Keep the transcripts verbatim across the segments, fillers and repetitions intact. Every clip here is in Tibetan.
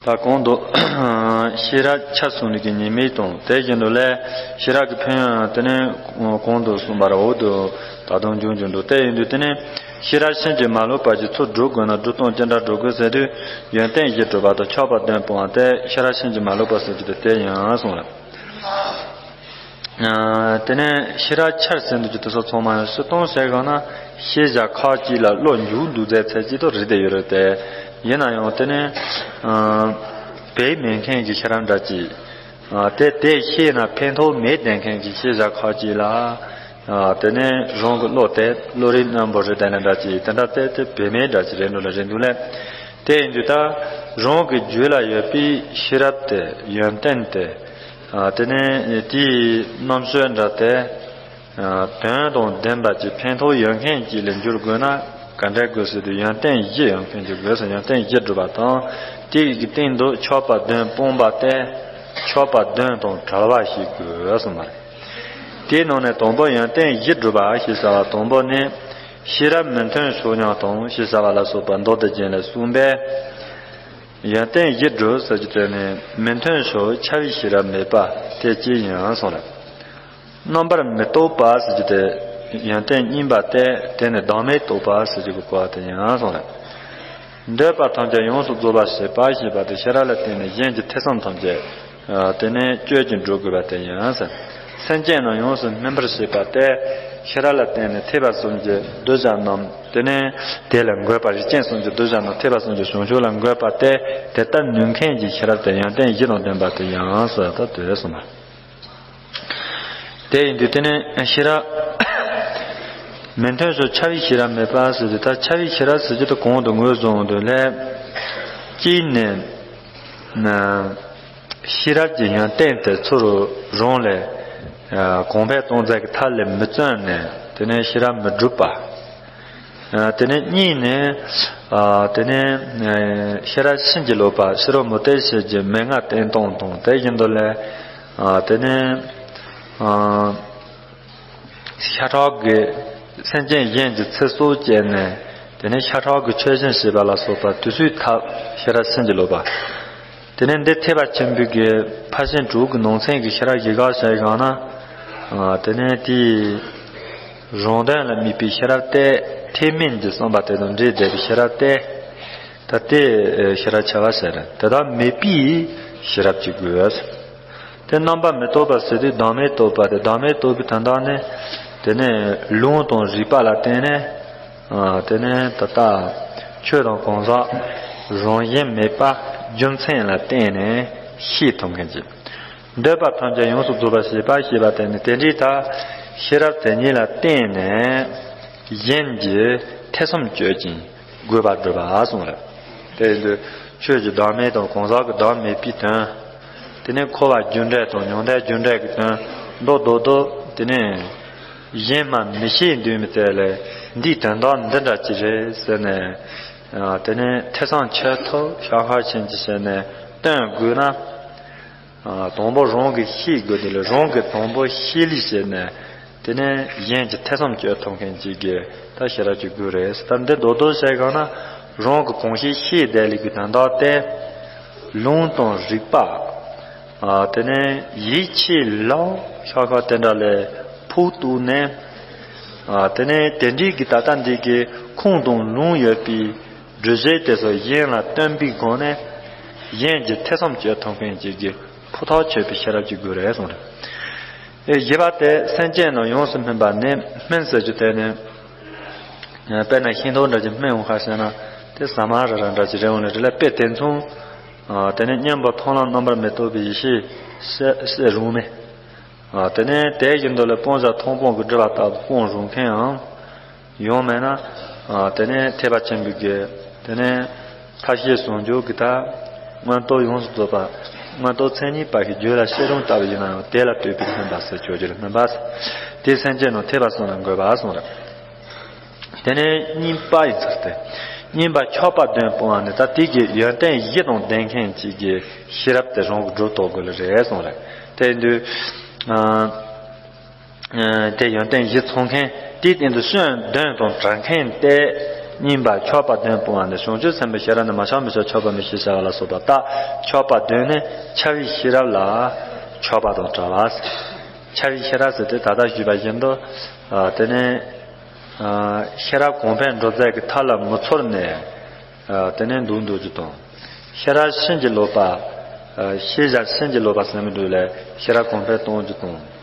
ད་གོང་དུ་ཤེས་རབ་ཆར་གསུངས་ནས་ཀྱི་ཉེས་དམིགས་དང་དེ་བཞིན་དུ་ལས་ཤེས་རབ་ཀྱི་ཕན་ཡོན་དེ་ནས་གོང་དུ་གསུངས་པ་ར་འོག་ཏུ་ད་དུང་འབྱུང་འབྱུང་འདུག་དེ་ཡིན་དུས་དེ་ནས་ཤེས་རབ་ཕྱིན་ཅི་མ་ལོག་པ་གྱི་ཚུལ་སྒྲུབ་དགོས་ན་སྒྲུབ་སྟངས་ཅི་འདྲ་སྒྲུབ་དགོས་ཟེར་དུས་ཡོན་ཏན་བཞི་སྒྲུབ་པ་དང་ཆགས་པ་བདུན་སྤོང་བ་དེ་ཤེས་རབ་ཕྱིན་ཅི་མ་ལོག་པ་ཟེར་རྒྱུ་དེ་དེ་ཡིན་གསུངས་ལ། དེ་ནས་ཤེས་རབ་ཆར་ཟེར་འདུག་ཀྱི་དེ་ཚོ་ཚང་མ་ཡང་སུ་གཏོང་ཟེར་གང་ན་ཤེས་བྱ་ཁ་ཅིག་ལ་བློ་འཇུག་འདུག་ཟེར་ཚད་ཅིག་ཏུ་རེད་དེ་ཡོད་རེད་དེ། ཡིན་ན་ཡང་དེ་ནས་བེད་མེད་མཁན་གྱི་ཤེས་རབ་འདྲ་ཅིག་དེ་དེ་ཤེས་ན་ཕན་ཐོགས་མེད་བསྡད་མཁན་གྱི་ཤེས་བྱ་ཁ་ཅིག་ལ་དེ་ནས་རང་གི་བློ་དེ་བློ་རིག་རྣོན་པོ་རེད་དེ་ལ་འདྲ་ཅིག་དེ་འདྲ་དེ་དེ་བེད་མེད་འདྲ་ཅིག་རེད་འདུག་ལ་རེད་འདུག་ལས། དེ་ཡིན་དུས་ད་རང་གི་རྒྱུད་ལ་ཡོད་པའི་ཤེས་རབ་དེ་ཡོན་ཏན་དེ། དེ་ནས་དེའི་རྣམ་དཔྱོད་འདྲ་སྟེ། དོན་དང་ལྡན་པ་ཅིག་ཕན་ཐོགས་ཡོད་མཁན་ཅིག་ལ་འགྱུར་དགོས་ན་ག་འདྲ་དགོས་ཟེར་དུས་ཡོན་ཏན་བཞི་ཡོད་མཁན་ཅིག་དགོས་སོ། ཡོན་ཏན་བཞི་སྒྲུབ་པ་དང་། དེ་ཡི་གི་སྟེང་དུ་ཆགས་པ་བདུན་སྤོང་བ་སྟེ། ཆགས་པ་བདུན་དང་བྲལ་བ་ཞིག་དགོས་གསུངས་པ་རེད། དེའི་ནང་ནས་དང་པོ་ཡོན་ཏན་བཞི་སྒྲུབ་པ་ཞེས་བྱ་བ་དང་པོ་ནི། ཤེས་རབ་མི་མཐུན་ཕྱོགས་ཉམས་སྟོང་ཞེས་བྱ་བ་ལ་སོགས་པ་མདོ་སྡེ་རྒྱན་ལས་གསུངས་པས། ཡོན་ཏན་བཞི་སྒྲུབ་ཟེར་གྱི་དོན་ནི་མི་མཐུན་ཕྱོགས་ཁྱབ་པའི་ཤེས་རབ་མེད་པ་དེ་ཅི་ཡིན་གསུངས་ལ། རྣམ་པར་མི་རྟོག་པ་ཟེར་གྱི་དེ་ཡོན་ཏན་གཉིས་པ་སྟེ། དེ་ནི་བདག་མེད་རྟོགས་པ་ཟེར་གྱི་གོ་བ་དེ་ཡིན་གསུངས་ལ། འདོད་པ་ཐམས་ཅད་ཡོངས་སུ་རྫོགས་པར་བྱེད་པ་ཞེས་པ་དེ་ཤེས་རབ་ལ་བརྟེན་ནས་གཞན་གྱི་ཐེ་ཚོམ་ཐམས་ཅད་དེ་ནས་གཅོད་ཅིང་སྒྲོལ་དགོས་པ་དེ་ཡིན་ཟེར། སེམས་ཅན་རྣམས་ཡོངས་སུ་སྨིན་པར་བྱེད་པ་སྟེ། ཤེས་རབ་ལ་བརྟེན་ནས་ཐེག་པ་གསུམ་གྱི་གདུལ་བྱ་རྣམས་དེ་ནས་དེ་ལ་འགོད་པ། རིགས་ཅན་གསུམ་གྱི་གདུལ་བྱ་རྣམས་ཐེག་པ་གསུམ་གྱི་བྱང་ཆུབ་ལ་འགོད་པ་སྟེ། དེ་ལྟར་ནུས་མཁན་གྱི་ཤེས་རབ་དེ་ཡོན་ཏན་བཞི་དང་ལྡན་པ་དེ་ཡིན་ཟེར་ད་དེ་གསུངས་པ། དེ་ཡིན་དུས་དེ་ནས་ཤེས་རབ་མི་མཐུན་ཕྱོགས་ཁྱབ་པའི་ཤེས་རབ་མེད་པ་ཟེར་དུས། ད་ཁྱབ་པའི་ཤེས་རབ་ཟེར་རྒྱུ་དེ་གོང་དུ་ངོས་བཟུང་དུས་ལས་གཅིག་ནས་ཤེས་རབ་ཀྱི་ཡོན་ཏན་དེ་ཚུར་རང་ལས་གོང་འཕེལ་གཏོང་མཛད་ཀྱི་ཐབས་ལ་མི་བརྩོན་ནས་དེ་ནས་ཤེས་རབ་མི་སྒྲུབ་པ། དེ་ནས་གཉིས་ནས་དེ་ནས་ཤེས་རབ་ཕྱིན་ཅི་ལོག་པ་ཕྱི་རོལ་མུ་སྟེགས་བྱེད་ཀྱི་མན་ངག་བསྟན་སྟངས་དང་དེ་བཞིན་དུ་ལས་དེ་ནས་ཤ་ཁྲག་གི་སེམས་ཅན་གཞན་གྱི་ཚེ་སྲོག་བཅད་ནས་དེ་ནས་ཤ་ཁྲག་གི་ཆོད་སེམས་བྱེད་པ་ལ་སོགས་པ་དེ་ཚོའི་ཐབས་ཤེས་རབ་ཕྱིན་ཅི་ལོག་པ། དེ་ནས་འདི་ཐེག་པ་ཆེན་པོའི་གི་ཕར་ཕྱིན་དྲུག་གི་ནང་ཚན་གྱི་ཤེས་རབ་བཞི་ག་བཤད་གང་ན། དེ་ནས་དེའི་རང་དོན་ལ་དམིགས་པའི་ཤེས་རབ་སྟེ། ཐེག་དམན་གྱི་བསམ་པ་དེ་དང་འདྲེས་བསྡད་པའི་ཤེས་རབ་སྟེ། ད་དེ་ཤེས་རབ་ཆེ་བ་ཟེར། དེ་དག་མེད་པའི་ཤེས་རབ་ཅིག་དགོས། དེ་རྣམ་པར་མི་རྟོག་པ་ཟེར་དུས་བདག་མེད་རྟོགས་པ་དེ། བདག་མེད་རྟོགས་པའི་དོན་དག་ནི་དེ་ནས་ལུང་དང་རིགས་པ་ལ་བརྟེན་ནས། དེ་ནས་ད་ལྟ་ཆོས་དང་གང་ཟག་རང་བཞིན་མེད་པ་རྒྱུ་མཚན་ལ་བརྟེན་ནས་ཤེས་ཐུབ་མཁན་གྱི། འདོད་པ་ཐམས་ཅད་ཡོངས་སུ་རྫོགས་པར་བྱེད་པ་ཞེས་པ་དེ་ནི་དེ་འདྲའི་ད་ཤེས་རབ་དེ་ཉིད་ལ་བརྟེན་ནས་གཞན་གྱི་ཐེ་ཚོམ་གཅོད་ཅིང་དགོས་པ་སྒྲུབ་པ་གསུངས་རེད། དེ་ཡིན་དུས་ཆོས་ཀྱི་བདག་མེད་དང་གང་ཟག་གི་བདག་མེད་པའི་དོན། དེ་ནས་འཁོར་བ་རྒྱུ་འབྲས་དང་མྱང་འདས་རྒྱུ་འབྲས་ཀྱི་དོན། མདོ་རྡོག་རྡོག་དེ་ནས་གཞན་མ་མི་ཤེས་འདུག་མི་ཚད་ལས་འདིའི་དོན་དག་འདི་འདྲ་ཅིག་རེད་ཟེར་ནས། དེ་ནས་ཐེ་ཚོམ་ཆེ་ཐོབ་ཤ་ཁ་ཆེན་གྱི་བྱས་ནས་སྟོན་དགོས་ན། དང་པོ་རང་གིས་ཤེས་དགོས། དེ་ལས་རང་གིས་དང་པོ་ཤེས་ལུགས་བྱས་ནས། དེ་ནས་གཞན་གྱི་ཐེ་ཚོམ་གཅོད་ཐུབ་མཁན་ཅིག་གི་ད་ཤེས་རབ་ཅིག་དགོས་རེད། ད་འདི་རྡོག་རྡོག་བཤད་གང་ན་རང་གི་གང་ཤེས་ཤེས་བསྡད་ལུགས་ཀྱི་དོན་དག་སྟེ། ལུང་དང་རིགས་པ། དེ་ནས་ཡིད་ཆེས་ལ་ཤ་ཁ་དེ་འདྲ་ལས་ཕུགས་གཏུགས་ནས། དེ་ནས་དེ་འདྲའི་གི་ད་ལྟ་འདི་གི་ཁུངས་དང་ལུང་ཡོད་པའི་སྒྲུབ་བྱེད་དེ་ཚོ་གཞན་ལ་སྟོན་པའི་སྒོ་ནས་གཞན་གྱི་ཐེ་ཚོམ་གཅོད་ཐུབ་མཁན་ཅིག་གི་ཕུགས་ཐག་ཆོད་པའི་ཤེས་རབ་ཅིག་དགོས་རེད་གསུངས་རེད། ཨེ་བཞི་པ་དེ་སེམས་ཅན་རྣམས་ཡོངས་སུ་སྨིན་པ་ནི། སྨིན་ཟེར་རྒྱུ་དེ་ནི། དཔེར་ན་ཤིང་ཏོག་འདྲ་ཅིག་སྨིན་འོང་ཁ་ཟེར་ན་དེ་ཟ་མ་ར་ར་འདྲ་ཅིག་རེད་འོང་ལེ་རེད་ལ། དཔེ་དེ་མཚུངས། དེ་ནི་མཉམ་པར་མཐོང་ལམ་རྣམ་པར་མི་རྟོག་པའི་ཡེ་ཤེས་སེ་སེ་རུང་མེ། དེ་ནས་དེ་བཞིན་དུ་ལ་སྤང་བྱ་མཐོང་སྤང་གི་སྒྲིབ་པ་ལྟ་བུ་སྤང་རུང་མཁན་ཡང་ཡོང་མེད་ན། དེ་ནས་ཐེག་པ་ཆེན་པོའི་གི་དེ་ནས་ཐབས་ཤེས་ཟུང་འཇུག་གི་ད་མངོན་རྟོགས་ཡོངས་སུ་རྫོགས་པ། མངོན་རྟོགས་མཚན་ཉིད་པ་ཞིག་རྒྱུད་ལ་ཤེས་རུང་ལྟ་བུ་ཡིན་ན་ཡང་དེ་ལ་ལྟོས་པའི་སྨིན་པ་ཟེར་ཆོག་རྒྱུ་རེད། སྨིན་པ་དེ་སེམས་ཅན་རྣམས་ཐེག་པ་གསུམ་ལ་འགོད་པ་གསུངས་རེད། དེ་ནས་གཉིས་པ་ཡིན་ཚུལ་ཏེ། གཉིས་པ་ཆགས་པ་བདུན་སྤོང་བ་ནི་ད་དེ་གི་ཡོན་ཏན་བཞི་དང་ལྡན་མཁན་གཅིག་གི་ཤེས་རབ་དེ་རང་གི་སྒྲུབ་ཐུབ་དགོས་ལེ་རེད་གསུངས་རེད། དེ་ཡིན་དུས། དེ་ཡོན་ཏན་བཞི་ཚང་མཁན་དེའི་སྟེང་དུ་སོན་བདུན་དང་བྲལ་མཁན་དེ། གཉིས་པ་ཆོག་པ་དོན་སྤོང་བ་ནི་བྱང་ཆུབ་སེམས་དཔའི་ཤེས་རབ་ནི་མ་ཆགས་མི་ཆགས་ཆོག་པ་མི་ཤེས་བྱ་བ་ལ་སོགས་པ་ལྟ། ཆོག་པ་དོན་ནི་འཆལ་བའི་ཤེས་རབ་ལ་ཆོག་པ་དང་བྲལ་བ། འཆལ་བའི་ཤེས་རབ་ཟེར་དུས་ད་ལྟ་ཞུས་པ་བཞིན་དུ། ཨ། དེ་ནི། ཨ། ཤེས་རབ་གོང་འཕེལ་འགྲོ་རྩལ་གྱི་མཐའ་ལ་མི་ཚོར་ནས། ཨ། དེ་ནས་འདུག་འདུག་ཅིག་དང་། ཤེས་རབ་ཕྱིན་ཅི་ལོག་པ། ཨ། ཤེས་བྱ་ཕྱིན་ཅི་ལོག་པ་ཟེར་མི་འདུག་ལས་ཤེས་རབ་གོང་འཕེལ་གཏོང་རྒྱུ་དང་།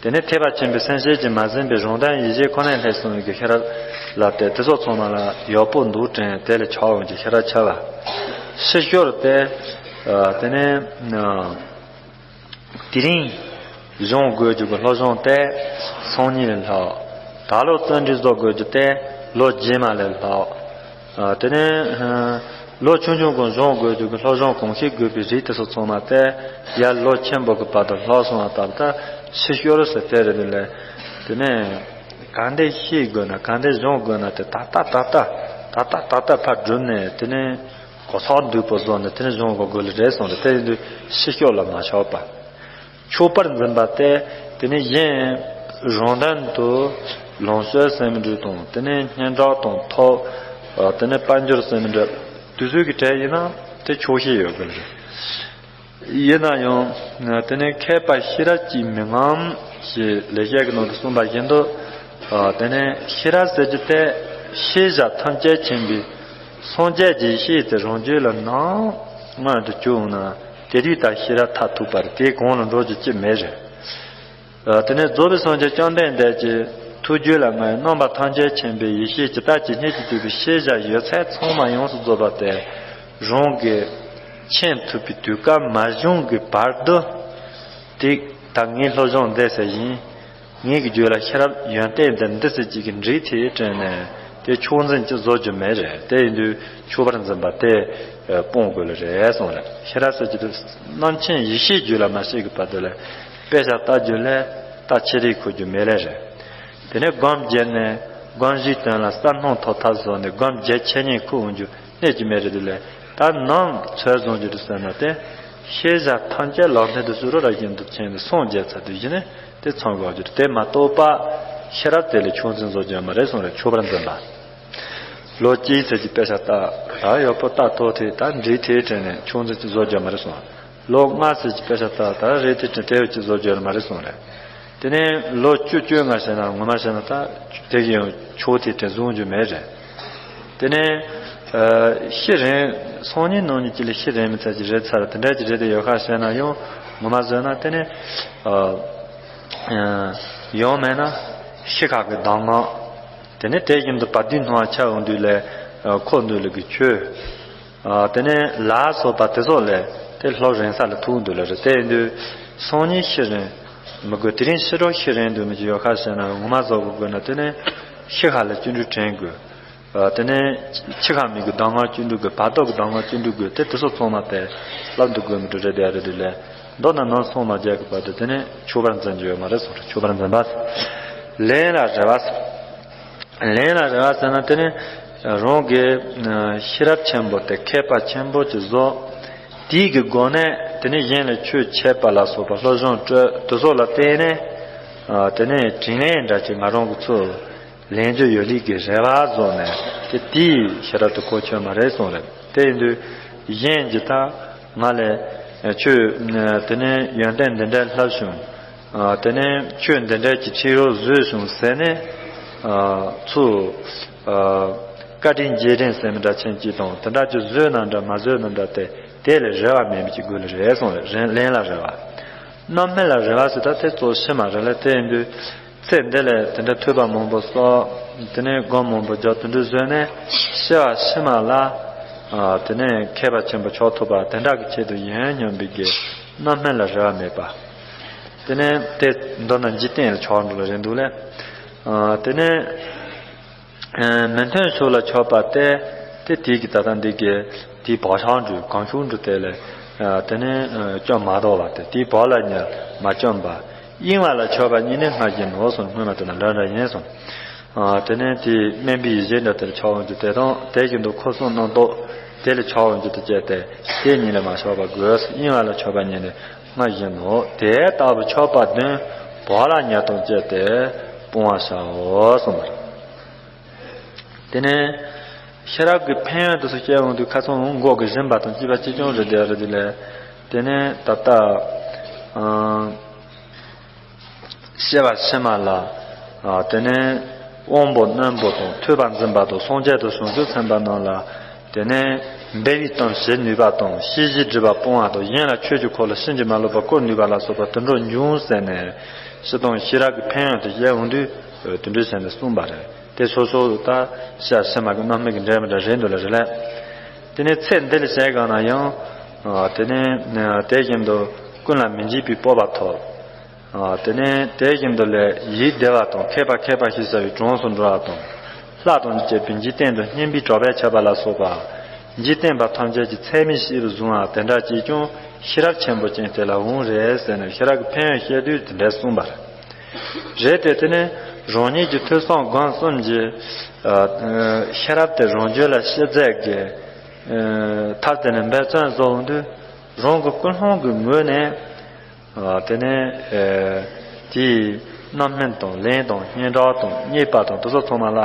དེ་ནས་ཐེག་པ་ཆེན་པོའི་སེམས་བསྐྱེད་ཀྱིས་མ་ཟིན་པའི་རང་དོན་ཡིད་བྱེད་ཁོ་ནས་སླེབས་སོང་བའི་ཤེས་རབ་ལ་བལྟས། དེ་ཚོ་ཚང་མ་ལ་ཡག་པོ་འདུག་དྲན་དེ་ལས་ཆགས་འོང་གི་ཤེས་རབ་འཆལ་བ། ཕྱི་ཤོར་ཏེ། ཨ། དེ་ནས། ཨ། དེ་རིང་སྦྱོང་དགོས་རྒྱུ་གི་སློབ་སྦྱོང་དེ་སང་ཉིན་ལས་ལྷག། ད་ལོ་བརྩོན་འགྲུས་རྫོགས་དགོས་རྒྱུ་དེ་ལོ་རྗེས་མ་ལས་ལྷག། ཨ། དེ་ནས། ཨ། ལོ་ཆུང་ཆུང་གི་སྦྱོང་དགོས་རྒྱུ་གི་སློབ་སྦྱོང་གང་ཤེས་དགོས་པའི་རིགས་དེ་ཚོ་ཚང་མ་དེ་ཡར་ལོ་ཆེན་པོ་གི་བར་དུ་ལྷག་སོང་བ་ལྟ་བུ་ད་ཕྱི་ཤོར་ཟེར་དེ་རེད་དེ་ལས། དེ་ནས་ག་འདྲས་ཤེས་དགོས་ན་ག་འདྲས་སྦྱོང་དགོས་ན་དེ་ད་ལྟ་ད་ལྟ་ད་ལྟ་ད་ལྟ་ཕར་བསྒྲུབས་ནས་དེ་ནས། གོ་ཆག་འདུག་པོ་བཟོ་ནས་དེ་ནས་སྦྱོང་དགོས་དགོས་ལ་རེད་གསུངས་རེད། དེ་ཡིན་དུས་ཕྱི་ཤོར་ལ་མ་ཆགས་པ། ཆོག་པར་འཛིན་པ་སྟེ། དེ་ནས་གཞན་རང་དོན་དུ་ལོངས་སྤྱོད་ཟེར་མི་འདྲ་དང་། དེ་ནས་སྙན་གྲགས་དང་ཐོབ། དེ་ནས་དཔལ་འབྱོར་ཟེར་མི་འདྲ། དུས་ཚོད་ཀྱི་གྲས་ཡིན་ན་དེ་ཆོག་ཤེས་ཡོད་དགོས་ལ་རེད། ཡིན་ན་ཡང་། དེ་ནས་མཁས་པ་ཤེས་རབ་ཀྱིས་མི་ངོམས་ཞེས་ལེགས་བཤད་ཀྱི་ནང་དུ་གསུངས་པ་བཞིན་དུ། དེ་ནས་ཤེས་རབ་ཟེར་རྒྱུ་དེ་ཤེས་བྱ་ཐམས་ཅད་མཁྱེན་པའི་སངས་རྒྱས་ཀྱི་ཡེ་ཤེས་དེ་རང་རྒྱུད་ལ་ནམ་མངོན་དུ་གྱུར་འོང་ན་དེ་དུས་ད་ཤེས་རབ་མཐར་ཐུག་པ་རེད། དེའི་གོང་ལ་འགྲོ་རྒྱུ་ཅི་མེད་རེད། དེ་ནས་རྫོགས་པའི་སངས་རྒྱས་བཅོམ་ལྡན་འདས་ཀྱི་ཐུགས་རྒྱུད་ལ་ངའི་རྣམ་པ་ཐམས་ཅད་མཁྱེན་པའི་ཡེ་ཤེས་ཇི་ལྟ་ཇི་སྙེད་ཀྱིས་བསྡུས་པའི་ཤེས་བྱ་ཡོད་ཚད་ཚང་མ་ཡོངས་སུ་རྫོགས་པ་དེ་རང་གིས་མཁྱེན་ཐུབ་པའི་དུས་སྐབས་མ་བྱུང་གི་བར་དུ། དེ་ད་ངའི་སློབ་སྦྱོང་འདི་ཟེར་ཡིན། ངའི་གི་རྒྱུད་ལ་ཤེས་རབ་ཡོན་ཏན་འདི་འདི་ཟེར་གྱི་གི་འདྲིས་ཐེ་དྲན་ནས་དེ་ཕྱོགས་འཛིན་ཅི་བཟོ་རྒྱུ་མེད་རེད། དེ་ཡིན་དུས་ཆོག་པར་འཛིན་པ་དེ་སྤོང་དགོས་ལ་རེད་གསུངས་རེད། ཤེས་རབ་ཟེར་གྱི་དུས་རྣམ་མཁྱེན་ཡེ་ཤེས་རྒྱུད་ལ་མ་སྐྱེས་གི་བར་དུ་ལ་དཔེ་ཆ་ལྟ་རྒྱུ་ལས་ལྟ་ཆེ་རིགས་ཁུར་རྒྱུ་མེད་ལ་རེད། དེ་ནས་སྒོམ་བརྒྱབ་ནས་སྒོམ་གཞིའི་དོན་ལ་གསལ་སྣང་ཐོབ་ཐབས་བཟོ་ནས་སྒོམ་བརྒྱབ་ཆེ་ཉེས་ཁུར་འོང་རྒྱུ། གནས་ཀྱི་མེད་རེད་དེ་ལས་ད་ནང་ཚོད་བཟུང་རྒྱུ་དེ་ཟེར་ན་དེ། ཤེས་བྱ་ཐམས་ཅད་ལག་མཐིལ་དུ་གསོལ་རོགས་ར་བཞིན་དུ་མཁྱེན་ནས་སངས་རྒྱས་ཚར་དུས་གཞི་ནས་དེ་ཚང་དགོས་རྒྱུ་དེ་མ་གཏོགས་པ་ཤེས་རབ་དེ་ལས་ཕྱོགས་འཛིན་བཟོ་རྒྱུ་མ་རེད་གསུངས་རེད། ཆོག་པར་འཛིན་པ། ལོ་གཅིག་ཚེ་གཅིག་དཔེ་ཆ་ལྟ་ད་ཡག་པོ་ལྟ་ཐོག་དེ་ད་འདྲིས་ཐེ་དྲན་ནས་ཕྱོགས་འཛིན་གཅིག་བཟོ་རྒྱུ་མ་རེད་གསུངས། ལོ་ལྔ་ཙམ་གྱི་དཔེ་ཆ་ལྟ་ད་རེད་དེ་དྲན་དེ་བས་ཀྱི་བཟོ་རྒྱུ་མ་རེད་གསུངས་རེད། དེ་ནས་ལོ་བཅུ་བཅོ་ལྔ་བྱས་ན་ངོ་མ་བྱས་ན་ད་དེ་གི་ཡང་ཕྱོགས་དེ་དྲན་བཟུང་རྒྱུ་མེད་རེད། དེ་ནས་ཤི་རན་སང་ཉིན་གནངས་ཉིན་གཅིག་ལ་ཤི་རན་མི་ཚར་གྱི་རེད་ཚར་དེ་འདྲ་གྱི་རེད་དེ་ཡོད་ཁ་བྱས་ན་ཡང་ངོ་མ་བཟོས་ན་དེ་ནས་ཡང་མེད་ན་ཤི་ཁ་གི་གདམས་ངག་དེ་ནས་དེ་བཞིན་དུ་བ་དུས་སྣང་བ་ཆ་འོང་དུས་ལས་ཁོ་འདུས་ལ་གི་ཆོས། དེ་ནས་ལ་སོགས་པ་དེ་ཚོ་ལས་དེ་སློབ་རན་ས་ལ་ཐུག་འདུག་ལ་རེད། དེ་ཡིན་དུས་སང་ཉིན་ཤི་རན་མི་དགོས། དེ་རིང་ཤི་རོགས་ཤི་རན་འདུག་མི་ཅི་ཡོད་ཁ་བྱས་ན་ངོ་མ་བཟོ་དགོས་དགོས་ན་དེ་ནས་ཤི་ཁ་ལ་བཅིངས་འགྲོལ་དྲན་དགོས། དེ་ནས་འཆི་ཁ་མི་དགོས་གདམས་ངག་བཅིངས་འགྲོལ་དགོས། བར་དོ་གི་གདམས་ངག་བཅིངས་འགྲོལ་དགོས། དེ་དེ་ཚོ་ཚང་མ་དེ་བསླབ་འདུག་དགོས་མི་འགྲོ་རེད་དེ་རེད་དེ་ལས་མདོར་ན་ནང་སོང་མ་རྒྱག་གི་བར་དུ་དེ་ནས་ཆོག་པར་འཛིན་རྒྱུ་ཡོད་མ་རེད་གསུངས་རེད། ཆོག་པར་འཛིན་པ། ལན་ལ་རེ་བ། ལན་ལ་རེ་བ་ཟེར་ན་དེ་ནི་རང་གི་ཤེས་རབ་ཆེན་པོ་དེ་མཁས་པ་ཆེན་པོ་ཅིག་བཟོ། དེའི་གི་སྒོ་ནས་དེ་ནི་གཞན་ལ་ཆོས་འཆད་པ་ལ་སོགས་པ་སློབ་སྦྱོང་སྤྲོད་དེ་ཚོ་ལ་བརྟེན་ནས་དེ་ནི་དྲིན་ལན་འདྲ་ཅིག་ང་རང་གི་ཚུར་ལེན་རྒྱུ་ཡོད་ལིག་གི་རེ་བ་བཟོ་ནས་དེ་དེའི་ཤེས་རབ་དེ་གོ་ཆོད་མ་རེད་གསུངས་རེད། དེ་ཡིན་དུས་གཞན་གྱི་ད་ང་ལས་ཆོས་དེ་ནི་ཡོན་ཏན་འདི་འདྲ་ལྷབ་བྱུང་། དེ་ནས་ཆོས་འདི་འདྲ་གྱི་ཁྲིད་རོགས་བཟོས་བྱུང་ཟེར་ནས། ཚུར་བཀའ་དྲིན་རྗེས་དྲན་ཟེར་མི་འདྲ་ཆེན་གཅིག་དང་དེ་འདྲ་ཅིག་བཟོས་ན་འདྲ་མ་བཟོས་ན་འདྲ་དེ་དེ་ལས་རེ་བ་མེད་མི་གཅིག་དགོས་ལ་རེད་གསུངས་རེད། ལན་ལ་རེ་བ། རྣམ་སྨིན་ལ་རེ་བ་ཟེར་ད་དེ་གཙོ་ཕྱི་མ་རེད་ལ་དེ་ཡིན་དུས། ཚེ་འདི་ལས་དེ་འདྲ་ཐོས་པ་མང་པོ་གསོག་དེ་ནས་སྒོམ་མང་པོ་རྒྱག་དེ་འདྲ་བཟོས་ནས་སྐྱེ་བ་ཕྱི་མ་ལ། དེ་ནས་མཁས་པ་ཆེན་པོ་ཆགས་ཐུབ་པ་དེ་འདྲ་གི་ཆེད་དུ་ཡིན་སྙམ་པའི་གི་རྣམ་སྨིན་ལ་རེ་བ་མེད་པ། དེ་ནས་དེ་མདོར་ན་འཇིག་རྟེན་ལ་ཆགས་འགྲོ་ལ་རེད་འདུག་ལས། དེ་ནས་མི་མཐུན་ཕྱོགས་ལ་ཆགས་པ་དེ་དེ་དེའི་གི་ད་ལྟ་འདི་གི་དེའི་བག་ཆགས་འགྲོ་གང་ཤུགས་འགྲོ་དེ་ལས། དེ་ནས་བཅོམ་མ་དོག་པ་དེ་དེའི་བག་ལ་ཉལ་མ་བཅོམ་པ། གཡེང་བ་ལ་ཆགས་པ་གཉིས་ནི་སྔར་བཞིན་ནོ་གསུངས། སྔོན་མ་དེ་ན་ལན་ར་ཡིན་གསུངས། དེ་ནས་དེ་དམན་པའི་ཡིད་བྱེད་འདྲ་དེར་ཆགས་འོང་རྒྱུ་དེ་དང་དེ་བཞིན་དུ་འཁོར་གསུམ་རྣམ་རྟོག་དེ་ལ་ཆགས་འོང་རྒྱུ་དེ་བཅས་ཏེ་དེ་གཉིས་ལས་མ་ཆགས་པ་དགོས། གཡེང་བ་ལ་ཆགས་པ་གཉིས་ནི་སྔར་བཞིན་ནོ། དེ་ལྟ་བུ་ཆགས་པ་བདུན་བག་ལ་ཉལ་དང་བཅས་ཏེ་སྤོང་བར་བྱའོ་གསུངས་པ་རེད། དེ་ནས། ཤེས་རབ་ཀྱི་ཕན་ཡོན་དེ་ཚོ་བཤད་ཡོང་དུས་ཁ་སང་མགོ་གི་སྦྱིན་པ་དང་བཅས་པ་ཅི་བྱུང་རེད་དེ་རེད་དེ་ལས། དེ་ནས་ད་ལྟ་ཨང་། སྐྱེ་བ་ཕྱི་མ་ལ། ཨ། དེ་ནས་དབང་པོ་རྣོན་པོ་དང་ཐོས་པ་འཛིན་པ་དང་སངས་རྒྱས་དང་བྱང་ཆུབ་སེམས་དཔའ་རྣམས་ལ། དེ་ནས་འབད་བའི་གཏམ་བྱེད་ནུས་པ་དང་ཤེས་བཞིན་སྒྲིབ་པ་སྤོང་བ་དང་གཞན་ལ་ཆོས་ཀྱི་འཁོར་ལོ་ཕྱིན་ཅི་མ་ལོག་པར་བསྐོར་ནུས་པ་ལ་སོགས་པ་དུད་འགྲོ་འབྱུང་ཟེར་ནས། སྤྱིར་བཏང་ཤེས་རབ་ཀྱི་ཕན་ཡོན་དེ་བཤད་འོང་དུས་དེ་འདྲ་བྱས་ནས་གསུངས་པ་རེད། དེ་སོ་སོ་ད་ཤ་ཕྱི་མ་གི་རྣམ་སྨིན་གྱི་འབྲས་བུ་འདྲ་རེད་འདུག་ལ་རེད་ལ། དེ་ནས་ཚེ་འདི་ལ་བྱས་གང་ན་ཡང་། ཨ། དེ་ནས་དེ་བཞིན་དུ་ཀུན་ལ་མི་འཇིགས་པའི་སྤོབས་པ་ཐོབ། ཨ། དེ་ནས་དེ་བཞིན་དུ་ལས་ཡིད་བདེ་བ་དང་མཁས་པ་མཁས་པ་ཞེས་བྱ་བའི་གྲངས་སུ་འགྲོ་བ་དང་། ལྷ་དང་བཅས་པའི་འཇིག་རྟེན་དུ་སྙན་པའི་གྲགས་པས་ཁྱབ་པ་ལ་སོགས་པ། འཇིག་རྟེན་པ་ཐམས་ཅད་ཀྱི་ཚད་མས་ཤེས་པར་བཟུང་བ་དེ་འདྲ་ཅིས་ཀྱང་ཤེས་རབ་ཆེན་པོ་ཅན་དེ་ལ་འོང་རེད་ཟེར་ནས་ཤེས་རབ་ཀྱི་ཕན་ཡོན་བཤད་དུས་དེ་འདྲ་གསུངས་པ་རེད། རེད་དེ། དེ་ནས་རང་ཉིད་ཀྱི་ཐོས་བསམ་སྒོམ་གསུམ་གྱི་ཨ་ཤེས་རབ་དེ་རང་རྒྱུད་ལ་ཤེས་ཚད་ཀྱི་ཨ་ཐབས་དེ་ནས་འབད་བརྩོན་བཟོ་འོང་དུས། རང་གི་ཀུན་སློང་གི་ངོས་ནས། ཨ། དེ་ནས་ཨ་དེའི་རྣམ་སྨིན་དང་ལན་དང་སྙན་གྲགས་དང་རྙེད་པ་དང་དེ་ཚོ་ཚང་མ་ལ་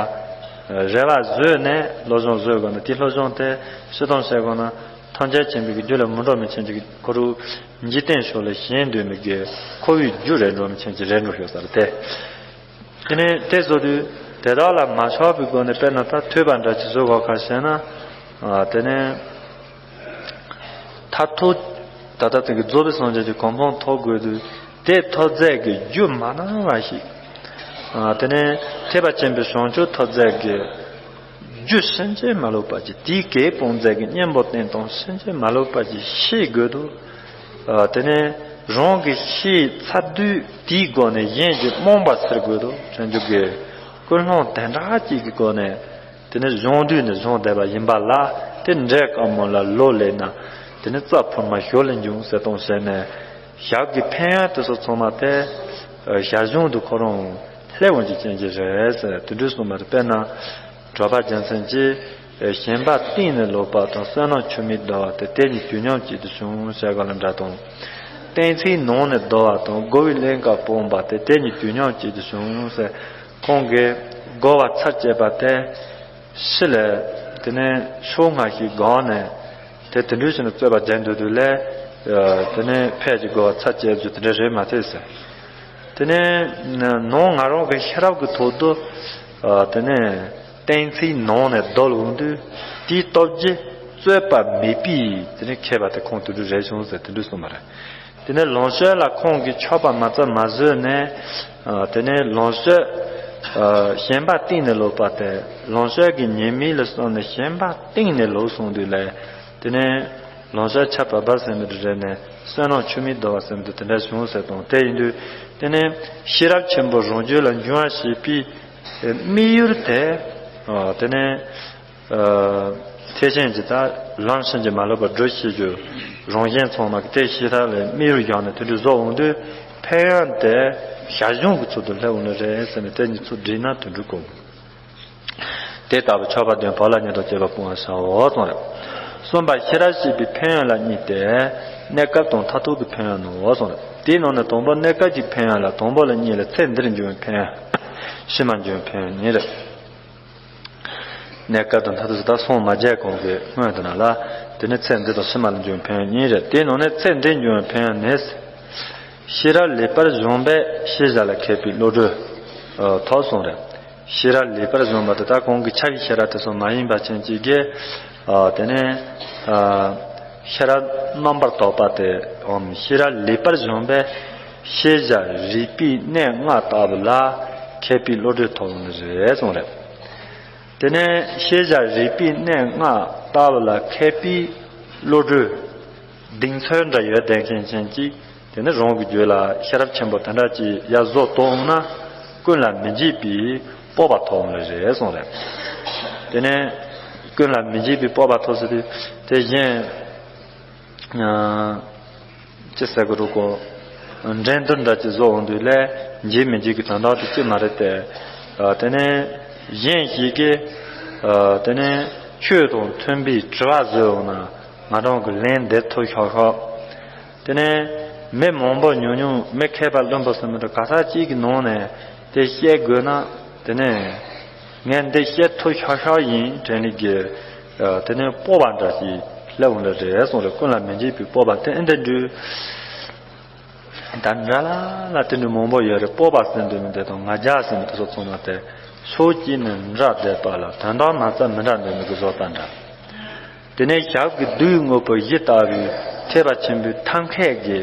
རེ་བ་བཟོས་ནས་སློབ་སྦྱོང་བཟོ་དགོས་ན། དེའི་སློབ་སྦྱོང་དེ་སྤྱིར་བཏང་བཤད་དགོས་ན་ཐམས་ཅད་མཁྱེན་པའི་རྒྱུད་ལ་མི་འགྲོ་མི་ཆེན་གྱི་ཁོ་རུ་འཇིག་རྟེན་ཕྱོགས་ལ་ཞེན་འདོད་མི་དགེ་ཁོ་བོའི་རྒྱུ་རེད། འགྲོ་མི་ཆེན་གྱི་རེད་འགྲོ་ཤོག་ས་རེད་དེ། དེ་ནས་དེ་བཟོ་དུས་དེ་དག་ལ་མ་ཆགས་པའི་སྒོ་ནས། དཔེར་ན་ད་ཐོས་པ་འདྲ་ཅིག་བཟོ་དགོས་ཁ་ཤས་ན། ཨ། དེ་ནས་མཐར་ཐུག་ད་ལྟ་དེ་གི་རྫོགས་པའི་སངས་རྒྱས་ཀྱི་གོ་འཕང་ཐོབ་དགོས་དུས། དེ་ཐོབ་ཚད་ཀྱི་རྒྱུ་མ་ནོར་བ་ཞིག་ཨ། དེ་ནས་ཐེག་པ་ཆེན་པོའི་བྱང་ཆུབ་ཐོབ་ཚད་ཀྱི་རྒྱུ་ཕྱིན་ཅི་མ་ལོག་པ་ཅིག་དེའི་གེགས་སྤོང་ཚད་ཀྱི་གཉེན་པོ་བསྟེན་སྟངས་ཕྱིན་ཅི་མ་ལོག་པ་ཅིག་ཤེས་དགོས་འདུག་ཨ། དེ་ནས་རང་གིས་ཤེས་ཚར་དུས་དེའི་སྒོ་ནས་གཞན་གྱིས་རྨོངས་པ་སེལ་དགོས་འདུག་དྲན་རྒྱུ་གི་ཀུན་སློང་དེ་འདྲ་ཅིག་གི་སྒོ་ནས། དེ་ནས་སྦྱོང་དུས་ནས་སྦྱོང་བསྡད་པ་ཡིན་པ་ལ། དེ་འབྲས་དཀར་མོ་ལ་ལོ་ལེགས་ན། དེ་ནས་རྩྭ་ཕུར་མ་ཞོ་ལས་འབྱུང་ཟེར་སྟངས་བྱས་ནས། ཞབས་ཀྱི་ཕན་ཡོན་དེ་ཚོ་ཚང་མ་དེ་ཞར་བྱུང་དུ་ཁོ་རང་སླེབས་འོང་གི་རྐྱེན་གྱིས་རེད་ཟེར་དེ་འདྲ་གསུངས་པ་རེད། དཔེར་ན། གྲགས་པ་རྒྱལ་མཚན་གྱིས། ཞེན་པ་གཏིང་ནས་ལོག་པ་དང་། བསོད་ནམས་ཆུ་མིག་ཟླ་བ་སྟེ། དེ་གཉིས་དུས་མཉམ་གཅིག་ཏུ་བྱུང་། ཞེས་ག་ལ་འདྲ་དང་། གཏན་ཚིགས་ནང་ནས་བརྡོལ་བ་དང་། རྒོལ་བའི་ཀླན་ཀ་སྤངས་པ་སྟེ། དེ་གཉིས་དུས་མཉམ་གཅིག་ཏུ་བྱུང་ཟེར། ཁོང་གིས་རྒོལ་བ་ཚར་བཅད་པ་དེ། ཕྱི་ལ་དེ་ནས་ཕྱོགས་སྔ་ཞིག་སྒང་ནས་དེ་དེ་འདྲ་ཞིག་ནས་རྩོད་པ་རྒྱག་འདོད་དུས་ལས། དེ་ནས་ཕལ་གྱི་རྒོལ་བ་ཚར་བཅད་རྒྱུ་དེ་འདྲ་རེད་མ་ཐེ་ཟེར། དེ་ནས་ནང་ང་རང་གི་ཤེས་རབ་ཀྱི་ཐོག་ཏུ། དེ་ནས་གཏན་ཚིགས་ནང་ནས་བརྡོལ་འོང་དུས་དེའི་སྟོབས་ཀྱིས་རྩོད་པ་མེད་པའི་དེ་ནས་མཁས་པ་དེ་ཁོང་དེ་འདྲ་རེད་བྱུང་ཟེར་དེ་འདྲ་གསུངས་པ་རེད། དེ་ནས་ལོངས་སྤྱོད་ལ་ཁོང་གིས་ཆགས་པ་མ་རྩ་མ་བཟོད་ནས། ཨ། དེ་ནས་ལོངས་སྤྱོད། ཨ། ཞེན་པ་གཏིང་ནས་ལོག་པ་སྟེ། ལོངས་སྤྱོད་ཀྱི་ཉེས་དམིགས་ལ་བསམས་ནས་ཞེན་པ་གཏིང་ནས་ལོག་སོང་དུས་ལས། དེ་ནས་ལོངས་སྤྱོད་ཆགས་པ་སྦ་ཟེར་མི་དེ་རེད་ནས། བསོད་ནམས་ཆུ་མིག་ཟླ་བ་ཟེར་མི་དེ་དེ་འདྲ་བྱུང་ཟེར་དང་། དེ་ཡིན་དུས་དེ་ནས་ཤེས་རབ་ཆེན་པོ་རང་རྒྱུད་ལ་འབྱུང་བ་ཞེས་པའི་དམིགས་ཡུལ་དེ། ཨ། དེ་ནས། ཨ། ཐེག་ཆེན་གྱི་ད་ལམ་ཕྱིན་ཅི་མ་ལོག་པར་སྒྲུབ་བྱེད་རྒྱུ་རང་གཞན་ཚང་མ་གི་དེ་ཤེས་ཐབས་ལ་དམིགས་ཡུལ་བཞག་ནས་དེ་འདྲ་བཟོ་འོང་དུས། ཕན་ཡོན་དེ་ཞར་བྱུང་གི་ཚུལ་དུ་སླེབས་འོང་ནི་རེད་ཟེར་ནས། དེ་གཉིས་ཚུར་བསྒྲིལ་ན་དེ་འདྲ་གོ། དེ་ལྟ་བུ་ཆགས་པ་གདོན་བག་ལ་ཉེ་དང་བཅས་པ་སྤོང་བར་བྱའོ་གསུངས་རེད། གསུམ་པ་ཤེས་རབ་ཤེས་པའི་ཕན་ཡོན་ལ་གཉིས་ཏེ། གནས་སྐབས་དང་མཐར་ཐུག་གི་ཕན་ཡོན་ནོ་གསུངས་རེད། དེའི་ནང་ནས་དང་པོ་གནས་སྐབས་ཀྱི་ཕན་ཡོན་ལ། དང་པོ་ལ་གཉིས་ལ། ཚེ་འདིར་འབྱུང་བའི་ཕན་ཡོན། ཕྱི་མ་འབྱུང་བའི་ཕན་ཡོན་གཉིས་རེད། གནས་སྐབས་དང་མཐར་ཐུག་ཟེར་ད་སོང་མ་རྒྱས་གོང་གི་སྔོན་དུ་ན་ལ། དེ་ནས་ཚེ་འདི་དང་ཕྱི་མ་ལ་འབྱུང་བའི་ཕན་ཡོན་གཉིས་རེད། དེའི་ནང་ནས་ཚེ་འདིར་འབྱུང་བའི་ཕན་ཡོན་ནི། ཤེས་རབ་ལེགས་པར་བཟུང་བས་ཤེས་བྱ་ལ་མཁས་པའི་བློ་གྲོས་ཐོབ་གསུངས་རེད། ཤེས་རབ་ལེགས་པར་བཟུང་བ་དེ་ད་གོང་གི་ཆ་ཤས་ཤེས་རབ་དེ་ཚོ་མ་ཡིན་པ་ཅན་གཅིག་གིས། ཨ། དེ་ནས། ཨ། ཤེས་རབ་རྣམ་པར་དག་པ་སྟེ། ཨམ། ཤེས་རབ་ལེགས་པར་བཟུང་བས་ཤེས་བྱ་རིགས་པའི་གནས་ལྔ་ལྟ་བུ་ལ་མཁས་པའི་བློ་གྲོས་ཐོབ་ནི་རེད་གསུངས་རེད། དེ་ནས་ཤེས་བྱ་རིགས་པའི་གནས་ལྔ་ལྟ་བུ་ལ་མཁས་པའི་བློ་གྲོས་གདེང་ཚོད་འདྲ་ཡོད་བསྡད་མཁན་ཅན་གཅིག་དེ་ནི་རང་གི་རྒྱུད་ལ་ཤེས་རབ་ཆེན་པོ་དེ་འདྲ་ཅིག་ཡར་བཟོ་གཏོང་ན། ཀུན་ལ་མི་འཇིགས་པའི་སྤོབས་པ་ཐོབ་ནི་རེད་གསུངས་རེད། དེ་ནས་ཀུན་ལ་མི་འཇིགས་པའི་སྤོབས་པ་ཐོབ་ཟེར་དུས་དེ་གཞན། ཨ། ཅི་ཟེར་དགོས་རུ་གོ། འགྲན་བསྡུར་འདྲ་ཅིག་བཟོ་འོང་དུས་ལས་འཇིགས་མི་འཇིགས་ཀྱི་དོན་དག་དེ་ཅི་མ་རེད་དེ། ཨ། དེ་ནས་གཞན་ཞིག་གིས། ཨ། དེ་ནས་ཆོས་དང་མཐུན་པའི་དྲི་བ་བཟོས་འོང་ན་ང་རང་གི་ལན་འདེབས་ཐུབ་ཤག་ཤག་དེ་ནས་མི་མང་པོ་ཉུང་ཉུང་། མི་མཁས་པ་བླུན་པོ་ཟེར་མི་འདུག་ག་ས་གཅིག་གི་ནང་ནས་དེ་བཤད་དགོས་ན། དེ་ནས་ ངས་འདི་བཤད་ཐུབ་ཤག་ཤག་ཡིན་དྲན་ནས་གི། དེ་ནས་སྤོབས་པ་འདྲ་ཞིག་སླེབས་འོང་ལ་རེད་གསུངས་རེད། ཀུན་ལ་མི་འཇིགས་པའི་སྤོབས་པ་དེ་འདི་འདྲ། ད་འདྲ་ལ་ལ་དེ་འདྲ་མང་པོ་ཡོད་རེད། སྤོབས་པ་ཟེར་འདོད་མི་དེ་དང་ང་རྒྱལ་ཟེར་མི་དེ་ཚོ་ཚང་མ་དེ་ཕྱོགས་གཅིག་ནས་འདྲ་བསྡད་པ་ལ་དོན་དག་མ་རྩ་མི་འདྲ་འདོད་མི་གི་བཟོ་ལྟ་འདྲ། དེ་ནས་ཞབས་ཀྱི་རྡུལ་དངོས་པོ་བཞི་ལྟ་བུའི་ཐེག་པ་ཆེན་པོའི་ཐབས་མཁས་ཀྱི།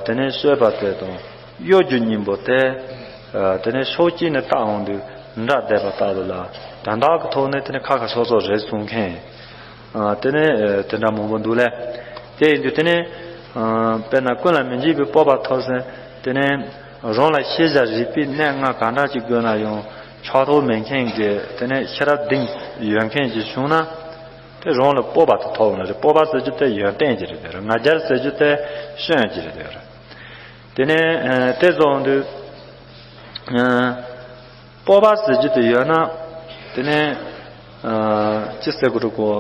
དེ་ནས་བཤད་པ་དེ་དང་གཡོ་སྒྱུ་སྙིང་པོ་དེ། དེ་ནས་ཕྱོགས་གཅིག་ནས་བལྟ་འོང་དུས་འདྲ་བསྡད་པ་ལྟ་བུ་ལ་དོན་དག་གི་ཐོག་ནས་དེ་ནས་ཁ་ཁ་སོ་སོ་རེད་གསུང་མཁན། དེ་ནས་དེ་འདྲ་མང་པོ་འདུག་ལས། དེ་ཡིན་དུས་དེ་ནས་དཔེར་ན་ཀུན་ལ་མི་འཇིགས་པའི་སྤོབས་པ་ཐོབ་ཟིན། དེ་ནས་རང་ལ་ཤེས་བྱ་རིག་པའི་གནས་ལྔ་གང་འདྲ་ཅིག་དགོས་ན་ཡང་ཆགས་ཐོག་མེད་མཁན་གྱི་དེ་ནས་ཤེས་རབ་གདེང་ཡོད་མཁན་ཅིག་བྱུང་ན། དེ་རང་ལ་སྤོབས་པ་དེ་ཐོབ་ཡོང་ལ་རེད། སྤོབས་པ་ཟེར་རྒྱུ་དེ་ཡོན་ཏན་ཅིག་རེད་དེ་རེད། ང་རྒྱལ་ཟེར་རྒྱུ་དེ་སྐྱོན་ཅིག་རེད་དེ་རེད། དེ་ནས་དེ་བཟོ་འོང་དུས། སྤོབས་པ་ཟེར་རྒྱུ་དེ་ཡོད་ན། དེ་ནས་ཅི་ཟེར་དགོས་རེད་གོ།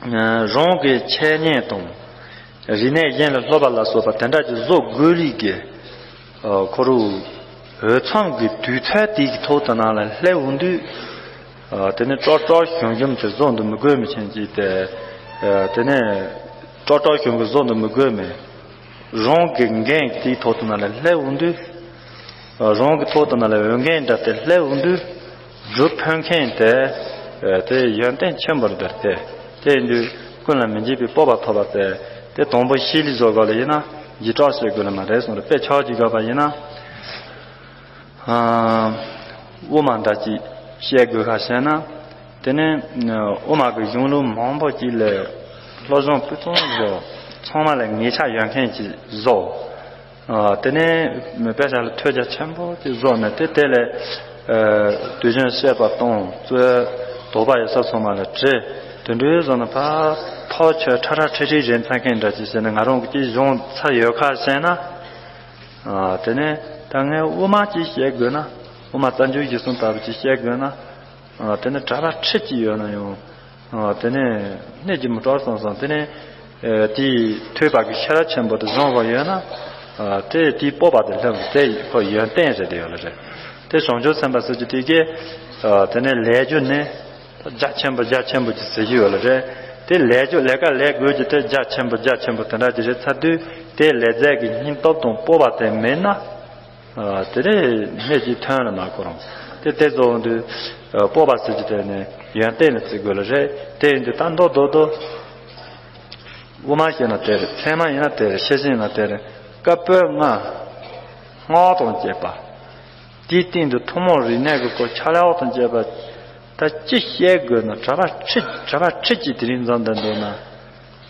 རང་གི་འཆད་ཉན་དང་། རིག་གནས་གཞན་ལ་སློབ་པ་ལ་སོགས་པ་དེ་འདྲ་ཅིག་བཟོ་དགོས་ལུགས་ཀྱི། ཁོ་རང་འོས་འཚམ་གྱི་དུས་ཚོད་དེ་གི་ཐོག་དེ་ནང་ལ་སླེབས་འོང་དུས། དེ་ནི་ཀྲོག་ཀྲོག་ཞུམ་ཞུམ་དེ་བཟོ་འདུག་མི་དགོས་མི་ཆེན་གྱིས་ཏེ། དེ་ནས་ཀྲོག་ཀྲོག་ཞུམ་ཞུམ་བཟོ་འདུག་མི་དགོས་མེད། རང་གི་འགན་དེའི་ཐོག་ཏུ་ན་ལ་སླེབས་འོང་དུས། རང་གི་ཐོག་ཏུ་ན་ལ་འོས་འགན་འདྲ་དེ་སླེབས་འོང་དུས། སྒྲུབ་ཕོད་མཁན་དེ། དེ་ཡོན་ཏན་ཆེན་པོར་འདིར་ཏེ། དེ་ཡིན་དུས་ཀུན་ལ་མི་འཇིགས་པའི་སྤོབས་པ་ཐོབ་པ་ཟེར། དེ་དང་པོ་ཤེས་ལས་བཟོ་དགོས་ལ་ཡིན་ན་ཡིད་གྲོགས་བྱེད་དགོས་ལ་མ་རེད་གསུངས་རེད། དཔེ་ཆ་ཅིག་དགོས་པ་ཡིན་ན། དབུ་མ་འདྲ་ཅིག་བཤད་དགོས་ཁ་བཤད་ན། དེ་ནས་དབུ་མ་གི་གཞུང་ལུགས་མང་པོ་ཅིག་ལས་སློབ་སྦྱོང་སྤུས་གཙང་བཟོ། ཚང་མ་ལ་ངེས་ཆ་ཡོད་མཁན་ཅིག་བཟོ། དེ་ནས་མི་དཔེ་ཆ་ལ་ཐོས་རྒྱ་ཆེན་པོ་ཅིག་བཟོ་ནས་དེ་དེ་ལས་དུས་རྒྱུན་བཤད་པ་གཏོང་གཙོས་དོགས་པ་ཡོད་ས་ཚང་མ་ལ་དྲི། དེ་འདྲའི་བཟོ་ན་ཕར་ཐག་ཆོད་ཁྲ་ཁྲ་ཁྲི་ཁྲི་རེད་མཚན་མཁན་འདྲ་ཅིག་བྱས་ནས་ང་རང་གི་ཅིག་གཞུང་ཚར་ཡོད་ཁ་བཤད་ན། དེ་ནས་ད་ངས་དབུ་མ་ཅིག་བཤད་དགོས་ན། དབུ་མ་རྩ་འཇུག་གཞིར་བཟུང་ལྟ་བུ་ཅིག་བཤད་དགོས་ན། དེ་ནས་གྲྭ་པ་ཁྲི་གཅིག་ཡོད་ན་ཡང་། དེ་ནས་གནས་ཀྱི་མི་སྐྲག་སོང་སོང་དེ་ནས། དེའི་ཐོས་པ་གི་ཤེས་རབ་ཆེན་པོ་དེ་བཟང་བ་ཡོད་ན། དེ་དེའི་སྤོབས་པ་དེ་ལྷག་དེ་ཁོ་ཡོན་ཏན་རེད་དེ་ཡོད་ལ་རེད། དེ་བྱང་ཆུབ་སེམས་དཔའ་ཟེར་རྒྱུ་དེ་གས། དེ་ནས་ལས་རྒྱུ་ནི། རྒྱ་ཆེན་པོ་རྒྱ་ཆེན་པོ་ཅིག་ཟེར་གྱི་ཡོད་ལ་རེད། དེ་ལས་རྒྱུ་ལས་ཀ་ལས་དགོས་ཀྱི་དེ་རྒྱ་ཆེན་པོ་རྒྱ་ཆེན་པོ་དེ་འདྲ་ཅིག་རེད་ཚར་དུས་དེ་ལས་རྫས་ཀྱི་སྙིང་སྟོབས་དང་སྤོབས་པ་དེ་མེད་ན། དེ་རེད་གནས་ཀྱི་ཐོན་ལ་མ་གོ་རུང་། དེ་དེ་ཚོ་འོང་དུས། སྤོབས་པ་ཟེར་གྱི་དེ་ནི་ཡོན་ཏན་ལ་བརྩི་དགོས་ལ་རེད། དེ་ཡིན་དུས་ད་མདོ་མདོ་མདོ། དབུ་མ་ཞེས་ན་དེ་རེད། ཚད་མ་ཡིན་ན་དེ་རེད། ཤེར་ཕྱིན་ཡིན་ན་དེ་རེད། བཀའ་པོད་ལྔ། སྔགས་དང་བཅས་པ། དེའི་སྟེང་དུ་ཐུན་མོང་རིག་གནས་ཀྱི་སྐོར་ཕྱག་ལེན་དང་བཅས་པ། ད་ཅི་བཤད་དགོས་ན་གྲྭ་པ་ཁྲི་གྲྭ་པ་ཁྲི་གཅིག་དེ་རིང་འཛོམས་བསྡད་འདུག་ན།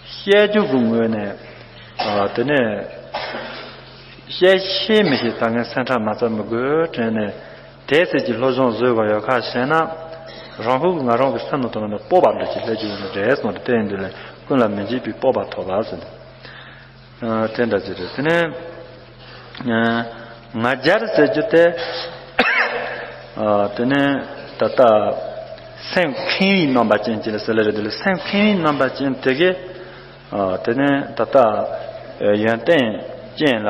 བཤད་རྒྱུ་གི་ངོས་ནས། དེ་ནས་བཤད་ཤེས་མི་ཤེས་ད་ངས་སེམས་ཁྲལ་མ་རྩ་མི་དགོས་དྲན་ནས། དེ་ཚེ་ཀྱི་སློབ་སྦྱོང་བཟོས་པ་ཡོད་ཁ་བཤད་ན། རང་ཁུག་ང་རང་གི་སེམས་ནང་དུ་ལ་ནས་སྤོབས་པ་འདྲ་ཅིག་སླེབས་ཀྱི་ཡོད་ནི་རེད་གསུངས་ཏེ་དེ་ཡིན་དུས་ལས་ཀུན་ལ་མི་འཇིགས་པའི་སྤོབས་པ་ཐོབ་པ་ཟེར་ནས། དེ་འདྲ་ཅིག་རེད། དེ་ནས་ང་རྒྱལ་ཟེར་རྒྱུ་དེ། དེ་ནས་ད་ལྟ་སེམས་ཁེངས་པའི་རྣམ་པ་ཅན་ཅིག་ལ་ཟེར་ལེ་རེད། དེ་ལ་སེམས་ཁེངས་པའི་རྣམ་པ་ཅན་དེ་གས། དེ་ནས་ད་ལྟ་ཡོན་ཏན་ཅན་ལ།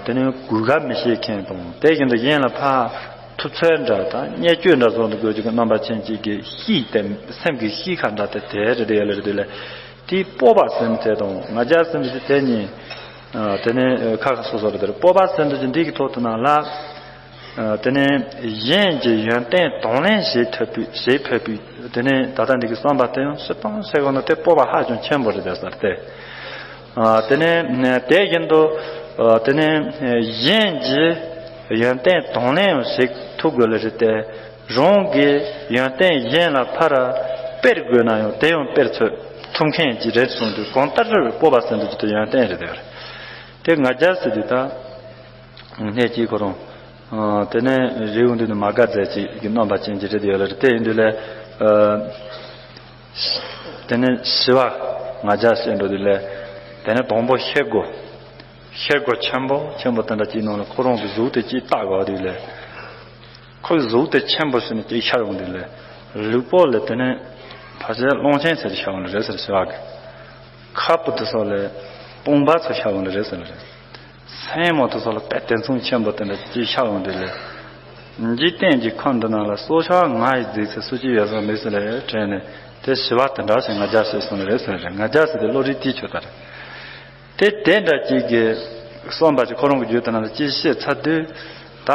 དེ་ནས་གུས་ཀ་མི་ཤེས་མཁན་དང་དེ་བཞིན་དུ་གཞན་ལ་ཕར་ཐུབ་ཚོད་འདྲ་དང་བརྙས་བཅོས་འདྲ་བཟོ་འདུག་དགོས་རྒྱུ་གི་རྣམ་པ་ཅན་གཅིག་གི་གཤིས་དེ་སེམས་ཀྱི་གཤིས་ཁ་འདྲ་དེ་དེ་རེད་དེ་ཡོད་ལེ་རེད་དེ་ལས། དེའི་སྤོབས་པ་ཟེར་མི་དེ་དང་ང་རྒྱལ་ཟེར་མི་དེ་དེ་གཉིས། དེ་ནས་ཁ་ཁ་སོ་སོ་རེད་དེ་རེད། སྤོབས་པ་ཟེར་མི་དེ་འདི་གི་ཐོག་ཏུ་ན་ལ། དེ་ནས་གཞན་གྱི་ཡོན་ཏན་དང་ལེན་བྱེད་ཐུབ་པའི་བྱེད་ཕོད་པའི་དེ་ནས་ད་ལྟ་འདི་གི་བསམ་པ་དེ་ཡང་སྤྱིར་བཏང་ཟེར་དགོས་ན་དེ་སྤོབས་པ་ཧ་ཅང་ཆེན་པོ་རེད་དེ་ཟེར་ཏེ། དེ་ནས་དེ་བཞིན་དུ། དེ་ནས་གཞན་གྱི་ཡོན་ཏན་དང་ལེན་ཡང་བྱེད་ཐུབ་དགོས་ལ་རེད་དེ། རང་གི་ཡོན་ཏན་གཞན་ལ་ཕར་སྤེལ་དགོས་ན་ཡང་དེ་ཡང་སྤེལ་ཚུལ་ཐུབ་མཁན་གྱི་རེད་གསུངས་དུས་གང་ལྟར་སྤོབས་པ་ཟེར་འདུག་ཅི་ཏུ་ཡོན་ཏན་རེད་དེ། དེ་ང་རྒྱལ་ཟེར་དུས་ད། གནས་ཀྱི་ཁོ་རང་། དེ་ནས་རི་བོ་འདི་ནི་མ་དགའ་མཛད་ཅིག་གི་རྣམ་པ་ཅན་གྱི་རེད་ཡོད་ལ་རེད་དེ་ཡིན་དུས་ལས། དེ་ནས་ཞི་བ་ང་རྒྱལ་ཟེར་འགྲོ་དུས་ལས། དེ་ནས་དང་པོ་ཤེལ་སྒོ། ཤེལ་སྒོ་ཆེན་པོ་ཆེན་པོ་དེ་འདྲ་ཅིག་ནང་ལ་ཁོ་རང་གི་གཟུགས་དེ་ཅིག་བཏགས་དགོས་དུས་ལས། ཁོའི་གཟུགས་དེ་ཆེན་པོ་ཟེར་ནས་ཅིག་ཤར་འོང་དུས་ལས། ལུས་པོ་ལས་དེ་ནས་ཕལ་ཆེར་གླང་ཆེན་ཟེར་ཤར་འོང་ལ་རེད་ཟེར་ཞི་བ་གི། ཁ་སྤུ་དེ་སོགས་ལས་དཔུང་པ་ཚོ་ཤར་འོང་ལ་རེད་ཟེར་ལ་རེད། སེན་མོ་དེ་སོགས་ལ་དཔེ་དེ་མཚུངས་ཆེན་པོ་དེ་འདྲ་ཅིག་ཤར་འོང་དུས་ལས། འཇིག་རྟེན་གྱི་ཁམས་འདི་ནང་ལ་སྲོག་ཆགས་ང་ཡི་རྫིག་ཚད་སུ་གཅིག་ཡོད་ས་མེད་ཟེར་ལས་དྲན་ནས་དེ་ཞི་བ་དེ་འདྲ་ཞིག་ང་རྒྱལ་ཞེས་གསུངས་ནི་རེད་ཟེར་རེད། ང་རྒྱལ་ཟེར་དེ་བློ་རིག་དེའི་ཆོས་དར། དེ་དེ་འདྲ་གཅིག་གི་གསུངས་པ་ཅིག་ཁོ་རང་གི་རྒྱུད་དེ་ནང་ལ་ཅིག་བཤད་ཚར་དུས་ད།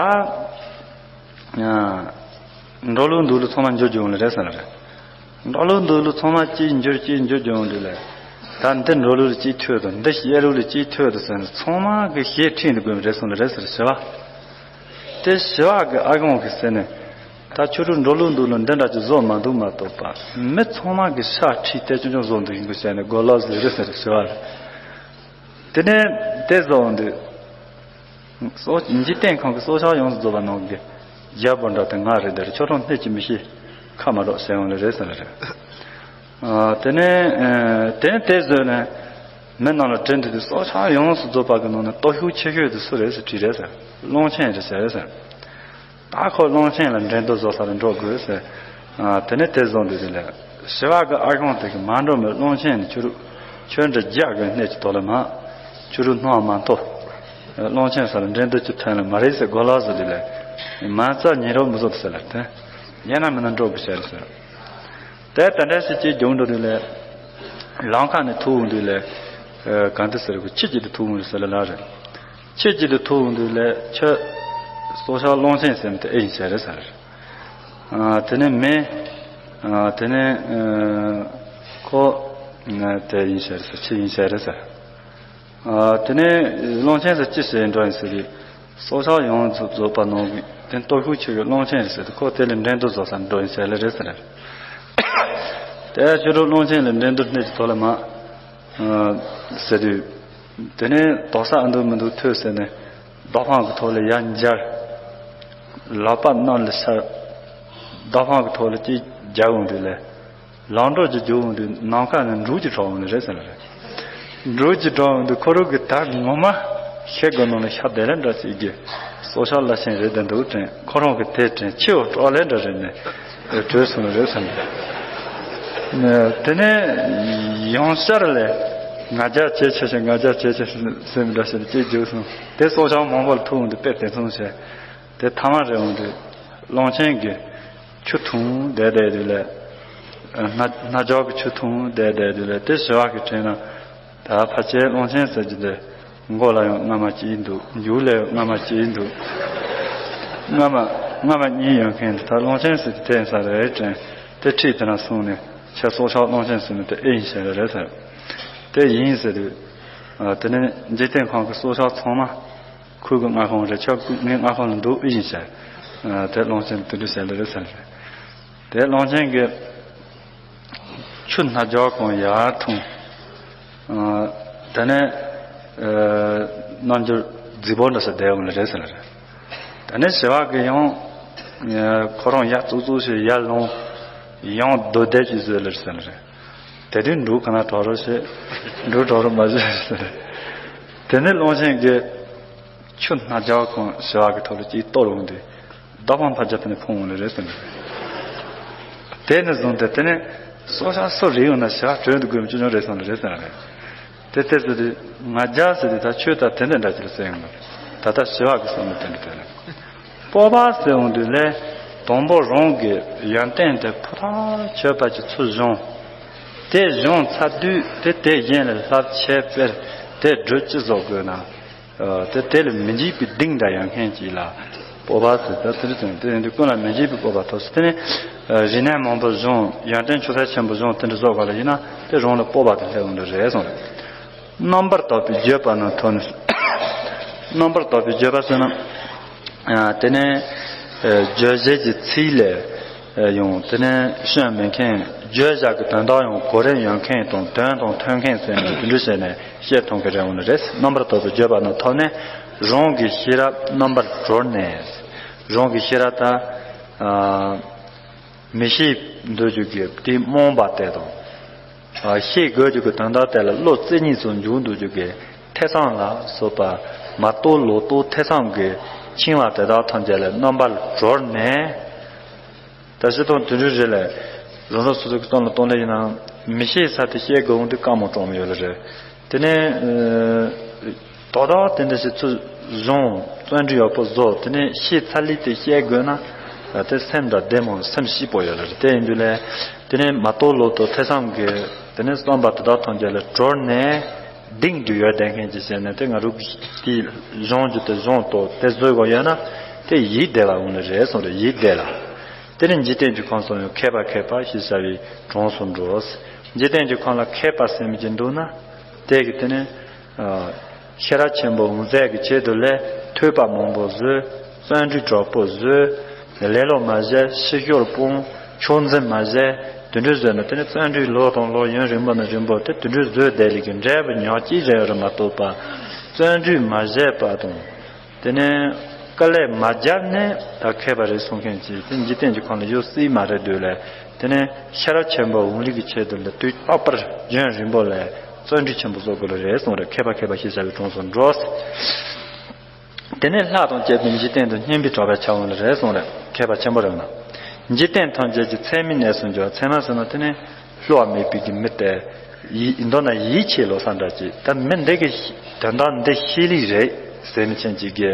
འགྲོ་ལུགས་འདུག་ལུགས་ཚང་མ་འཇོག་རྒྱུ་ཡོང་ལེ་རེད་ཟེར་ལ་རེད། འགྲོ་ལུགས་འདུག་ལུགས་ཚང་མ་གཅིག་འགྱུར་གཅིག་འགྱུར་རྒྱུ་ཡོང་དུས་ལ། ད་འདི་འགྲོ་ལུགས་ལ་གཅིག་ཐོས་དང་འདི་ཤེས་ལུགས་ལ་གཅིག་ཐོས་དང་ཟེར་ནས་ཚང་མ་གི་ཤེས་ཁྲིད་འདི་དགོས་མི་རེད་གསུངས་ལེ་རེད་ཟེར་ཞི་བ། དེ་ཞི་བ་གི་ཨ་ཁོང་གི་ཟེར་ནས། ད་ཁྱོད་ཚོ་འགྲོ་ལུགས་འདུག་ལུགས་འདི་འདྲ་ཅིག་བཟོ་མ་འདུག་མ་གཏོགས་པ། མི་ཚང་མ་གི་ཤ་ཁྲིད་དེ་ཆུང་ཆུང་བཟོ་འདུག་ཡིན་དགོས་བྱས་ནས་གོ་ལོག་ཟེར་རེད་ཟེར་ཞི་བ། དེ་ནས་དེ་བཟོ་འོང་དུས། སྲོག་འཇིག་རྟེན་ཁམས་ཀྱི་སྲོག་ཆགས་ཡོངས་སུ་རྫོགས་པ་རྣམས་ཀྱི་རྒྱལ་པོ་འདྲ་དེ་ང་རེད་དེར་ཁྱོད་རང་སྣེ་གཅིག་མི་ཤེས། ཁ་མ་རོག་ཟེར་ཡོང་ལེ་རེད་ཟེར་ལེ་རེད། ཨ། དེ་ནས་ཨ། དེ་ནས་དེ་བཟོས་ནས་མི་རྣམས་ལ་དྲིས་འདུག་དུས་སྲོག་ཆགས་ཡོངས་སུ་རྫོགས་པ་གི་ནང་ནས་སྟོབས་ཤུགས་ཆེ་ཤོས་དེ་སུ་རེད་ཟེར་དྲིས་རེད་ཟེར། གླང་ཆེན་རེད་ཟེར་རེད་ཟེར། ད་ཁོ་གླང་ཆེན་ལ་འགྲན་བསྡུར་བཟོ་ས་ལ་འགྲོ་དགོས་ཟེར། ཨ། དེ་ནས་དེ་བཟོ་འདུག་དེ་ལས་ཞི་བ་གི་ཨ་ཁོང་དེ་གི་མ་འགྲོ་མི་གླང་ཆེན་ནི་ཆུ་རུ་ཆུ་འདྲ་རྒྱག་གི་སྣེ་གཅིག་དོ་ལ་མ། ཆུ་རུ་སྣང་མ་ཐོ། གླང་ཆེན་ས་ལ་འགྲན་བསྡུར་གྱི་ཐོན་ལ་མ་རེད་ཟེར་གོ་ལ་ཟེར་དེ་ལས། མ་རྩ་ཉེ་རོགས་མི་བཟོ་དུ་ཟེར་ལ་དེ། ཡང་ན་མི་ན་འགྲོ་དགོས་ཟེར་ཟེར། དེ་ད་འདྲ་ཞིག་ཅིག་རྒྱུག་འགྲོ་དུས་ལས། ལམ་ཁ་ནས་ཐུག་འོང་དུས་ལས། གང་དུ་ཟེར་གོ་ཁྱི་གཅིག་ཏུ་ཐུག་འོང་ཟེར་ལ་ལ་རེད། ཁྱི་གཅིག་ཏུ་ཐུག་འོང་དུས་ལས་ཁྱོད། སྲོག་ཆགས་གླང་ཆེན་ཟེར་ནས་དེ་ཨེ་ཡིན་ཟེར་རེད་ཟེར། ཨ། དེ་ནས་མེ། ཨ། དེ་ནས་ཨ། ཁོ། ཨ། དེ་ཡིན་ཟེར་ཟེར་ཁྱི་ཡིན་ཟེར་རེད་ཟེར། ཨ། དེ་ནས་གླང་ཆེན་ཟེར་ཅི་ཟེར་འགྲོ་ཡིན་ཟེར་དུས། སྲོག་ཆགས་ཡོངས་སུ་རྫོགས་པ་ནང་གི་དེ་སྟོབས་ཤུགས་ཆེ་བའི་གླང་ཆེན་ཟེར་དུས་ཁོ་དེ་ལས་འགྲན་བསྡུར་བཟོ་ས་འགྲོ་ཡིན་ཟེར་ལེ་རེད་ཟེར། དེ་ཁྱོད་རང་གླང་ཆེན་ལས་འགྲན་བསྡུར་སྣེ་གཅིག་དོ་ལ་མ། ཨ། ཟེར་དུས། དེ་ནས་དོགས་ས་ཨ་འདུག་མི་འདུག་ཐོས་ཟེར་ནས་རྡོ་ཕང་གི་ཐོག་ལ་ཡར་འབྱར། ལག་པ་གནམ་ལ་འཕྱར། རྡོ་ཕང་གི་ཐོག་ལ་ཅིག་རྒྱག་འོང་དུས་ལས། ལམ་འགྲོ་གཅིག་རྒྱུག་འོང་དུས་ནམ་མཁའ་ནས་འབྲུག་ཅིག་གྲགས་འོང་ནི་རེད་ཟེར་ལ་རེད། འབྲུག་ཅིག་གྲགས་འོང་དུས་ཁོ་རང་གི་ད་ངོ་མ་ཤེལ་སྒོ་ནང་ལ་ཤ་དེ་ལས་འདྲ་ཅིག་གི་སྲོག་ཆགས་བླ་ཆེན་རེད་དེ་འདུག་དྲན། ཁོ་རང་གི་དེ་དྲན་ཕྱི་བ་སྤྲོ་ལས་འདྲ་རེད་ནས་བྲོས་སོང་ནི་རེད་ཟེར་ནས། དེ་ནས་ཡང་ཤར་ལས་ང་རྒྱལ་ཇེ་ཆེ་ཞིང་ང་རྒྱལ་ཇེ་ཆེ་ཟེར་མི་འདྲ་ཞིག་ཅིག་རྒྱུག་སོང་། དེ་སྲོག་ཆགས་མང་པོ་ལ་ཐུག་འོང་དུས་དཔེ་དེ་མཚུངས་བྱས། དེ་ཐ་མ་རེ་འོང་དུས་གླང་ཆེན་གྱི་ཆུ་འཐུང་བསྡད་བསྡད་དུས་ལས། སྣ་སྣ་རྒྱག་གི་ཆུ་འཐུང་བསྡད་བསྡད་དུས་ལས་དེ་ཞི་བ་གི་དྲན་ན། ད་ཕལ་ཆེར་གླང་ཆེན་ཟེར་གྱི་འདི་མགོ་ལ་ཡང་རྔ་མ་གཅིག་འདུག་མཇུག་ལ་ཡང་རྔ་མ་གཅིག་འདུག་རྔ་མ་རྔ་མ་གཉིས་ཡོད་མཁན་དེ་ད་གླང་ཆེན་ཟེར་གྱི་དེ་ཡིན་ས་རེད་དྲན། དེ་ཁྲིད་དེ་ན་སོང་ནས་ཁྱེད་སྲོག་ཆགས་གླང་ཆེན་ཟེར་ནས་དེ་ཨེ་ཡིན་ཟེར་རེད་ཟེར། དེ་ཡིན་ཟེར་དུས། དེ་ནས་འཇིག་རྟེན་ཁམས་ཀྱི་སྲོག་ཆགས་ཚང་མ། ཁོའི་གི་མངའ་ཁོངས་རེད། ཁྱོད་ངའི་མངའ་ཁོངས་ལ་འདུག་ཨེ་ཡིན་ཟེར། དེ་གླང་ཆེན་དུད་འགྲོ་ཟེར་ལེ་རེད་ཟེར་ལེ། དེ་གླང་ཆེན་གྱི་ཆུ་སྣ་རྒྱག་གང་ཡར་འཐུང་། དེ་ནས་རྣལ་འབྱོར་རྫིག་པོ་འདྲ་ཟེར་བསྡད་ཡོང་ལེ་རེད་ཟེར་ལེ་རེད། དེ་ནས་ཞི་བ་གི་ཡང་ཁོ་རང་ཡར་ཙུག་ཙུག་ཞིག་ཡར་ལོང་། ཡང་རྡོ་རྡེག་ཅིག་བཟོས་ལེ་རེད་ཟེར་ལེ་རེད། དེ་དུས་འབྲུག་ག་ན་གྲོགས་རོགས་བྱེད། འབྲུག་གྲོགས་རོགས་མ་བྱེད་ཟེར། དེ་ནས་གླང་ཆེན་གྱིས་ཆུ་སྣ་རྒྱག་གང་ཞི་བ་གི་ཐོག་ལ་ཅིག་གཏོར་འོང་དུས་རྡོ་ཕང་ཕར་རྒྱབ་དེ་ནས་འཕངས་འོང་ལེ་རེད་ཟེར། དེ་ནས་བཟུང་སྟེ་དེ་ནས་སྲོག་ཆགས་སུ་རེ་ཡོང་ན་ཞི་བ་བྲོས་འདུག་དགོས་མི་ཆུང་ཆུང་རེད་སོང་ལེ་རེད་ཟེར་རེད། དེ་ལྟར་ཟེར་དུས་ང་རྒྱལ་ཟེར་དུས་ད་ཆོས་ད་དེ་འདྲ་འདྲ་ཅིག་ལ་ཟེར་ཡོང་ལ། ད་ལྟ་ཞི་བ་གི་བསམ་བློ་དེ་འདྲ་དེ་ལ། སྤོབས་པ་ཟེར་འོང་དུས་ལས་དང་པོ་རང་གི་ཡོན་ཏན་དེ་ཕུ་ཐག་ཆོད་པ་ཅིག་ཚུར་སྦྱོང་། དེ་སྦྱོང་ཚར་དུས་དེ་དེ་གཞན་ལ་བསླབ་བྱ་སྤེལ། དེ་སྒྲུབ་ཅི་བཟོ་དགོས་ན། དེ་དེ་ལ་མི་འཇིགས་པའི་གདེང་འདྲ་ཡོད་མཁན་ཅིག་ལ་སྤོབས་པ་ཟེར། ད་དེ་རིང་དེ་ཡིན་དུས་ཀུན་ལ་མི་འཇིགས་པའི་སྤོབས་པ་ཐོབ་ཟེར། དེ་ནས་རིག་གནས་མང་པོ་སྦྱོང་། ཡོན་ཏན་ཆུ་ཚད་ཆེན་པོ་སྦྱོང་། དེ་འདྲ་བཟོ་དགོས་ལ་ཡིན་ན་དེ་རང་ལ་སྤོབས་པ་དེ་སླེབས་འོང་འདྲ་རེད་གསུངས་རེད། རྣམ་པར་དག་པའི་བརྗོད་པ་རྣམས་ཐོབ་ནས། རྣམ་པར་དག་པའི་བརྗོད་པ་ཟེར་ན། དེ་ནས་བརྗོད་བྱེད་ཀྱི་ཚིག་ལས་ཡང་དེ་ནས་སྐྱོན་མེད་མཁན། བརྗོད་བྱ་གི་དོན་དག་ཡང་གོ་རིམ་ཡོད་མཁན་དང་དོན་དང་མཐུན་མཁན་ཟེར་ནས་དེ་འདྲ་བྱས་ནས་བཤད་ཐུབ་མཁན་རེད་འོང་ནི་རེད། རྣམ་པར་དག་པའི་བརྗོད་པ་རྣམས་ཐོབ་ནས་རང་གི་ཤེས་རབ་རྣམ་པར་གྲོལ་ནས། རང་གི་ཤེས་རབ་ད། མི་ཤེས་འདོད་རྒྱུ་གི་དེ་རྨོངས་པ་དེ་དང་། ཤེས་དགོས་རྒྱུ་གི་དོན་དག་དེ་ལ་བློ་རྩེ་གཉིས་སུ་འཇུག་འདོད་རྒྱུ་གི་ཐེ་ཚོམ་ལ་སོགས་པ་མ་རྟོགས་ལོག་རྟོག་ཐེ་ཚོམ་གྱི་འཆིང་བ་དེ་དག་ཐམས་ཅད་ལས་རྣམ་པར་གྲོལ་ནས། ད་སྤྱིར་བཏང་དུད་འགྲོའི་རིགས་ལས་རང་རང་སོ་སོ་གི་སྟེང་ལ་གཏོང་ལེ་ཡིན་ན་མི་ཤེས་ས་དེ་ཤེས་དགོས་འོང་དུས་དཀའ་མོ་གྲོངས་མི་ཡོད་ལེ་རེད། དེ་ནས། ད་ལྟ་དེ་འདྲ་ཞིག་ཚུར་བཟུང་བརྩོན་འགྲུས་ཡག་པོ་བཟོ། དེ་ནས་ཤེས་ཚར་ལས་དེ་བཤད་དགོས་ན་དེ་སེམས་དང་བདེ་མོ་སེམས་སྐྱིད་པོ་ཡོད་ལ་རེད། དེ་ཡིན་དུས་ལས་དེ་ནས་མ་གཏོགས་ལོ་ཏོག་ཐེ་ཚོམ་གྱི་དེ་ནས་བསམ་པ་དེ་དག་ཐམས་ཅད་ལས་གྲོལ་ནས་གདེང་དུ་ཡོད་བསྡད་མཁན་གྱི་བྱས་ནས་དེ་ང་རུ་དེ་གཞུང་རྒྱུ་དེ་གཞུང་ཏོ་དེ་བཟོས་དགོས་ཡོད་ན་དེ་ཡིད་བདེ་བ་འོང་ནི་རེད་གསུངས་རེད། ཡིད་བདེ་ལ། དེ་ནས་འཇིག་རྟེན་གྱི་ཁམས་སུ་ཡང་མཁས་པ་མཁས་པ་ཞེས་བྱ་བའི་གྲངས་སུ་འགྲོ། འཇིག་རྟེན་གྱི་ཁམས་ལ་མཁས་པ་ཟེར་མི་ཅིག་འདུག་ན་དེ་གི་དེ་ནས་ཤེས་རབ་ཆེན་པོ་འོང་ཟད་ཀྱི་ཆེད་དུ་ལས་ཐོས་པ་མང་པོ་བཟོས། བརྩོན་འགྲུས་དྲག་པོ་བཟོས། ལེ་ལོ་མ་བྱས། ཕྱི་བཤོལ་སྤོང་། ཕྱོགས་འཛིན་མ་བྱས། དེ་འདྲ་བཟོས་ན་དེ་ནས་བརྩོན་འགྲུས་ལོ་དང་ལོ་ཡུན་རིང་པོ་ནས་རིང་པོ་དེ་དེ་འདྲ་བཟོས་བསྡད་ལས་ཀྱི་འབྲས་བུ་ཉག་གཅིག་རེ་ཡོད་རེད་མ་གཏོགས་པ། བརྩོན་འགྲུས་མ་བྱས་པ་དང་། དེ་ནས་དཀའ་ལས་མ་བརྒྱབ་ནས་ད་མཁས་པ་རེད་གསུང་མཁན་གྱིས་དེ་འཇིག་རྟེན་གྱི་ཁམས་ལ་ཡོད་སྲིད་མ་རེད་འདོད་ལས། དེ་ནས་ཤེས་རབ་ཆེན་པོ་འོང་ལུགས་ཀྱི་ཆེད་དུ་ལ་དུས་རྟག་པར་རྒྱུན་རིང་པོ་ལ་བརྩོན་འགྲུས་ཆེན་པོ་བཟོ་དགོས་ལ་རེད་གསུངས་རེད། མཁས་པ་མཁས་པ་ཞེས་བྱ་བའི་གྲངས་སུ་འགྲོ། དེ་ནས་ལྷ་དང་བཅས་པའི་འཇིག་རྟེན་དུ་སྙན་པའི་གྲགས་པའི་ཆ་འོང་ལ་རེད་གསུངས་རེད། མཁས་པ་ཆེན་པོ་རེད་ན། འཇིག་རྟེན་ཐམས་ཅད་ཀྱི་ཚད་མའི་གནས་སུ་འགྱུར། ཚད་མ་ཟེར་ན་དེ་ནས་བསླུ་བ་མེད་པའི་གི་མི་དེ། ཡི་མདོར་ན་ཡིད་ཆེས་ལོ་ས་འདྲ་ཅིག་ད་མི་འདི་གི་དོན་དག་འདི་ཤེས་ལེ་རེད་ཟེར་མི་ཅན་ཅིག་གི་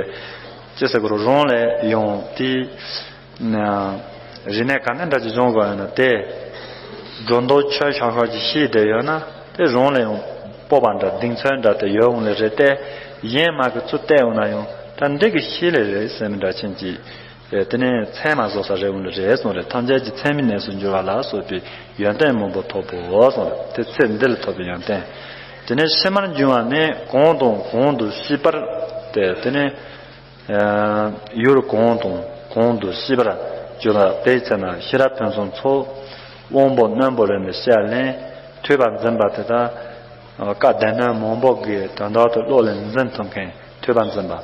ཅི་ཟེར་དགོས་རུང་ལས་ཡོང་དེ། རིག་གནས་ག་ནས་འདྲ་ཅིག་སྦྱོང་དགོས་ཡོད་ན་དེ། སྒྲོ་འདོགས་ཆོད་ཤག་ཤག་ཅིག་ཤེས་བསྡད་ཡོད་ན་དེ་རང་ལས་ཡང་སྤོབས་པ་འདྲ་གདེང་ཚོད་འདྲ་དེ་ཡོད་འོང་ལེ་རེད་དེ། གཞན་མ་གི་ཚུར་བལྟས་འོང་ན་ཡང་ད་འདི་གི་ཤེས་ལེ་རེད་ཟེར་མི་འདྲ་ཅན་ཅིག་དེ་ནས་ཚད་མ་བཟོ་ས་རེད་འོང་ལེ་རེད་གསུངས་རེད། ཐམས་ཅད་ཀྱི་ཚད་མའི་གནས་སུ་འགྱུར་བ་ལ་སོགས་པའི་ཡོན་ཏན་མང་པོ་ཐོབ་བོ་གསུངས་རེད། དེ་ཚེ་འདི་ལ་ཐོབ་པའི་ཡོན་ཏན། དེ་ནས་ཕྱི་མར་འབྱུང་བ་ནི་གང་དང་གང་དུ་ཤེས་པར་ཏེ། དེ་ནས་ཡུལ་གང་དང་གང་དུ་ཤེས་པར་གྱུར་པ། དེའི་ཚེ་ན་ཤེས་རབ་ཕུན་སུམ་ཚོགས། དབང་པོ་རྣོན་པོ་རེ་ནས་བཤད་ལེན། ཐོས་པ་འཛིན་པ་དེ་དག་བཀའ་སྡེ་སྣོད་མང་པོ་གི་དོན་དག་ཏུ་བློ་ལ་འཛིན་ཐུབ་མཁན་ཐོས་པ་འཛིན་པ།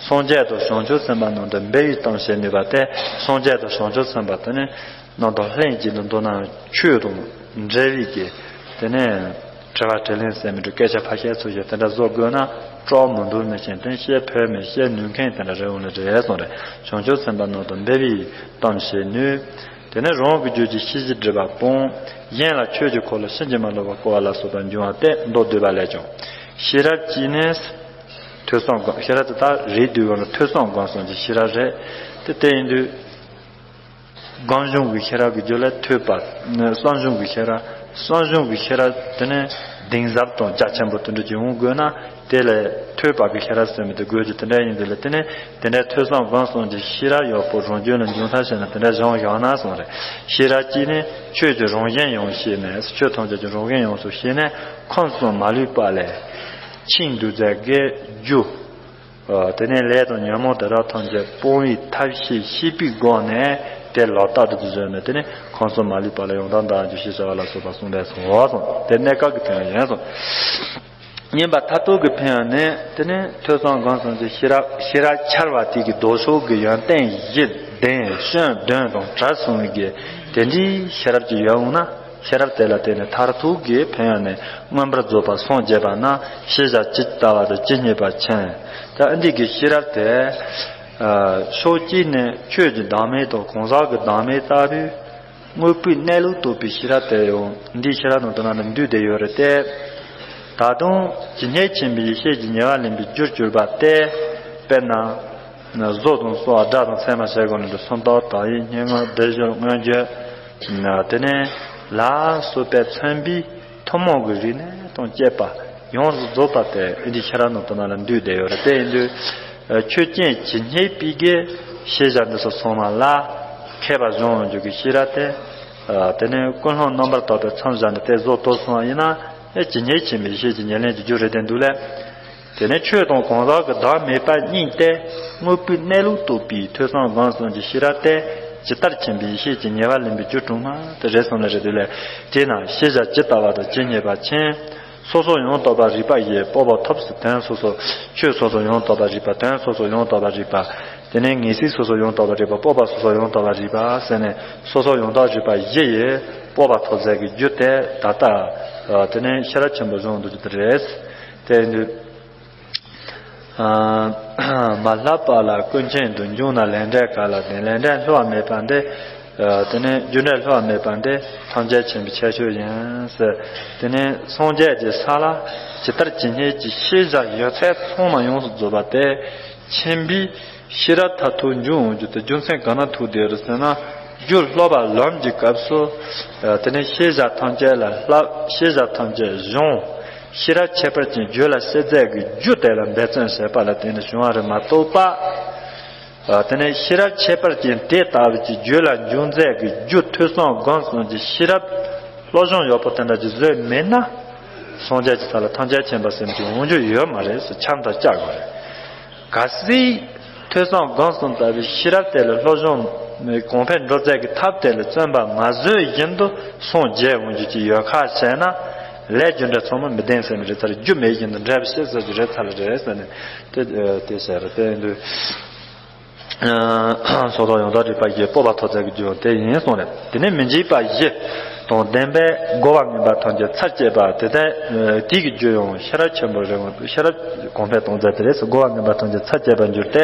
སངས་རྒྱས་དང་བྱང་ཆུབ་སེམས་དཔའ་རྣམས་དང་འབྲེལ་བའི་གཏམ་བཤད་ནུས་པ་སྟེ། སངས་རྒྱས་དང་བྱང་ཆུབ་སེམས་དཔའ་དེ་ནི་རྣམ་དག་ལྷན་ཅིག་ཏུ་འདུག་ན་ཆོས་དང་འབྲེལ་བའི་གི་དེ་ནས་དྲི་བ་དྲིས་ལན་ཟེར་མི་འདུག་སྐད་ཆ་ཕར་བཤད་ཚུར་བཤད་དེ་འདྲ་བཟོ་དགོས་ན་སྐྲག་མི་འདུག་མི་ཤེས་དེ་བཤད་ཕོད་མི་བཤད་ནུས་མཁན་དེ་འདྲ་རེ་འོང་ནི་རེད་གསུངས་རེད། བྱང་ཆུབ་སེམས་དཔའ་རྣམས་དང་འབྲེལ་བའི་གཏམ་བཤད་ནུས། དེ་ནས་རང་གི་རྒྱུད་ཀྱི་ཤེས་བྱའི་སྒྲིབ་པ་སྤོང་། གཞན་ལ་ཆོས་ཀྱི་འཁོར་ལོ་ཕྱིན་ཅི་མ་ལོག་པར་བསྐོར་བ་ལ་སོགས་པ་འབྱུང་བ་སྟེ་མདོར་བསྡུས་པ་ལས་ཀྱང་། ཤེས་རབ་ཀྱིས་ནི། ཐོས་བསམ་སྒོམ། ཤེས་རབ་དེ་དག་རིགས་བསྡུས་པ་ལ་ཐོས་བསམ་སྒོམ་གསུམ་གྱི་ཤེས་རབ་རེད། དེ་དེ་ཡིན་དུས། སྒོམ་བྱུང་གི་ཤེས་རབ་ཀྱི་རྒྱུད་ལ་ཐོས་པ། བསམ་བྱུང་གི་ཤེས་རབ། བསམ་བྱུང་གི་ཤེས་རབ་དེ་ནི་གདེང་ཟབ་དང་རྒྱ་ཆེན་པོ་དེ་འདྲ་ཅིག་འོང་དགོས་ན་དེ་ལས་ཐོས་པ་གི་ཤེས་རབ་ཟེར་མི་དེ་དགོས་ཀྱི་དེ་འདྲ་ཡིན་དུས་ལ། དེ་ནི་དེ་འདྲའི་ཐོས་བསམ་སྒོམ་གསུམ་གྱི་ཤེས་རབ་ཡག་པོ་རང་རྒྱུད་ལ་འབྱུང་ཐབས་བྱས་ན་དེ་འདྲ་བྱུང་བཞག་ན་གསུངས་རེད། ཤེས་རབ་ཀྱིས་ནི་ཆོས་ཀྱི་རང་བཞིན་ཡོངས་ཤེས་ནས། ཆོས་ཐམས་ཅད་ཀྱི་རང་བཞིན་ཡོངས་སུ་ཤེས་ནས་ཁམས་གསུམ་མ་ལུས་པ་ལས་ཕྱིན་འདུལ་མཛད་དགེ་རྒྱུ། ཨ། དེ་ནས་ལས་དང་ཉོན་མོངས་དེ་དག་ཐམས་ཅད་སྤོང་བའི་ཐབས་ཤེས་ཤེས་པའི་སྒོ་ནས་དེ་ལག་རྟག་ཏུ་བཟོས་ནས་དེ་ནས་ཁམས་གསུམ་མ་ལུས་པ་ལ་ཡང་དག་འདའ་རྒྱུ་ཞེས་བྱ་བ་ལ་སོགས་པ་གསུངས་པས་སོ་གསུངས། དེ་གནས་སྐབས་ཀྱི་ཕན་ཡོན་ཡིན་གསུངས། བསྙེན་པ་མཐར་ཐུག་གི་ཕན་ཡོན་ནི་དེ་ནས་ཐོས་བསམ་སྒོམ་གསུམ་གྱི་ཤེས་རབ། ཤེས་རབ་འཆར་བ་དེ་གི་ལྡོག་ཕྱོགས་ཀྱི་ཡོན་ཏན་བཞི་ལྡན་སྐྱོན་བདུན་དང་བྲལ་སོང་བའི་གི་དེ་འདྲའི་ཤེས་རབ་ཅིག་ཡོད་འོང་ན། ཤེས་རབ་དེ་ལ་བརྟེན་ནས་མཐར་ཐུག་གི་ཕན་ཡོན་ནི་མངོན་པར་རྫོགས་པར་སངས་རྒྱས་པ་ན་ཤེས་བྱ་ཇི་ལྟ་བ་དང་ཇི་སྙེད་པ་མཁྱེན། ད་འདི་གི་ཤེས་རབ་དེ། ཨ། ཕྱོགས་གཅིག་ནས་ཆོས་ཀྱི་བདག་མེད་དང་གང་ཟག་གི་བདག་མེད་ལྟ་བུའི་དངོས་པོའི་གནས་ལུགས་རྟོགས་པའི་ཤེས་རབ་དེ་ཡང་འདིའི་ཤེས་རབ་ནང་དུ་ན་ལ་འདུས་བསྡད་ཡོད་རེད་དེ། ད་དུང་ཇི་སྙེད་ཆེན་པོའི་ཡེ་ཤེས་ཀྱི་ཉེ་བར་ལེན་པའི་རྒྱུར་གྱུར་པ་སྟེ། དཔེར་ན། གཟུགས་དང་སོགས་སྒྲ་དང་ཚད་མ་བྱེད་སྒོ་ནས་འདི་སུམ་རྟགས་དག་ཡིག་སྙན་ངག་སྡེབ་སྦྱོར་མངོན་བརྗོད། དེ་ནས་ལ་སོགས་པས་མཚོན་པའི་ཐུན་མོང་གི་རིག་གནས་དང་བཅས་པ་ཡོངས་སུ་རྫོགས་པ་དེ་འདི་ཤེས་རབ་ནང་དུ་ན་ལ་འདུས་བསྡད་ཡོད་རེད། དེ་ཡིན་དུས་ཆོས་ཅན་ཇི་སྙེད་པའི་གི་ཤེས་བྱ་འདི་ཚོ་ཚང་མ་ལ་མཁས་པ་གཞུང་ཡོངས་རྒྱུ་གི་ཤེས་རབ་དེ། དེ་ནས་ཀུན་སློང་རྣམ་པར་དག་པའི་མཚམས་བཞག་ནས་དེ་བཟོ་ཐུབ་སོང་བ་ཡིན་ན་ཇི་སྙེད་ཆེན་པོའི་ཡེ་ཤེས་ཀྱི་ཉེར་ལེན་གྱི་རྒྱུ་རེད་དེ་འདུག་ལས། དེ་ནས་ཆོས་དང་གང་ཟག་གི་བདག་མེད་པ་གཉིས་ཏེ། དངོས་པོའི་གནས་ལུགས་རྟོགས་པའི་ཐོས་བསམ་སྒོམ་གསུམ་གྱི་ཤེས་རབ་སྟེ། ཇི་ལྟར་མཁྱེན་པའི་ཡེ་ཤེས་ཀྱི་ཉེ་བར་ལེན་པའི་རྒྱུ་དྲུག་མ་དེ་རེད་གསུངས་ནི་རེད་དེ་ལས། དེས་ན་ཤེས་བྱ་ཇི་ལྟ་བ་དང་ཇི་སྙེད་པ་མཁྱེན། སོ་སོ་ཡང་དག་པར་རིག་པ་ཡིས་སྤོབས་པ་ཐོབ་སྟེ། དོན་སོ་སོ། ཆོས་སོ་སོ་ཡང་དག་པར་རིག་པ། དོན་སོ་སོ་ཡང་དག་པར་རིག་པ། དེ་ནས་ངེས་ཤེས་སོ་སོ་ཡང་དག་པར་རིག་པ། སྤོབས་པ་སོ་སོ་ཡང་དག་པར་རིག་པ་ཟེར་ནས་སོ་སོ་ཡང་དག་རིག་པ་བཞི་ཡིས་སྤོབས་པ་ཐོབ་མཛད་ཀྱི་རྒྱུ་དེ་ད་ལྟ་དེ་ནས་ཤེས་རབ་ཆེན་པོ་གཞུང་འདུ་རྒྱུ་དེ་རེད། དེ་ཡིན་དུས། མ་བསླབས་པ་ལ་ཀུན་མཁྱེན་དུ། འབྱུང་ན་ལས་འབྲས་ག་ལ་ལྡན། ལས་འབྲས་བསླུ་བ་མེད་པ་འདི། དེ་ནས་རྒྱུ་འབྲས་བསླུ་བ་མེད་པ་འདི་ཐམས་ཅད་མཁྱེན་པའི་ཁྱད་ཆོས་ཡིན་ཟེར། དེ་ནས་སངས་རྒྱས་ཀྱི་ས་ལ་ཇི་ལྟར་ཇི་སྙེད་ཀྱི་ཤེས་བྱ་ཡོད་ཚད་ཚང་མ་ཡོངས་སུ་རྫོགས་པ་དེ་མཁྱེན་པའི་ཤེས་རབ་མཐར་ཐུག་འབྱུང་འོང་རྒྱུ་དེ་རྒྱུ་མཚན་གང་ན་ཐུག་བསྡད་རེད་ཟེར་ན། རྒྱུ་བསླུ་བ་ལམ་གྱི་སྐབས་སུ། དེ་ནས་ཤེས་བྱ་ཐམས་ཅད་ལ་བསླབ། ཤེས་བྱ་ཐམས་ཅད་སྦྱོང་། ཤེས་རབ་ཁྱད་པར་ཅན་རྒྱུད་ལ་སྐྱེ་མཛད་ཀྱི་རྒྱུ་དེ་ལ་འབད་བརྩོན་བྱས་པ་ལ་བརྟེན་ནས་བྱུང་བ་རེད་མ་གཏོགས་པ། དེ་ནས་ཤེས་རབ་ཁྱད་པར་ཅན་དེ་ལྟ་བུ་ཅིག་རྒྱུད་ལ་འབྱུང་མཛད་ཀྱི་རྒྱུ་ཐོས་བསམ་སྒོམ་གསུམ་གྱི་ཤེས་རབ་བློ་སྦྱོང་ཡག་པོ་དེ་འདྲ་ཅིག་བཟོས་མེད་ན། སངས་རྒྱས་ཀྱི་ས་ལ་ཐམས་ཅད་མཁྱེན་པ་ཟེར་མཁན་འོང་རྒྱུ་ཡོད་མ་རེད་ཟེར་འཆམ་དང་བཅའ་དགོས་རེད། གལ་སྲིད་ཐོས་བསམ་སྒོམ་གསུམ་ལྟ་བུའི་ཤེས་རབ་དེ་ལ་བློ་སྦྱོང་གོང་འཕེལ་འགྲོ་མཛད་ཀྱི་ཐབས་དེ་ལ་བརྩོན་པ་མ་བཟོད་བཞིན་དུ་སངས་རྒྱས་འོང་རྒྱུ་ཅིག་ཡོད་ཁ་བྱས་ན། ལས་རྒྱུ་འབྲས་ཚང་མ་མི་ལྡན་ཟེར་ནི་རེད་ཚར། རྒྱུ་མེད་བཞིན་དུ་འབྲས་བུ་ཤེས་ཟེར་རྒྱུ་རེད་ཚར་རེད་ཟེར་ནས་དེ་དེ་བཤད་རེད། དེ་ཡིན་དུས། སོ་སོ་ཡོངས་གྲགས་རིག་པ་ཡིས་སྤོབས་པ་མཐོ་ཚད་ཀྱི་རྒྱུ་དེ་ཡིན་གསུངས་རེད། དེ་ནས་མི་འཇིགས་པ་བཞི་དང་ལྡན་པས་རྒོལ་བ་ངན་པ་ཐམས་ཅད་ཚར་བཅད་པ་དེ་ལྟར་དེ་གི་རྒྱུ་ཡང་ཤེས་རབ་ཆེན་པོ་རེད། ཤེས་རབ་གོང་འཕེལ་གཏོང་མཛད་དེ་རེད། རྒོལ་བ་ངན་པ་ཐམས་ཅད་ཚར་བཅད་པར་འགྱུར་ཏེ།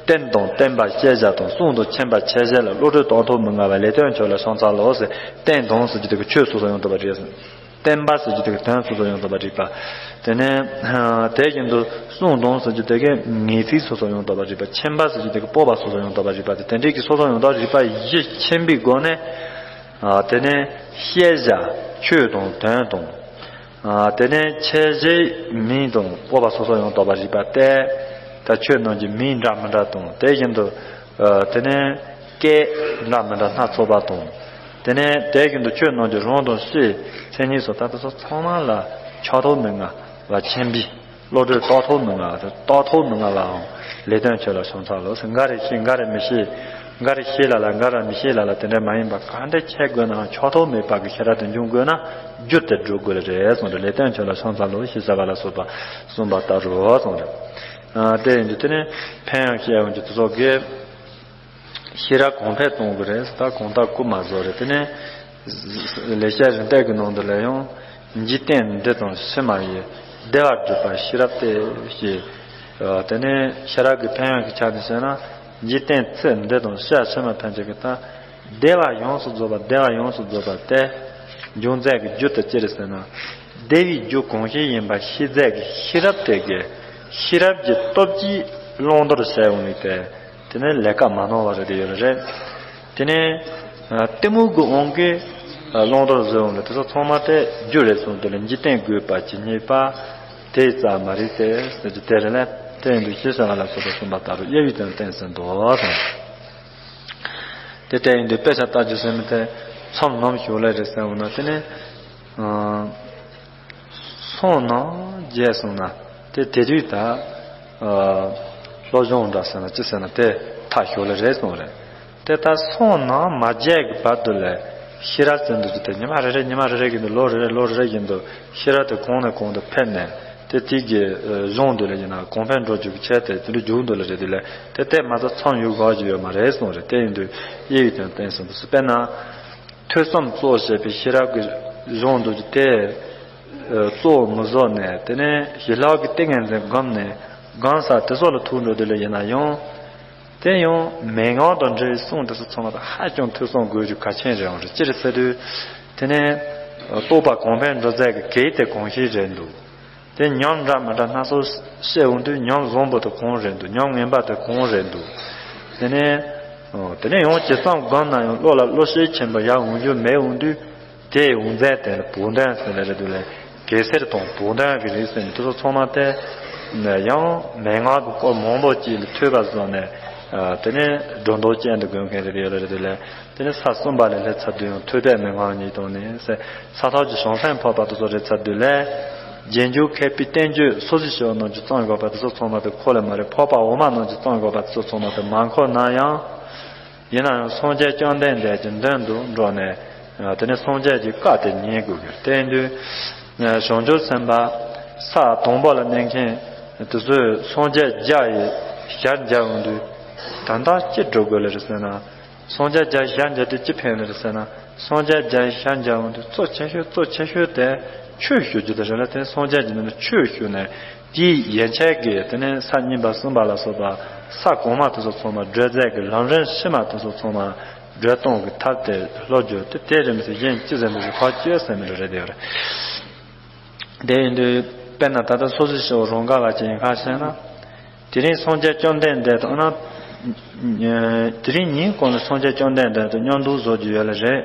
རྟེན་དང་བརྟེན་པར་བཤད་བྱ་དང་གསུང་དང་མཁྱེན་པ་ཆེ་བཞི་ལ་བློ་གྲོས་དང་ཐོག་མི་མངའ་བ་ལས་དོན་ཆོས་ལ་ཕྱག་འཚལ་ལོ་ཟེར། རྟེན་དང་ཟེར་རྒྱུ་དེ་གི་ཆོས་སོ་སོ་ཡོང་ཐུབ་པ་རེད། བརྟེན་པ་ཟེར་རྒྱུ་དེ་གི་དོན་སོ་སོ་ཡོང་ཐུབ་པ་རིག་པ། དེ་ནས་དེ་བཞིན་དུ་གསུང་དང་ཟེར་རྒྱུ་དེ་གི་ངེས་ཚིག་སོ་སོ་ཡོང་ཐུབ་པ་རིག་པ། མཁྱེན་པ་ཟེར་རྒྱུ་དེ་གི་སྤོབས་པ་སོ་སོ་ཡོང་ཐུབ་པ་རིག་པ། དེ་དེ་འདྲའི་གི་སོ་སོ་ཡོང་ཐུབ་རིག་པ་བཞི་མཁྱེན་པའི་སྒོ་ནས། དེ་ནས་ཤེས་བྱ་ཆོས་དང་དོན་དང་། དེ་ནས་ཁྱད་གཞི་མིང་དང་སྤོབས་པ་སོ་སོ་ཡོང་ཐུབ་པ་རིག་པ་སྟེ། ད་ཆོས་རྣམས་ཀྱི་མིང་འདྲ་མི་འདྲ་དང་དེ་བཞིན་དུ། དེ་ནས་སྐད་འདྲ་མི་འདྲ་སྣ་ཚོགས་པ་དང་། དེ་ནས་དེ་བཞིན་དུ་ཆོས་རྣམས་ཀྱི་རང་དང་ཕྱིའི་མཚན་ཉིད་སོགས་ད་ལྟ་སོགས་ཚང་མ་ལ་ཆགས་ཐོགས་མི་མངའ་བ་མཁྱེན་པའི་བློ་གྲོས་རྟོགས་ཐོགས་མི་མངའ་བ་དང་རྟོགས་ཐོགས་མི་མངའ་བའང་ལས་དོན་ཆོས་ལ་ཕྱག་འཚལ་ལོ་ཟེར། འགའ་རེ་ཤེས་འགའ་རེ་མི་ཤེས། འགའ་རེ་ཤེས་ལ་ལ་འགའ་རེ་མི་ཤེས་ལ་ལ་དེ་འདྲ་མ་ཡིན་པ་ག་འདྲ་ཁྱད་དགོས་ནའང་ཆགས་ཐོགས་མེད་པ་གི་ཤེས་རབ་དེ་འབྱུང་དགོས་ན་རྒྱུ་དེ་སྒྲུབ་དགོས་ལ་རེད་གསུངས་ཏེ། ལས་དོན་ཆོས་ལ་ཕྱག་འཚལ་ལོ་ཞེས་བྱ་བ་ལ་སོགས་པ་གསུངས་པ་ལྟར་རོ་གསུངས་རེད། དེ་ཡིན་དུས་དེ་ནས་ཕན་ཡང་བཤད་ཡོང་རྒྱུ་དེ་ཚོ་གི་ཤེས་རབ་གོང་འཕེལ་གཏོང་དགོས་རེད། ད་གོང་ལྟ་སྐུ་མ་བཟོ་རེད། དེ་ནས་ལེགས་བཤད་རིམ་བསྟན་གྱི་ནང་དུ་ལ་ཡང་འཇིག་རྟེན་འདི་དང་ཕྱི་མ་ཡི་བདེ་བར་སྒྲུབ་པ་ཤེས་རབ་སྟེ་ཞེས། དེ་ནས་ཤེས་རབ་ཀྱི་ཕན་ཡོན་གྱི་ཆ་ནས་བཤད་ན་འཇིག་རྟེན་ཚེ་འདི་དང་ཤི་བ་ཕྱི་མ་ཕན་ཆད་ཀྱི་ད་བདེ་བ་ཡོངས་སུ་རྫོགས་པ་བདེ་བ་ཡོངས་སུ་རྫོགས་པ་སྟེ། འབྱུང་རྫས་ཀྱི་རྒྱུ་དེ་ཅི་རེད་ཟེར་ན། བདེ་བའི་རྒྱུ་གང་ཞིག་ཡིན་པ་ཤེས་རྫས་ཀྱི་ཤེས་རབ་དེ་གའི་ཤེས་རབ་ཀྱི་སྟོབས་ཀྱིས་བླང་དོར་བྱས་འོང་ནས་ཏེ། དེ་ནས་ལས་ཀ་མ་གནང་བ་རེད་དེ་ཡོད་རེད། དེ་ནས་གཏི་མུག་གི་དབང་གིས་བླང་དོར་བཟོས་འོང་ནས་དེ་ཚོ་ཚང་མ་དེ་རྒྱུ་རེད་གསུངས། དེ་ལ་འཇིག་རྟེན་དགོས་པ་ཇི་སྙེད་པ། དེ་ཙམ་མ་རིག་སྟེ་ཟེར་རྒྱུ་དེ་རེད་ལ། དེ་ཡིན་དུས་ཤེས་བྱ་ལ་སོགས་པ་གསུངས་པ་ལྟར་དབྱེ་བའི་དོན་བསྟན་ཟིན་ཏོ་གསུངས། དེ་ལྟ་ཡིན་དུས་དཔེ་ཆ་ལྟ་རྒྱུ་ཟེར་མི་དེ་མཚམས་ནམ་ཞོག་ལེ་རེད་ཟེར་འོང་ན་དེ་ནས། སོང་ནང་རྒྱས་སོང་ན་དེ་དེ་དུས་ད། སློབ་སྦྱོང་འདྲ་ཟེར་ན་ཅི་ཟེར་ན་དེ་ཐག་ཞོག་ལེ་རེད་གསུངས་རེད། དེ་ད་སོང་ནང་མ་རྒྱས་ཀྱི་བར་དུ་ལས་ཤེས་རབ་ཟེར་འདུག་ཅི་དེ་ཉི་མ་རེ་རེ་ཉི་མ་རེ་རེ་བཞིན་དུ་ལོ་རེ་རེ་ལོ་རེ་རེ་བཞིན་དུ་ཤེས་རབ་དེ་གོང་ནས་གོང་དུ་འཕེལ་ནས་དེ་དེ་གི་གཞུང་འདུག་ལ་ཡིན་ན་གོང་འཕེལ་འགྲོ་རྒྱུ་གི་ཆེད་དེ་དེ་འདྲ་རྒྱུག་འདུག་ལ་རེད་དེ་ལས་དེ་ལྟས་མ་ཚད་མཚམས་ཡོད་དགོས་ཀྱི་ཡོད་མ་རེད་གསུངས་རེད། དེ་ཡིན་དུས་དབྱེ་བའི་དོན་བསྟན་ཟིན་འདུག་དཔེར་ན། ཐོས་བསམ་གཙོ་བྱས་པའི་ཤེས་རབ་ཀྱི་གཞུང་འདུག་ཅི་དེ། གཙོ་བོ་མི་བཟོ་ནས་དེ་ནས་ཞི་ལྷག་གི་ཏིང་ངེ་འཛིན་བསྒོམས་ནས་གང་ཟག་དེ་ཚོ་ལ་ཐུག་འགྲོ་དུས་ལ་ཡིན་ན་ཡང་། དེ་ཡང་མན་ངག་དང་འབྲེལ་བའི་གསུང་དེ་ཚོ་ཚང་མ་དང་ཧ་ཅང་ཐོས་བསམ་དགོས་རྒྱུ་གལ་ཆེན་རེད་འོང་རེད། ཅི་རེད་ཟེར་དུས། དེ་ནས་རྟོགས་པ་གོང་འཕེལ་འགྲོ་ཚད་ཀྱི་གེགས་དེ་གང་ཞིག་རེད་འདུག་དེ་ཉམས་འདྲ་མི་འདྲ་སྣ་ཚོགས་བཤད་འོང་དུས་ཉམས་བཟང་པོ་དེ་གང་རེད་འདུག་ཉམས་ངན་པ་དེ་གང་རེད་འདུག་དེ་ནས། དེ་ནས་ཡང་ཇི་ཙམ་བསྒོམས་ན་ཡང་བློ་ལ་བློ་ཤེད་ཆེན་པོ་ཡར་འོང་རྒྱུ་མེད་འོང་དུས། དེའི་འོང་ཚད་དེ་ལ་བོགས་འདོན་ཟེར་ལེ་རེད་འདུག་ལས་གེགས་སེལ་དང་བོགས་འདོན་གྱི་རིགས་ཟེར་ནས་དེ་ཚོ་ཚང་མ་དེ། ཡང་མན་ངག་གི་སྐོར་མང་པོ་ཅིག་ལ་ཐོས་པ་སོང་ནས། དེ་ནས་སྒྲོ་འདོགས་ཅན་དུ་དགོས་མཁན་རེད་ཡོད་ལེ་རེད་འདུག་ལས། དེ་ནས་ས་གསུམ་པ་ལས་སླེབས་ཚར་དུས་ཡང་ཐོས་པའི་མན་ངག་ཉིད་དང་ནི་ཟེར། ས་ཐག་གི་བྱང་སེམས་འཕགས་པ་དེ་ཚོ་རེད་ཚར་དུས་ལས། རྗེས་འཇུག་མཁས་པའི་བསྟན་བཅོས་སོ་སོའི་ཞབས་རྣམས་ཀྱི་གཙང་དགོས་པ་དེ་ཚོ་ཚང་མ་དེ་ཁོ་ལས་མ་རེད། འཕགས་པ་འོག་མ་རྣམས་ཀྱི་གཙང་དགོས་པ་དེ་ཚོ་ཚང་མ་དེ་མ་ཁོ་ན་ཡང་། ཡིན་ན་ཡང་སངས་རྒྱས་བཅོམ་ལྡན་འདས་ཀྱི་མདུན་དུ་འགྲོ་ནས། དེ་ནས་སངས་རྒྱས་ཀྱི་བཀའ་དེ་ཉན་དགོས་ཀྱི་རེད། དེ་ཡིན་དུས། བྱང་ཆུབ་སེམས་དཔའ་ས་དང་པོ་ལ་གནས་མཁན་དེ་ཚོས་སངས་རྒྱས་བརྒྱ་ཡི་ཞལ་མཇལ་འོང་དུས། ད་ལྟ་ཅི་སྒྲུབ་དགོས་ལེ་རེད་ཟེར་ན། སངས་རྒྱས་བརྒྱ་ཡི་ཞལ་མཇལ་དུས་ཅི་ཕན་ལེ་རེད་ཟེར་ན། སངས་རྒྱས་བརྒྱ་ཡི་ཞལ་མཇལ་འོང་དུས་གཙོ་ཆེ་ཤོས་གཙོ་ཆེ་ཤོས་དེ་ཆོས་ཞུ་རྒྱུ་དེ་རེད་ལ། དེ་སངས་རྒྱས་ཀྱི་མདུན་དུ་ཆོས་ཞུ་ནས་དེའི་ཡན་ཆད་ཀྱི་དེ་ནས་ས་གཉིས་པ་གསུམ་པ་ལ་སོགས་པ་ས་གོང་མ་དེ་ཚོ་ཚང་མ་བགྲོད་མཛད་ཀྱི་ལམ་རིམ་ཕྱི་མ་དེ་ཚོ་ཚང་མ། སྒྲོལ་གཏོང་གི་ཐབས་དེ་བློ་བསྒྱུར་ཏེ། དེ་རིམ་གྱིས་གཞན་ཅི་ཟེར་འདུག་ཟེར་ཁ་གཅོད་ཟེར་མི་འདྲ་རེད་དེ་རེད། དེ་ཡིན་དུས་དཔེར་ན་ད་ལྟ་སོ་སོའི་སྐྱེ་བོ་རང་ག་བ་ཅན་ཡིན་ཁ་བཤད་ན། དེ་རིང་སངས་རྒྱས་བཅོམ་ལྡན་འདས་དང་ན། དེ་རིང་ཉིན་གང་ལ་སངས་རྒྱས་བཅོམ་ལྡན་འདས་དང་མཉམ་དུ་བཟོ་རྒྱུ་ཡོད་ལ་རེད།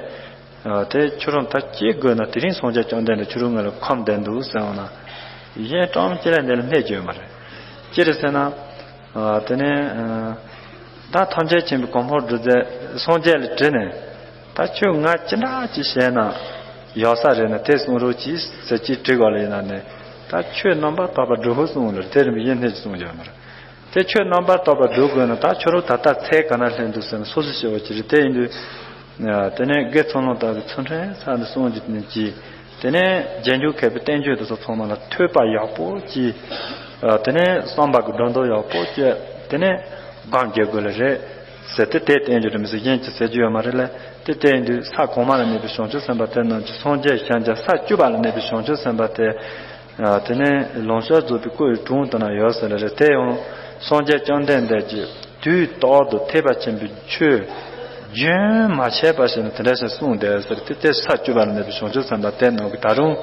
དེ་ཁྱོད་རང་ད་སྐྱེ་དགོས་ན་དེ་རིང་སངས་རྒྱས་བཅོམ་ལྡན་འདས་ཁྱོད་རང་ང་ལ་ཁོམ་བསྡད་འདུག་ཟེར་བ་ན། གཞན་གྲངས་ཅི་ལས་འདི་ལ་གནས་ཀྱི་ཡོད་མ་རེད། ཅི་རེད་ཟེར་ན། དེ་ནས། ད་ཐམས་ཅད་མཁྱེན་པའི་གོ་འཕང་སྒྲུབ་མཛད་སངས་རྒྱས་ལ་དྲིས་ནས། ད་ཁྱོད་ང་ཅི་འདྲ་ཅིག་བྱས་ན་ཡག་ས་རེད་ན་དེ་གསུང་རོགས་གྱིས་ཟེར་གྱིས་དྲིས་ག་ལ་ཡིན་ན་ནི། ད་ཁྱོད་རྣམ་པར་དག་པར་སྒྲུབ་ཧུ་གསུང་ལ་དེ་རིང་གཞན་གནས་ཀྱི་གསུང་རྒྱག་མ་རེད། དེ་ཁྱོད་རྣམ་པར་དག་པར་སྒྲུབ་དགོས་ན་ད་ཁྱོད་རང་ད་ལྟ་ཚེ་ག་ན་ལྷན་དུ་ཟེར་ན་སོ་སོ་སྐྱེ་བོ་ཅིག་རེད། དེ་ཡིན་དུས། དེ་ནས་དགེ་ཚུལ་སློང་ལྟ་བུའི་ཚུལ་ཁྲིམས་ས་འདི་གསུང་རྒྱུ་དེ་ནས་ཀྱིས། དེ་ནས་རྗེས་འཇུག་མཁས་པའི་བསྟན་བཅོས་དེ་ཚོ་ཚང་མ་ལ་ཐོས་པ་ཡག་པོ་གྱིས། དེ་ནས་བསམ་པ་གི་སྒྲོ་འདོགས་ཡག་པོ་གྱིས། དེ་ནས་སྒོམ་རྒྱག་དགོས་ལ་རེད། ཟེར་ཏེ་དེ་བསྟན་རྒྱུ་རེད་མི་ཟེར་གཞན་གྱིས་ཟེར་རྒྱུ་ཡོད་མ་རེད་ལ། དེ་བསྟན་དུས་ས་གོང་མ་ལ་གནས་པའི་བྱང་ཆུབ་སེམས་དཔའ་དེ་རྣམས་ཀྱི་སངས་རྒྱས་ཤཱཀྱ་ས་བཅུ་པ་ལ་གནས་པའི་བྱང་ཆུབ་སེམས་དཔའ་དེ། དེ་ནས་ལོངས་སྤྱོད་རྫོགས་པའི་སྐུ་ཡི་དྲུང་དུ་ན་ཡོད་ཟེར་ལ་རེད། དེ་ཡང་སངས་རྒྱས་བཅོམ་ལྡན་འདས་ཀྱིས་དུས་རྟག་ཏུ་ཐེག་པ་ཆེན་པོའི་ཆོས་རྒྱུན་མ་ཆད་པ་བྱས་ནས་དེ་འདྲ་ཞིག་གསུངས་བསྡད་ཟེར་ཏེ། དེ་ས་བཅུ་པ་ལ་གནས་པའི་བྱང་ཆུབ་སེམས་དཔའ་དེ་རྣམས་ཀྱིས་ད་རུང་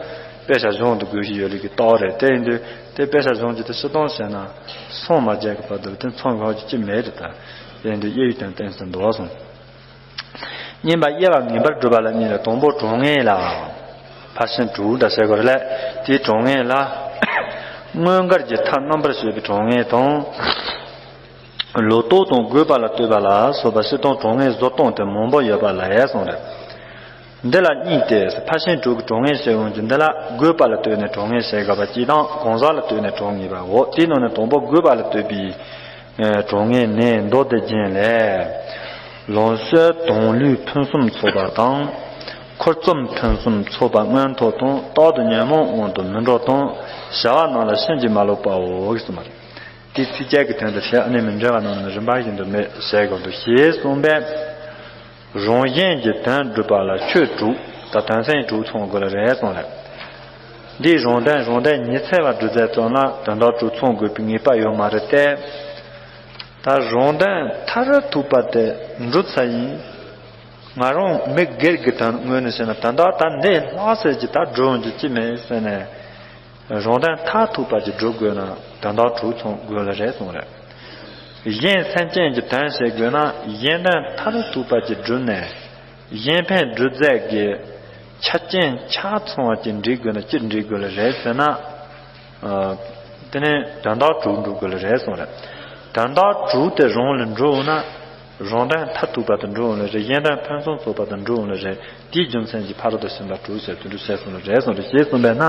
དཔེ་ཆ་གཞུང་དུ་དགོས་ཀྱི་ཡོད་ལུགས་ཀྱི་རྟགས་རེད། དེ་ཡིན་དུས་དེ་དཔེ་ཆ་གཞུང་གཅིག་དེ་སྤྱིར་བཏང་བྱས་ན་སངས་མ་རྒྱས་ཀྱི་བར་དུ་དེ་མཚམས་འགག་རྒྱུ་ཅི་མེད་རེད། ད་དེ་ཡིན་དུས་དབྱེ་བའི་དོན་གཏན་ཟེར་འདུག་གསུངས། གཉིས་པ་དབྱེ་བ་ངེས་པར་སྒྲུབ་པ་ལ་གཉིས་ལ། དང་པོ་གྲངས་ངེས་ལ། ཕར་ཕྱིན་དྲུག་འདྲ་བྱེད་དགོས་རེད་ལ། དེའི་གྲངས་ངེས་ལ། མངོན་དགར་གྱི་མཐའ་རྣམ་པར་དཔྱོད་པའི་གྲངས་ངེས་དང་། ལོག་རྟོག་དང་དགོས་པ་ལ་ལྟོས་པ་ལ་སོགས་པ་སྤྱིར་བཏང་གྲངས་ངེས་བཟོ་སྟངས་དེ་མང་པོ་ཡོད་པ་ལ་གསུངས་རེད། འདི་ལ་གཉིས་ཏེ། ཕར་ཕྱིན་དྲུག་གི་གྲངས་ངེས་བཤད་ཡོང་རྒྱུ་འདི་ལ་དགོས་པ་ལ་ལྟོས་ནས་གྲངས་ངེས་བྱེད་དགོས་པ་གཅིག་དང་། གང་ཟག་ལ་ལྟོས་ནས་གྲངས་ངེས་པའོ། དེའི་ནང་ནས་དང་པོ་དགོས་པ་ལ་ལྟོས་པའི་གྲངས་ངེས་ནི་མདོ་སྡེ་རྒྱན་ལས། ལོངས་སྤྱོད་དང་ལུས་ཕུན་སུམ་ཚོགས་པ་དང་། འཁོར་ཚོམ་ཕུན་སུམ་ཚོགས་པ་མངོན་མཐོ་དང་། རྟག་ཏུ་ཉོན་མོངས་དབང་དུ་མི་འགྲོ་དང་། བྱ་བ་རྣམས་ལ་ཕྱིན་ཅི་མ་ལོག་པའོ་གསུངས་པ་རེད། དེའི་ཚིགས་བཅད་ཀྱི་དོན་དུ་བཤད་ཨ་ནི་མི་འབྲེལ་བ་རྣམས་ནི་རིམ་པ་བཞིན་དུ་མེད་བྱས་དགོས་འདུག་ཞེས་གསུངས་པས། རང་གཞན་གྱི་དོན་སྒྲུབ་པ་ལ་ཆོས་དྲུག་ད་དོན་ཚན་དྲུག་ཚང་དགོས་ལ་རེད་གསུངས་རེད། འདིས་རང་དོན་རང་དོན་ཉི་ཚེ་བ་སྒྲུབ་མཛད་ཙམ་ལ་དོན་དག་དྲུག་ཚང་དགོས་པའི་ངེས་པ་ཡོད་མ་རེད་དེ། ད་རང་དོན་མཐར་ཐུག་པ་དེ་འགྲུབ་ཚར་ཡིན། ང་རང་མི་སྒེར་གྱི་དོན་ངོས་ནས་བཤད་ན་དོན་དག་ད་འདི་ལྷག་ཟེར་གྱི་ད་སྒྲུབ་འོང་རྒྱུ་ཅི་མེད་ཟེར་ནས། རང་དོན་མཐར་ཐུག་པ་ཅིག་སྒྲུབ་དགོས་ན་དོན་དག་དྲུག་ཚང་དགོས་ལ་རེད་གསུངས་རེད། གཞན་སེམས་ཅན་གྱི་དོན་བྱེད་དགོས་ན་གཞན་དོན་མཐར་ཐུག་པ་ཅིག་བསྒྲུབས་ནས་གཞན་ཕན་སྒྲུབ་མཛད་ཀྱི་ཆ་རྐྱེན་ཆ་ཚང་བ་ཅིག་འགྲིག་དགོས་ན་ཅི་འགྲིག་དགོས་ལ་རེད་ཟེར་ན། དེ་ནས་དོན་དག་དྲུག་འགྲུབ་དགོས་ལ་རེད་གསུངས་རེད། དོན་དག་དྲུག་དེ་རང་ལ་འགྲུབ་ན། རང་དོན་མཐར་ཐུག་པ་དེ་འགྲུབ་འོང་ལ་རེད། གཞན་དོན་ཕུན་སུམ་ཚོགས་པ་དེ་འགྲུབ་འོང་ལ་རེད། དེའི་རྒྱུ་མཚན་གྱིས་ཕ་རོལ་ཏུ་ཕྱིན་པ་དྲུག་ཟེར་དེ་འདྲ་བཤད་གསུངས་ལ་རེད་གསུངས་རེད། ཞེས་གསུངས་པས་ན།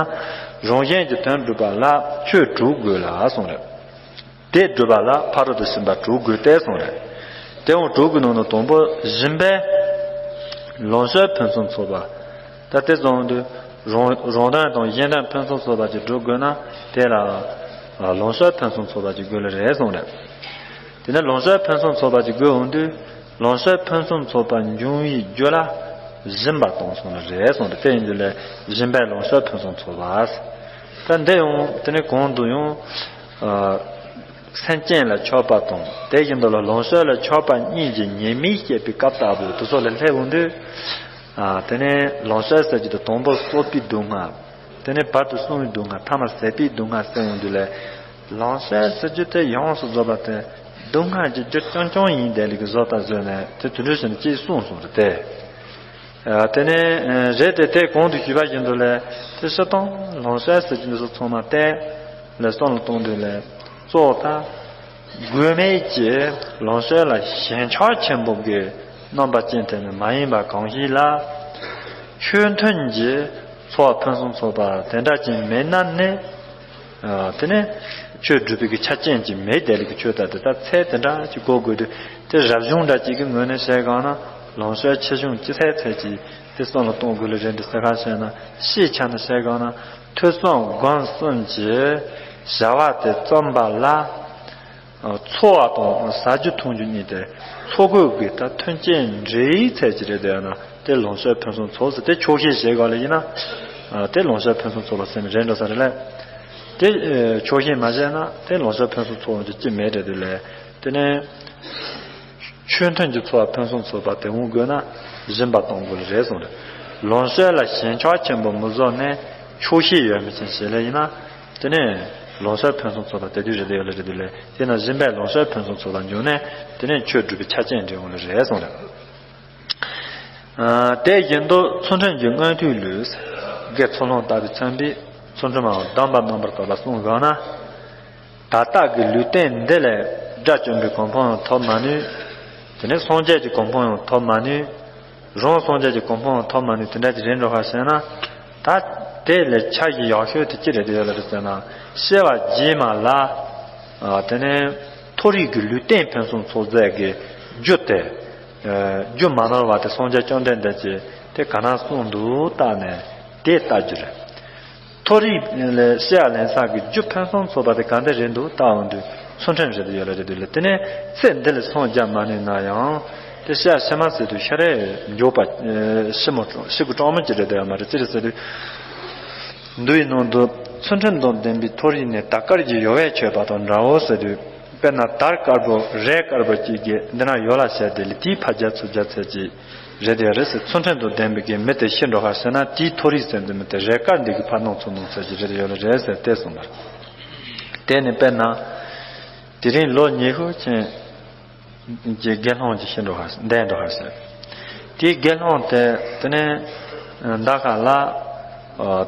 རང་གཞན་གྱི་དོན་སྒྲུབ་པ་ལ་ཆོས་དྲུག་དགོས་ལ་གསུངས་རེད། དེ་སྒྲུབ་པ་ལ་ཕ་རོལ་ཏུ་ཕྱིན་པ་དྲུག་དགོས་ཏེ་གསུངས་རེད། དེ་ཡང་དྲུག་གི་ནང་ནས་དང་པོ་སྦྱིན་པས་ལོངས་སྤྱོད་ཕུན་སུམ་ཚོགས་པ། ད་དེ་ཙམ་དུ་རང་རང་དོན་དང་གཞན་དོན་ཕུན་སུམ་ཚོགས་པ་ཅིག་སྒྲུབ་དགོས་ན་དེ་ལ་ལོངས་སྤྱོད་ཕུན་སུམ་ཚོགས་པ་ཅིག་དགོས་ལ་རེད་གསུངས་རེད། དེ་ནས་ལོངས་སྤྱོད་ཕུན་སུམ་ཚོགས་པ་ཅིག་དགོས་འོང་དུས་ལོངས་སྤྱོད་ཕུན་སུམ་ཚོགས་པ་འབྱུང་བའི་རྒྱུ་ལ་སྦྱིན་པ་གཏོང་གསུངས་ལ་རེད་གསུངས་རེད། དེ་ཡིན་དུས་ལས་སྦྱིན་པས་ལོངས་སྤྱོད་ཕུན་སུམ་ཚོགས་པ། ད་འདི་ཡང་དེ་ནས་གོང་དུ་ཡང་སེམས་ཅན་ལ་མཆོད་པ་དང་དེ་བཞིན་དུ་ལ་ལོངས་སྤྱོད་ལ་མཆོད་པ་གཉིས་ཀྱི་ཉེས་དམིགས་བཤད་པའི་སྐབས་ལྟ་བུ་དེ་ཚོ་ལ་སླེབས་འོང་དུས། དེ་ནས་ལོངས་སྤྱོད་ཟེར་རྒྱུ་དེ་དང་པོ་གསོག་པའི་སྡུག་བསྔལ། དེ་ནས་བར་དུ་གསུམ་པའི་སྡུག་བསྔལ། ཐ་མར་ཟད་པའི་སྡུག་བསྔལ་ཟེར་འོང་དུས་ལས། ལོངས་སྤྱོད་ཟེར་རྒྱུ་དེ་ཡོངས་སུ་རྫོགས་པ་དེ་སྡུག་བསྔལ་གྱི་རྒྱུ་རྐྱང་རྐྱང་ཡིན་དེ་ལས་ཀྱི་བཟོ་ལྟ་བཟོས་ནས་དེ་དུད་འགྲོ་བྱས་ནས་ཅེས་གསུངས་སོང་རེད་དེ། དེ་ནས་རེད་དེ་དེ་གོང་དུ་ཞུས་པ་བཞིན་དུ་ལས་དེ་སྤྱིར་བཏང་ལོངས་སྤྱོད་ཟེར་རྒྱུ་འདི་ཚོ་ཚང་མ་བལྟས་ལས་བསམ་བློ་གཏོང་དུས་ལས་གཙོ་བོ་ད། དགོས་མེད་ཀྱི་ལོངས་སྤྱོད་ལ་ཞེན་ཆགས་ཆེན་པོ་གི་རྣམ་པ་ཅན་དེ་ནི་མ་ཡིན་པ་གང་ཞིག་ལ། ཆོས་མཐུན་གྱི་འཚོ་བ་ཕུན་སུམ་ཚོགས་པ་དེ་འདྲ་ཅིག་མེད་ན་ནི། དེ་ནས་ཆོས་སྒྲུབ་པའི་གི་ཆ་རྐྱེན་ཅིག་མེད་དེ་ལས་ཀྱི་ཆོས་ལྟར་དེ་ལྟར་ཚད་དེ་འདྲ་ཅིག་གོ་དགོས་དུས་དེ་རབ་བྱུང་འདྲ་ཅིག་གི་ངོས་ནས་བཤད་གང་ན་ལོངས་སྤྱོད་ཆེ་ཆུང་ཅི་ཚད་ཚད་ཅིག་དེ་བསམ་བློ་གཏོང་དགོས་ལ་རེད་འདི་ཟེར་ཁ་བཤད་ན་ཤེས་ཆ་ནས་བཤད་གང་ན་ཐོས་བསམ་སྒོམ་གསུམ་གྱི་བྱ་བ་དེ་བརྩམས་པ་ལ། འཚོ་བ་དང་ཟ་རྒྱུ་འཐུང་རྒྱུ་གཉིས་དེ་འཚོ་གོས་ཀྱི་ད་མཐུན་རྐྱེན་འབྲེལ་ཡོད་ཚད་ཅིག་རེད་དེ་ཡང་ན་དེ་ལོངས་སྤྱོད་ཕུན་སུམ་ཚོགས་ཟེར་དེ་ཆོག་ཤེས་བྱེད་དགོས་ལ་ཡིན་ན། དེ་ལོངས་སྤྱོད་ཕུན་སུམ་ཚོགས་པ་ཟེར་ནི་རེད་འགྲོ་ས་རེད་ལ། དེ་ཆོག་ཤེས་མ་བྱས་ན་དེ་ལོངས་སྤྱོད་ཕུན་སུམ་ཚོགས་རྒྱུ་ཅི་མེད་རེད་དེ་ལས་དེ་ནས། ཆོས་མཐུན་གྱི་འཚོ་བ་ཕུན་སུམ་ཚོགས་པ་དེ་འོང་དགོས་ན་སྦྱིན་པ་གཏོང་དགོས་རེད་གསུངས་རེད། ལོངས་སྤྱོད་ལ་ཞེན་ཆགས་ཆེན་པོ་མི་བཟོ་ནས་ཆོག་ཤེས་ཡོད་མི་ཅན་ཞིག་ལ་ཡིན་ན། དེ་ནས་ལོངས་སྤྱོད་ཕུན་སུམ་ཚོགས་པ་དེ་དུས་རེད་དེ་ཡོད་ལ་རེད་དེ་ལས་དེ་ན་སྦྱིན་པས་ལོངས་སྤྱོད་ཕུན་སུམ་ཚོགས་པ་འབྱུང་ནས་དེ་ནས་ཆོས་སྒྲུབ་པའི་ཆ་རྐྱེན་འདྲེན་འོང་ལ་རེད་གསུངས་རེད། དེ་བཞིན་དུ་ཚུལ་ཁྲིམས་ཀྱི་མངོན་མཐོའི་ལུས། དགེ་ཚུལ་སློང་ལྟ་བུའི་མཚོན་པའི་ཚུལ་ཁྲིམས་མའང་སྡོམ་པ་རྣམ་པར་དག་པ་གསུངས་ཡོད་ན། ད་ལྟ་གི་ལུས་རྟེན་འདི་ལས་དགྲ་བཅོམ་པའི་གོ་འཕང་ཡང་ཐོབ་མ་ནུས། དེ་ནས་སངས་རྒྱས་ཀྱི་གོ་འཕང་ཡང་ཐོབ་མ་ནུས། རང་སངས་རྒྱས་ཀྱི་གོ་འཕང་ཡང་ཐོབ་མ་ནུས་དེ་འདྲ་ཅིག་རེད་འགྲོ་ག་ཟེར་ན། ད་དེ་ལས་ཆ་ཞིག་ཡག་ཤོས་དེ་ཅི་རེད་དེ་ཡོད་ལ་རེད་ཟེར་ན། སྐྱེ་བ་རྗེས་མ་ལ། དེ་ནས་མཐོ་རིས་ཀྱི་ལུས་རྟེན་ཕུན་སུམ་ཚོགས་མཛད་ཀྱི་རྒྱུ་དེ། རྒྱུ་མ་ནོར་བ་དེ་སངས་རྒྱས་བཅོམ་ལྡན་འདས་ཀྱིས་དེ་ག་ན་གསུངས་འདུག་བལྟས་ནས་དེ་ལྟ་རྒྱུ་རེད། མཐོ་རིས་ལས་སྐྱེ་བ་ལེན་ས་གི་རྒྱུ་ཕུན་སུམ་ཚོགས་པ་དེ་ག་འདྲ་རེད་འདུག་བལྟ་འོང་དུས་ཚུལ་ཁྲིམས་རེད་དེ་ཡོད་ལ་རེད་དུས་ལ་དེ་ནས་ཚེ་འདི་ལ་སངས་རྒྱས་མ་ནུས་ན་ཡང་དེ་སྐྱེ་བ་ཕྱི་མ་ཟེར་དུས་ཤ་རེ་མགྱོགས་པ་ཤི་མོ་ཤི་གི་གྲོགས་མོ་ཅི་རེད་དེ་ཡོད་མ་རེད་ཅི་རེད་ཟེར་དུས། འདུལ་བའི་ནང་དུ་ཚུལ་ཁྲིམས་དང་ལྡན་པའི་མཐོ་རིས་ནས་དར་དཀར་གྱི་ཡོལ་བས་ཆོད་པ་དང་འདྲའོ་ཟེར་དུས། དཔེར་ན་དར་དཀར་པོ་རས་དཀར་པོ་གཅིག་གིས་འདི་ན་ཡོལ་བ་བྱས་ཏེ་ལས་དེའི་ཕར་རྒྱ་ཚུར་རྒྱ་ཚད་ཀྱི་རེད་དེ་རེད་ཟེར་ཚུལ་ཁྲིམས་དང་ལྡན་པའི་གི་མི་དེ་ཤི་འགྲོ་ཁ་ཟེར་ན་དེའི་མཐོ་རིས་ཟེར་འདི་མི་དེ་རས་དཀར་འདི་གི་ཕར་ནང་ཚུར་ནང་ཚད་ཀྱི་རེད་ཡོལ་རེད་ཟེར་དེ་གསུངས་པ། དེ་ནི་དཔེར་ན་དེ་རིང་ལོ་ཉི་ཤུ་ཅན། གྱི་དགེ་སློང་གྱི་ཤི་འགྲོ་ཧ་འདས་འགྲོ་ཧ་ཟེར། དེའི་དགེ་སློང་དེ་དེ་ནས་འདའ་ཁ་ལ།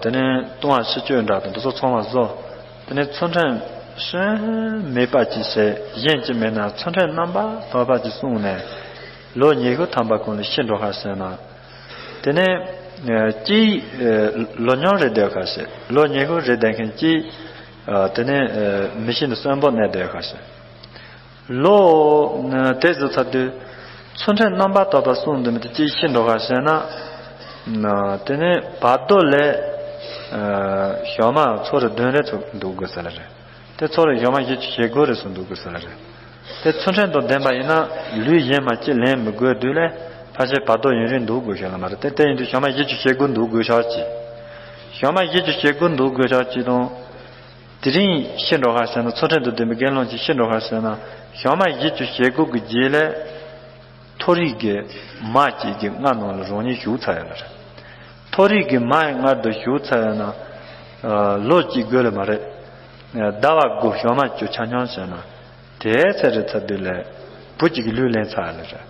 དེ་ནས་ལྟུང་བ་ཕྱི་སྤྱོད་འདྲ་དང་འདི་ཚོ་ཚང་མ་བཟོ། དེ་ནས་ཚུལ་ཁྲིམས་སུན་མེད་པ་ཅིག་བྱས་གཞན་ཅིག་མེད་ན་ཚུལ་ཁྲིམས་རྣམ་པར་དག་པ་ཅིག་བསྲུངས་ནས་ལོ་ཉི་ཤུ་ཐམ་པ་གོང་ལ་ཤི་འགྲོ་ཧ་ཟེར་ན། དེ་ནས་གཅིག་ལོ་ཉུང་རེ་བསྡད་ཁ་ཟེར་ལོ་ཉི་ཤུ་རེ་བསྡད་མཁན་གཅིག་དེ་ནས་མི་ཤི་ནས་གསོན་པོ་གནས་བསྡད་ཁ་ཟེར། ལོ་དེ་ཟེར་ཚར་དུས་ཚུལ་ཁྲིམས་རྣམ་པར་དག་པ་གསུངས་འདུག་མི་དེ་ཅིག་ཤི་འགྲོ་ག་ཟེར་ན། དེ་ནས་བར་དོ་ལས་ཞག་མ་ཚོ་རེ་བདུན་རེ་ཚོ་འདུག་དགོས་ཟེར་ལ་རེད། དེ་ཚོ་རེ་ཞག་མ་བཞི་བཅུ་ཞེ་དགུ་རེ་སུ་འདུག་དགོས་ཟེར་ལ་རེད། དེ་ཚུལ་ཁྲིམས་དང་ལྡན་པ་ཡིན་ན་ལུས་གཞན་མ་ཅི་ལེན་མི་དགོས་དུས་ལས་ཕལ་ཆེར་བར་དོ་ཡུན་རིང་འདུག་དགོས་ཤོད་ལ་མ་རེད་དེ་དེ་ཡིན་དུས་ཞག་མ་བཞི་བཅུ་ཞེ་དགུ་འདུག་དགོས་ཤག་ཅིག་ཞག་མ་བཞི་བཅུ་ཞེ་དགུ་འདུག་དགོས་ཤག་ཅིག་དང་། དེ་རིང་ཤི་འགྲོ་ཧ་ཟེར་ན་ཚུལ་ཁྲིམས་དང་ལྡན་པའི་དགེ་སློང་གཅིག་ཤི་འགྲོ་ཧ་ཟེར་ན་ཞག་མ་བཞི་བཅུ་ཞེ་དགུ་གི་རྗེས་ལས་མཐོ་རིས་ཀྱི་མ་གཅིག་གི་མངལ་ནང་ལ་རང་ཉིད་ཞུགས་ཚར་ཡོད་ལ་རེད། མཐོ་རིས་ཀྱི་མ་ཡི་མངལ་དུ་ཞུགས་ཚར་ཡོད་ན་ལོ་གཅིག་དགོས་ལ་མ་རེད། ཟླ་བ་དགུ་ཞག་མ་བཅུ་ཆ་སྙོམས་ཟེར་ན་དེའི་ཚེ་རེ་ཚ་དུས་ལས་བུ་གཅིག་གི་ལུས་ལེན་ཚར་ཡོད་ལ་རེད།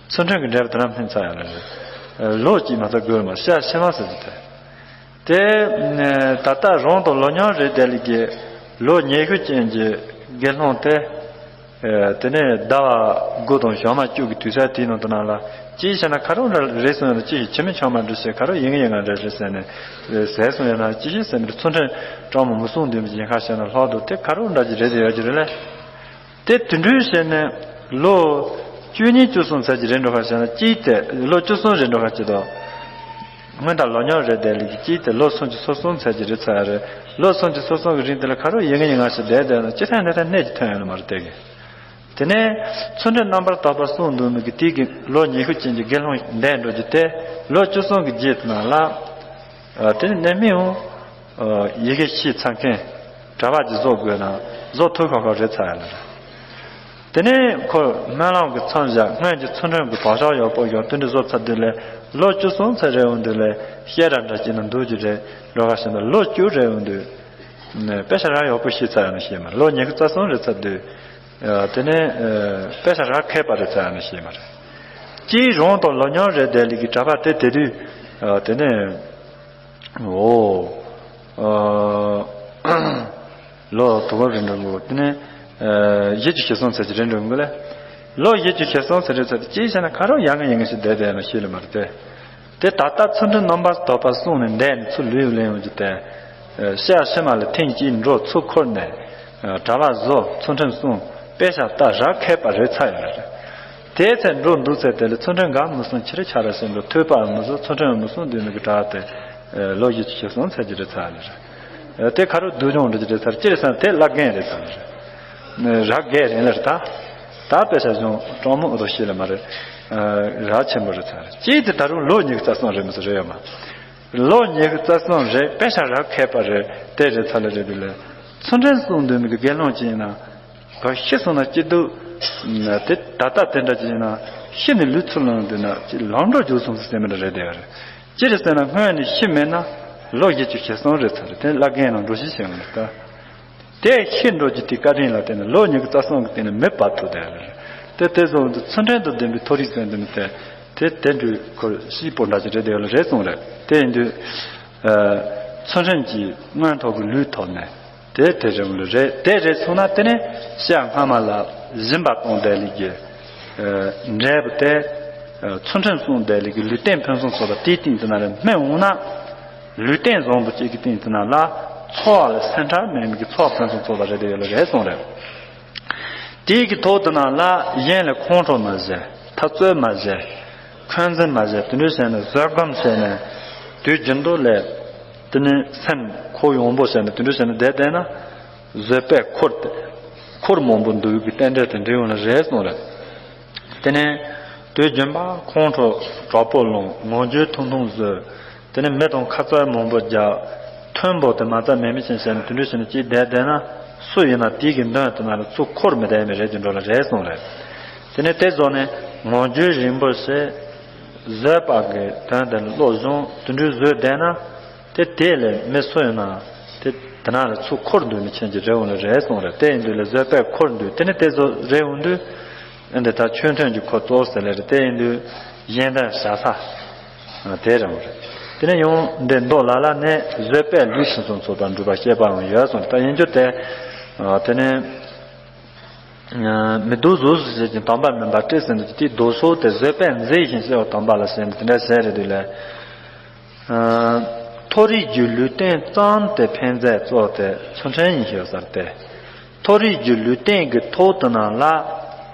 ཚུལ་ཁྲིམས་ཀྱི་འབྲས་བུ་དེ་རང་ཕན་ཚར་ཡོད་ལ་རེད། ལོ་གཅིག་མ་གཏོགས་དགོས་ལ་མ་ཤ་ཤེ་མ་ཟེར་གྱི་དེ། དེ། ད་ལྟ་རང་དང་ལོ་ཉུང་རེད་དེ་ལས་ཀྱི་ལོ་ཉི་ཤུ་ཅན་གྱི་དགེ་སློང་དེ། དེ་ནས་ཟླ་བ་དགུ་དང་ཞག་མ་བཅུ་གི་དུས་ཚོད་དེའི་ནང་དུ་ན་ལ་ཅི་བྱས་ན་ཁ་རོག་འདྲ་རེད་སོང་ཡོད་ན་ཅི་ཞིག་ཁྱིམ་མི་ཆུང་མ་འགྲོ་ཞེས་ཁ་རོག་ཡིན་གི་ཡིན་ང་རེད་རེད་ཟེར་ནས་ཟེར་སོང་ཡོད་ན་ཅི་ཞིག་ཟེར་མི་ཚུལ་ཁྲིམས་སྤྲང་མོ་མུ་སུང་འདུས་མི་ཡིན་ཁ་བྱས་ན་ལྷག་འདུག་དེ་ཁ་རོག་འདྲ་ཅིག་རེད་དེ་ཡོད་ཀྱི་རེད་ལ། དེ་དུད་འགྲོའི་ཞལ་ནས་ལོ་བཅུ་གཉིས་བཅུ་གསུམ་ཚད་ཀྱི་རེད་འགྲོ་ཁ་བྱས་ན་གཅིག་དེ་ལོ་བཅུ་གསུམ་རེད་འགྲོ་ཁ་གཅིག་དང་། སྔོན་དང་ལོ་ཉམས་རེད་དེ་ལས་ཀྱི་གཅིག་དེ་ལོ་སུམ་ཅུ་སོ་གསུམ་ཚད་ཀྱི་རེད་ཚར་རེད། ལོ་སུམ་ཅུ་སོ་གསུམ་གི་རིང་དེ་ལ་ཁ་རོག་ཡིན་ངེས་ཡིན་ང་ཞིག་བསྡད་བསྡད་ན་ཅི་ཐད་ནས་ཐད་གནས་ཀྱི་ཐོན་ཡོང་ལ་མ་རེད་དེ་གི། དེ་ནས་ཚུལ་ཁྲིམས་རྣམ་པར་དག་པ་གསུངས་འདུག་མི་གི་དེ་གི་ལོ་ཉི་ཤུ་ཅན་གྱི་དགེ་སློང་འདས་འགྲོ་རྒྱུ་དེ་ལོ་བཅུ་གསུམ་གི་རྗེས་དེ་ནང་ལ། དེ་ནས་གནས་མི་འོང་། ཡི་གེ་ཤེས་ཚར་མཁན། གྲྭ་པ་ཅིག་བཟོ་དགོས་ན་བཟོ་ཐུབ་ཁག་ཁག་རེད་ཚར་ཡ་ལ་རེད། དེ་ནས་ཁོ་སྨོན་ལམ་གྱི་མཚམས་བཞག་སྔོན་གྱི་ཚུལ་ཁྲིམས་ཀྱི་བག་ཆགས་ཡག་པོ་ཡོད་དུས་འདྲ་བཟོ་ཚར་དུས་ལས་ལོ་བཅུ་གསུམ་ཚར་རེ་འོང་དུས་ལས་བཤད་ར་འདྲ་ཅིག་ན་འདུག་རྒྱུ་རེད་འགྲོ་ག་ཞེ་ན་ལོ་བཅུ་རེ་འོང་དུས། དཔེ་ཆ་རག་ཡག་པོ་ཤེས་ཚར་ཡ་ན་ཤེས་མ་ལོ་ཉི་ཤུ་རྩ་གསུམ་རེ་ཚར་དུས། དེ་ནས་དཔེ་ཆ་རག་མཁས་པ་རེ་ཚར་ཡ་ན་ཤེས་མ་རེད། སྤྱིའི་རང་དང་ལོ་ཉམས་རེད་དེ་ལས་ཀྱི་གྲྭ་པ་དེ་དེ་དུས། དེ་ནས། ཨོ། ལོ་དུ་བ་རིན་འགྲོ་དགོས་དེ་ནས། བཞི་བཅུ་ཞེ་གསུམ་ཚད་ཀྱི་རིན་འགྲོ་དགོས་ལ། ལོ་བཞི་བཅུ་ཞེ་གསུམ་ཚད་རེད་ཚད་དེ་ཅིའི་ཕྱིར་ན་ཁ་རོག་ཡང་ངེ་ཡང་ངེ་ཞིག་བསྡད་བསྡད་ན་ཤེས་ལ་མ་རེད་དེ། དེ་ད་ལྟ་ཚུལ་ཁྲིམས་རྣམ་པར་དག་པ་བསྲུངས་ནས་འདས་ནས་ཚུར་ལུས་ལེན་ཡོང་རྒྱུ་དེ། ཤ་ཤི་མ་ལ་ཐེངས་གཅིག་འགྲོ་ཚུར་འཁོར་ནས། གྲྭ་པ་བཟོ་ཚུལ་ཁྲིམས་བསྲུང་དཔེ་ཆ་ལྟ་རག་མཁས་པ་རེད་ཚར་ཡོད་རེད། དེའི་ཚེ་འགྲོ་འདུག་ཚེ་དེ་ལ་ཚུལ་ཁྲིམས་འགའ་མི་སྲུང་ཕྱིར་ཆ་ར་ཟིན་འགྲོ་ཐོས་པ་མི་བཟོ་ཚུལ་ཁྲིམས་མི་སྲུང་འདུག་མི་གི་གྲྭ་དེ། ལོ་བཞི་བཅུ་ཞེ་གསུམ་ཚར་གྱི་རེད་ཚར་ལ་རེད། དེ་ཁ་རུ་སྡུག་སྦྱོང་འགྲོ་གྱི་རེད་ཚར་ཅི་རེད་ཟེར་ན་དེ་བླ་རྒན་རེད་ཚར་ལ་རེད། རག་རྒན་རེད་ལ་རེད་ད། ད་དཔེ་ཆ་སྦྱོང་གྲོགས་མོ་འུ་ཐུག་ཤེས་ལ་མ་རེད། རག་ཆེན་པོ་རེད་ཚར་ཅི་དེ་ད་རུང་ལོ་ཉི་ཤུ་རྩ་གསུམ་རེད་མི་སྲིད་རེད་ཡོད་མ། ལོ་ཉི་ཤུ་རྩ་གསུམ་རེད་དཔེ་ཆ་རག་མཁས་པ་རེད་དེ་རེད་ཚར་ལ་རེད་དེ་ལ། ཚུལ་ཁྲིམས་སྲུང་འདུག་མི་གི་དགེ་སློང་ཅིག་ཡིན་ན། ག་ཤི་སོང་ན་སྐྱིད་སྡུག་དེ་ད་ལྟ་དེ་འདྲ་ཅིག་ཡིན་ན་ཤི་ནས་ལུས་ཚུར་ལོན་དུས་ན་ཅིག་ལམ་འགྲོ་རྒྱུག་སོང་ཟེར་མི་འདྲ་རེད་དེ་ཡོད་རེད། ཅི་རེད་ཟེར་ན་སྔོན་ནས་ཤི་མེད་ན་ལོ་བཞི་བཅུ་ཞེ་གསུམ་རེད་ཚར་རེད། དེ་བླ་རྒན་ནང་འགྲོ་ཤི་ཞེས་ཡོང་རེད་ད། དེ་ཤི་འགྲོ་རྒྱུ་དེ་བཀའ་དྲིན་ལ་བརྟེན་ནས་ལོ་ཉི་ཤུ་རྩ་གསུམ་གྱི་སྟེང་ནས་མེ་སྤར་ཐུབ་བསྡད་ཡོད་རེད། དེ་དེ་ཚོ་ཚུལ་ཁྲིམས་དང་ལྡན་པའི་མཐོ་རིས་ཟེར་འདི་མི་དེ་དེ་དེ་འདྲའི་ཁོར་ཤི་པོ་འདྲ་ཅིག་རེད་དེ་ཡོད་ལ་རེད་གསུངས་རེད། དེ་ཡིན་དུས་ཚུལ་ཁྲིམས་ཀྱི་མངོན་མཐོ་གི་ལུས་ཐོབ་ནས། དེ་དེ་རེད་འོང་ལུ་རེད། དེ་རེད་སོང་ན་དེ་ནས་ཤི་ཡ་སྔ་མ་ལ་སྦྱིན་པ་གཏོང་བསྡད་ལི་གི་འབྲས་བུ་དེ་ཚུལ་ཁྲིམས་སྲུང་བསྡད་ལི་གི་ལུས་རྟེན་ཕུན་སུམ་ཚོགས་པ་དེའི་སྟེང་དུ་ན་རེ་སྨིན་འོང་ན། ལུས་རྟེན་བཟང་པོ་གཅིག་གི་སྟེང་དུ་ན་ལ་འཚོ་བ་ལ་སེམས་ཁྲལ་མེད་མི་གི་འཚོ་བ་ཕུན་སུམ་ཚོགས་པ་རེད་དེ་ཡོད་ལ་རེད་སོང་རེད། དེའི་གི་ཐོག་ཏུ་ན་ལ་གཞན་ལ་ཁོང་ཁྲོ་མ་བྱེད། འཐབ་རྩོད་མ་བྱེད། འཁོན་འཛིན་མ་བྱེད། དེ་འདྲ་བྱས་ནས་བཟོད་སྒོམ་བྱས་ནས་དུས་རྒྱུན་དུ་ལས་དེ་ནི་སེམས་ཁོག་ཡངས་པོ་བྱས་ནས་དེ་འདྲ་བྱས་ནས་བསྡད་བསྡད་ན་བཟོད་པས་འཁོར་ཏེ་འཁོར་མང་པོ་འདུལ་བའི་རྟེན་འབྲེལ་དེ་འདྲ་ཡོང་ལ་རེད་གསུངས་རེད། དེ་ནས་དུས་རྒྱུན་པ་ཁོང་ཁྲོ་དྲག་པོ་སློང་ངང་རྒྱུད་ཐུང་ཐུང་བཟོས། དེ་ནས་མི་དང་ཁ་རྩོད་མང་པོ་རྒྱག་མཐུན་པོ་དེ་མ་རྩ་མེད་མི་ཆེན་བྱས་ནས་དེ་འདྲ་བྱས་ནས་ཅིག་བསྡད་བསྡད་ན་སུ་ཡིན་ན་དེའི་གི་མདུན་དུ་ན་ལ་ཚུར་འཁོར་མི་བསྡད་མི་རེད་དེ་འགྲོ་ལ་རེད་གསུངས་རེད། དེ་ནས་དེ་བཟོ་ནས་ངང་རྒྱུད་རིང་པོ་བྱས། བཟོད་པ་གི་དོན་དེ་ལ་བློ་སྦྱོང་དེ་འདྲའི་བཟོས་བསྡད་ན། དེ་དེ་ལས་མི་སུ་ཡིན་ན་དེ་དེ་ན་ལ་ཚུར་འཁོར་འདུག་མི་ཆེན་གྱི་རེ་འོང་ལ་རེད་གསུངས་རེད། དེ་ཡིན་དུས་ལ་བཟོད་པས་འཁོར་འདུག་དེ་ནི་དེ་ཚོ་རེ་འོང་དུས་ཨ་འདི་ད་ཆོས་ཐུན་གྱི་ཁོ་གཙོ་ཟེར་ལེ་རེད། དེ་ཡིན་དུས་གཞན་དོན་བྱ་ས་དེ་རེ་འོང་རེད། དེ་ནས་ཡང་འདི་མདོ་ལ་ལ་ནས་བཟོད་པས་ལུས་ཕུན་སུམ་ཚོགས་པར་འགྲུབ་པ་བཤད་པའང་ཡོད་གསུངས་རེད། ད་ཡིན་རྒྱུ་དེ་དེ་ནས། མི་སྡུག་གཟུགས་སུ་བྱེད་ཅིང་དམ་པ་མིན་པ་སྲིད་ཟིན་དུ་དེའི་སྡུག་སོགས་དེ་བཟོད་པས་མཛེས་ཤིང་གསལ་བ་དམ་པ་ལ་ཟེར་ནས་དེ་འདྲ་ཟེར་རེད་དེ་ལས། མཐོ་རིས་ཀྱི་ལུས་རྟེན་ཙམ་དེ་ཕན་མཛད་གཙོ་དེ་ཚུལ་ཁྲིམས་ཡིན་ཞེས་ཟེར་ཏེ། མཐོ་རིས་ཀྱི་ལུས་རྟེན་གྱི་ཐོག་ཏུ་ན་ལ།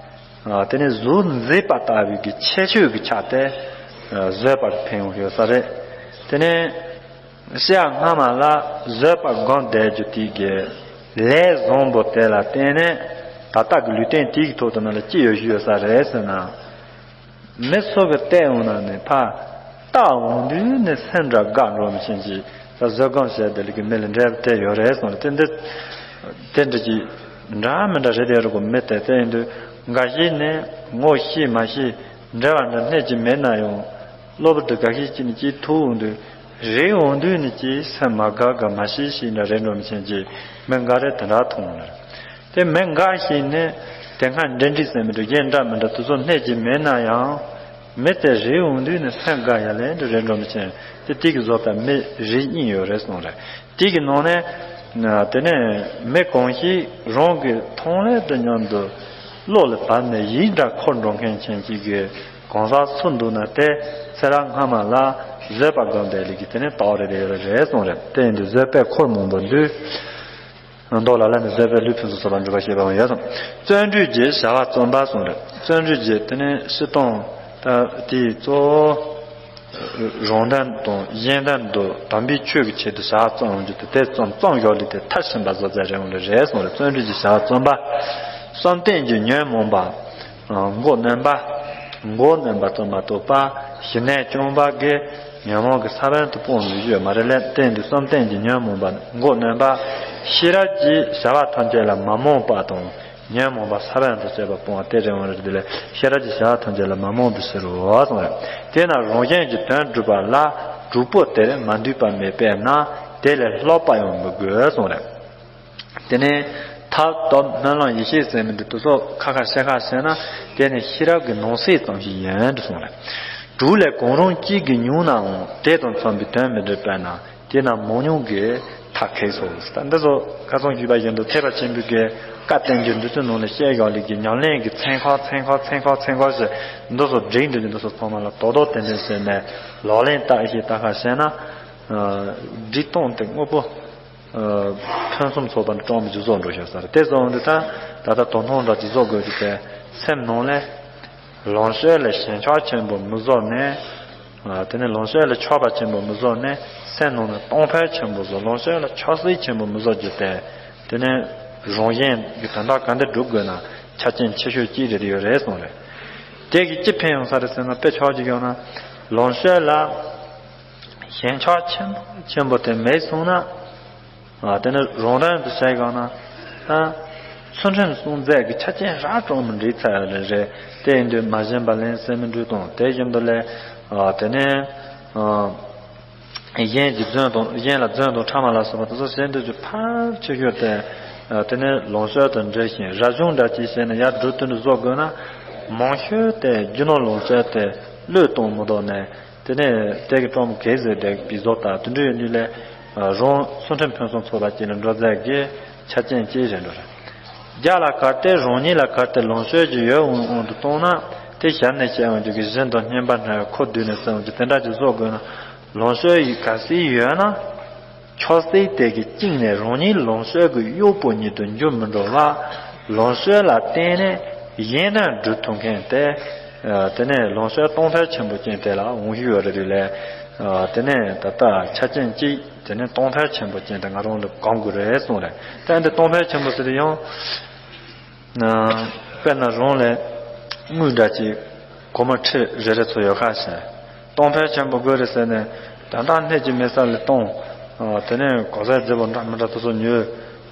དེ་ནས་གཟུགས་མཛེས་པ་ལྟ་བུའི་གི་ཁྱད་ཆོས་ཀྱི་ཆ་དེ་བཟོད་པར་ཕན་ཡོང་ཞེས་ཟེར་རེད། དེ་ནས། ཤི་ཡ་སྔ་མ་ལ་བཟོད་པ་སྒོམ་བསྡད་རྒྱུ་དེ་གི་ལས་བཟང་པོ་དེ་ལ་བརྟེན་ནས་ད་ལྟ་གི་ལུས་རྟེན་དེ་གི་ཐོག་ཏུ་ན་ལ་ཅི་ཡོད་ཞུ་ཡོད་ས་རེད་ཟེར་ན། མི་སུ་གི་བལྟས་འོང་ན་ནི་ཕ། ལྟ་འོང་དུས་ནི་སེམས་འདྲ་དགའ་འགྲོ་མི་ཆེན་གྱི་ད་བཟོད་སྒོམ་བྱས་དེ་ལ་གི་མི་ལ་འབྲས་བུ་དེ་ཡོད་རེད་གསུངས་ཏེ་འདི། དེ་འདྲ་གི་འདྲ་མི་འདྲ་རེད་དེ་རུ་གོ་མི་དེ་དེ་ཡིན་དུས་འགའ་ཞིག་ནི་ངོ་ཤེས་མ་ཤེས་འབྲེལ་བ་འདྲ་སྣེ་གཅིག་མེད་ན་ཡང་། གློ་བུར་དུ་དགའ་ཤས་ཅིག་ནི་ཅིག་ཐུག་འོང་དུས་རེད་འོང་དུས་ནི་ཅིག་སེམས་མ་དགའ་དགའ་མ་ཤེས་ཤེས་འདྲ་རེད་འགྲོ་མི་ཆེན་གྱི་མི་འགའ་རེ་དེ་འདྲ་མཐོང་ལ། དེ་མི་འགའ་ཞིག་ནི་དེ་སྔ་འདྲེ་འདྲི་ཟེར་མི་འདྲ་རྒན་འདྲ་མི་འདྲ་དེ་ཚོ་སྣེ་གཅིག་མེད་ན་ཡང་མི་དེ་རེད་འོང་དུས་ནི་སེམས་དགའ་ཡ་ལས་འདྲ་རེད་འགྲོ་མི་ཆེན་དེ་དེ་གི་བཟོ་ལྟ་མི་རེ་གཉིས་ཡོད་རེད་གསུངས་རེད། དེ་གི་ནང་ནས་དེ་ནས་མི་གང་ཞིག་རང་གི་མཐོང་ལས་དང་མཉམ་དུ་བློ་ལ་བབས་ནས་ཡིད་འདྲ་འཁོར་འགྲོ་མཁན་ཆེན་གཅིག་གི་གང་ཟག་སུ་འདུག་ན་དེ་ཚེ་རབས་སྔ་མ་ལ་བཟོད་པ་སྒོམ་བསྡད་ལས་ཀྱི་དེ་ནས་དག་རེ་རེ་རེ་རེ་གསུངས་རེད། དེ་ཡིན་དུས་བཟོད་པས་འཁོར་མང་པོ་འདུལ། མདོ་ལ་ལ་ནི་བཟོད་པས་ལུས་ཕུན་སུམ་ཚོགས་པར་འགྲུབ་པ་ཞེས་པའང་ཡོད་དམ། བརྩོན་འགྲུས་ཀྱི་བྱ་བ་བརྩོན་པ་གསུངས་རེད། བརྩོན་འགྲུས་ཀྱི་དེ་ནས་སྤྱིར་བཏང་ད་དེའི་གཙོ་བོ། རང་དོན་དང་གཞན་དོན་དུ་དམ་པའི་ཆོས་ཀྱི་ཆེད་དུ་བྱ་བ་བརྩམས་ཡོང་རྒྱུ་དེ་དེ་བརྩམས་བརྩམས་ཡོད་ལས་དེ་མཐར་ཕྱིན་པ་བཟོ་བྱ་རེ་འོང་ལས་རེད་གསུངས་རེད། བརྩོན་འགྲུས་ཀྱི་བྱ་བ་བརྩམས་པ། བསམ་གཏན་གྱི་ཉོན་མོངས་པ། མགོ་གནོན་པ། མགོ་གནོན་པ་ཙམ་མ་གཏོགས་པ་ཞི་གནས་སྐྱོང་བ་གི་ཉོན་མོངས་ཀྱི་ས་བོན་དུ་སྤོང་ནུས་ཡོད་མ་རེད་ལས་བརྟེན་དུས་བསམ་གཏན་གྱི་ཉོན་མོངས་པ་མགོ་གནོན་པ། ཤེས་རབ་ཀྱི་བྱ་བ་ཐམས་ཅད་ལ་མ་རྨོངས་པ་དང་། ཉོན་མོངས་པ་ས་བོན་དུ་བྱེད་པ་སྤོང་བ་སྟེ་རེ་འོང་རེ་དེ་ལས་ཤེས་རབ་ཀྱི་བྱ་བ་ཐམས་ཅད་ལ་མ་རྨོངས་པའི་ཕྱིར་རོ་གསུངས་རེད། དེས་ན་རང་གཞན་གྱི་དོན་སྒྲུབ་པ་ལ་གྲོགས་པོ་དེར་མ་འདུས་པ་མེད་པས་ན་དེ་ལས་ལྷག་པ་ཡང་མི་དགོས་གསུངས་རེད། དེ་ནས་ཐབས་སྟོབས་སྨོན་ལམ་ཡེ་ཤེས་ཟེར་མི་འདི་དེ་ཚོ་ཁ་ཁ་བཤད་ཁ་བཤད་ན་དེ་ནི་ཤེས་རབ་ཀྱི་ནང་གསེས་ཙམ་ཞིག་ཡིན་འདྲ་གསུངས་རེད། གྲོགས་ལས་གང་རུང་གཅིག་གིས་ཉུང་ནའང་དེ་དང་མཚུངས་པའི་དོན་མི་འགྲུབ་པས་ན། དེས་ན་མང་ཉུང་གི་མཐའ་ཁེགས་སོ། ད་འདི་ཚོ་ཁ་སང་ཞུས་པ་བཞིན་དུ་ཐེག་པ་ཆེན་པོའི་གི་བཀའ་བསྟན་འགྱུར་འདི་ཚོའི་ནང་ལ་བཤད་ཡོད་ལེ་གི་ཉམས་ལེན་གྱི་ཚན་ཁག་ཚན་ཁག་ཚན་ཁག་ཚན་ཁག་ཞེས་འདི་ཚོ་སྒྲིག་འདི་འདི་ཚོ་ཚང་མ་ལ་རྡོག་རྡོག་ཏན་ཏན་བྱས་ནས་ལག་ལེན་བསྟར་ཞིག་བསྟར་ཁ་བྱས་ན་སྒྲིག་སྟངས་དེ་དངོས་པོ་ཕུན་སུམ་ཚོགས་པ་འདི་སྤྲང་མི་རྒྱུ་བཟོ་འགྲོ་ཤག་ས་རེད། དེ་བཟོ་འདི་ད་ད་ལྟ་དོ་སྣང་འདྲ་ཅིག་བཟོ་དགོས་རྒྱུ་དེ་སེམས་ནང་ལས། ལོངས་སྤྱོད་ལ་ཞེན་ཆགས་ཆེན་པོ་མི་བཟོ་ནས། དེ་ནས་ལོངས་སྤྱོད་ལ་ཆགས་པ་ཆེན་པོ་མི་བཟོ་ནས་སེམས་ནང་ནས་གཏོང་ཕོད་ཆེན་པོ་བཟོ། ལོངས་སྤྱོད་ལ་ཆགས་སྲེད་ཆེན་པོ་མི་བཟོ་རྒྱུ་དེ། དེ་ནས་རང་གཞན་གྱི་དོན་དག་ག་འདྲ་སྒྲུབ་དགོས་ན་ཆ་རྐྱེན་ཆེ་ཤོས་གཅིག་རེད་ཡོད་རེད་གསུངས་རེད། དེ་གི་ཅི་ཕན་ཡོང་ས་རེད་ཟེར་ན་དཔེ་ཆ་གཅིག་ཡོང་ན་ལོངས་སྤྱོད་ལ་ཞེན་ཆགས་ཆེན་པོ་ཆེན་པོ་དེ་མེད་སོང་ན། དེ་ནས་རང་དོན་དུ་བྱས་གང་ན། ཚུལ་ཁྲིམས་སྲུང་མཛད་ཀྱི་ཆ་རྐྱེན་རབ་དྲག་མོ་འགྲིག་ཚར་ཡོད་རེད། དེ་ཡིན་དུས་མ་བྱིན་པ་ལན་གསལ་མི་འགྲུབ་དང་། དེ་བཞིན་དུ་ལས་ཨ་དེ་ནས་ཨ་གཞན་གྱི་རྫུན་དང་། གཞན་ལ་རྫུན་དང་ཕྲ་མ་ལ་སོགས་པ་དེ་ཚོ་བྱེད་འདོད་ཀྱི་ཕར་ཆེ་ཤོས་དེ་ཨ་དེ་ནས་ལོངས་སྤྱོད་དང་འབྲེལ་ཞིང་། རབ་བྱུང་འདྲ་ཅིག་བྱས་ནས་ཡར་འགྲོ་དོན་དུ་བཟོ་དགོས་ན། མང་ཤོས་དེ་རྒྱུ་ནོར་ལོངས་སྤྱོད་དེ་བློས་གཏོང་མི་ཐུབ་ནས། དེ་ནས་དེ་གི་སྤྲང་པོ་གེ་ཟེར་དེ་བི་བཟོ་ལྟ་དུ་འདྲ་ཡོད་དུས་ལས་རང་ཚུལ་ཁྲིམས་ཕུན་སུམ་ཚོགས་པ་ཅིག་ལ་འགྲོ་མཛད་ཀྱི་ཆ་རྐྱེན་ཅིག་རེད་འགྲོ་རེད། རྒྱ་ལ་གར་ཏེ་རང་ཉིད་ལ་གར་ཏེ་ལོངས་སྤྱོད་ཀྱི་ཡོད་འོང་དབང་དུ་བཏང་ན། དེ་ཞལ་ནས་བཤད་འོང་རྒྱུ་གི་བཞིན་དང་སྙན་པ་སྣ་ཁོ་བསྡུས་ནས་གསལ་འོང་རྒྱུ་དེ་འདྲ་ཅིག་བཟོ་དགོས་ན། ལོངས་སྤྱོད་ཡི་ག་སྲིད་ཡོད་ན། ཆོག་སྲིད་དེ་གི་བཅིངས་ནས་རང་ཉིད་ལོངས་སྤྱོད་ཀྱི་གཡོག་པོ་ཉིད་དུ་འགྱུར་མི་འགྲོ་བ། ལོངས་སྤྱོད་ལ་བརྟེན་ནས་གཞན་དོན་སྒྲུབ་ཐུབ་མཁན་དེ། ཨ་དེ་ནས་ལོངས་སྤྱོད་གཏོང་ཕོད་ཆེན་པོ་ཅན་དེ་ལ་འོང་གི་ཡོད་རེད་དེ་ལས། ཨ་དེ་ནས་ད་ལྟ་ཆ་རྐྱེན་གཅིག་དེ་ནས་གཏོང་ཕོད་ཆེན་པོ་ཅན་དེ་ང་རང་ལ་གང་དགོས་རེད་གསུངས་རེད། ད་འདི་གཏོང་ཕོད་ཆེན་པོ་ཟེར་དུས་ཡང་། དཔེར་ན་རང་ལས་དངུལ་འདྲ་ཅིག་སྒོར་མོ་ཁྲི་རེ་རེ་ཚོ་ཡོད་ཁ་ཤས། གཏོང་ཕོད་ཆེན་པོ་དགོས་རེད་ཟེར་ནས་ད་ལྟ་སྣེ་གཅིག་མི་ས་ལ་གཏོང་། ཨ་དེ་ནས་གོ་ས་རྫི་བོ་འདྲ་མི་འདྲ་དེ་ཚོ་ཉོས།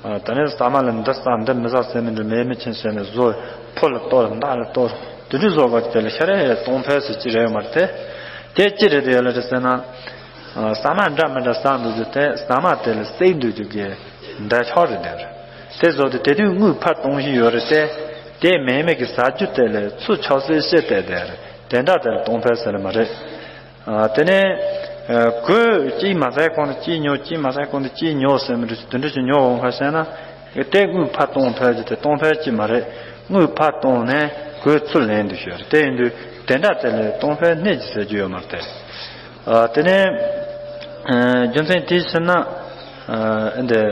ཨ་དེ་ནས་ཟ་མ་ལ་འདི་ཟ་འདི་མི་ཟ་ཟེར་མི་འདྲ་མེད་མི་ཆེན་བྱས་ནས་བཟོ། ཕོ་ལ་གཏོར་མདའ་ལ་གཏོར། དེ་འདྲ་བཟོ་དགོས་དེ་ལ་ཤ་རེ་གཏོང་ཕོད་ཟེར་ཅི་རེད་མ་རེད་དེ། དེ་ཅི་རེད་དེ་ཡོད་ལ་རེད་ཟེར་ན། ཨ་ཟ་མ་འདྲ་མི་འདྲ་ཟ་འདུག་རྒྱུ་དེ་ཟ་མ་དེ་ལ་བསྲེག་འདུག་རྒྱུ་གི་འདྲ་ཆགས་རེད་དེ། དེ་བཟོ་དུས་དེ་དུས་དངུལ་ཕར་གཏོང་བཞིན་ཡོད་རེད་དེ། དེ་མེད་མེད་ཀྱི་ཟ་རྒྱུ་དེ་ལས་ཚུར་ཆགས་སྲིད་ཤེས་དེ་དེ་རེད། དེ་འདྲ་དེ་ལ་གཏོང་ཕོད་ཟེར་ལ་མ་རེད། ཨ་དེ་ནས་ཨ་གོས་གཅིག་མ་ཟད་གོང་དུ་གཅིག་ཉོ། གཅིག་མ་ཟད་གོང་དུ་གཅིག་ཉོ་ཟེར་མི་འདྲ་ཞིག་དེ་འདྲ་ཞིག་ཉོ་འོང་ཁ་ཤས་ན། དེ་དངུལ་ཕར་གཏོང་ཕོད་ཀྱི་དེ་གཏོང་ཕོད་ཀྱི་མ་རེད། དངུལ་ཕར་གཏོང་ནས་གོས་ཚུར་ལེན་འདུག་ཤོད་རེད། དེ་ཡིན་དུས་དེ་འདྲ་དེ་ལས་གཏོང་ཕོད་སྣེ་གཅིག་ཟེར་རྒྱུ་ཡོད་མ་རེད་དེ། ཨ་དེ་ནས་ཨ་རྒྱུ་མཚན་དེའི་ཕྱིར་ན། ཨ་འདི་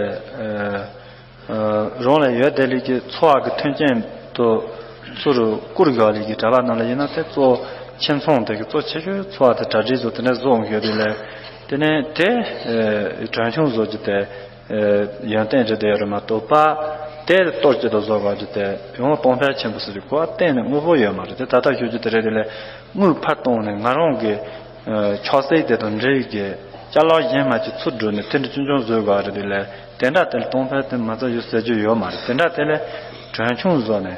ཨ་རང་ལ་ཡོད་དེ་ལས་ཀྱི་འཚོ་བ་གི་མཐུན་རྐྱེན་དུ་ཚུར་བསྐུར་ཡོད་ལས་ཀྱི་གྲྭ་པ་རྣམས་ལ་ཡིན་ན། དེ་གཙོ་ཁྱིམ་ཚང་དེ་གི་གཙོ་ཆེ་ཤོས་འཚོ་བ་དེ་གྲ་སྒྲིག་བཟོ་དེ་འདྲ་བཟོ་འོང་ཡོད་དེ་ལས། དེ་ནས་དེ་ཨ་གྲོན་ཆུང་བཟོ་རྒྱུ་དེ་ཨ་ཡོན་ཏན་རེད་དེ་ཡོད་རེད་མ་གཏོགས་པ། དེ་གཏོར་སྐྱོན་དུ་བཟོ་དགོས་རྒྱུ་དེ་ཡང་གཏོང་ཕོད་ཆེན་པོ་ཟེར་རྒྱུ་གོ་བ་གཏན་ནས་དངོས་པོ་ཡོད་མ་རེད་དེ། ད་ལྟ་ཞུ་རྒྱུ་དེ་རེད་དེ་ལས། དངུལ་ཕར་གཏོང་ནས་ང་རང་གི་ཨ་ཆོག་སྲིད་དེ་དང་འབྲེལ་ཡོད་ཀྱི་ཅ་ལག་གཞན་མ་ཅིག་ཚུར་བསྒྲུབས་ནས་དེ་འདྲ་ཆུང་ཆུང་བཟོས་དགོས་རེད་དེ་ལས། དེ་འདྲ་དེ་ལ་གཏོང་ཕོད་དེ་མ་རྩ་ཡོད་ཟེར་རྒྱུ་ཡོད་མ་རེད། དེ་འདྲ་དེ་ལས་གྲོན་ཆུང་བཟོ་ནས།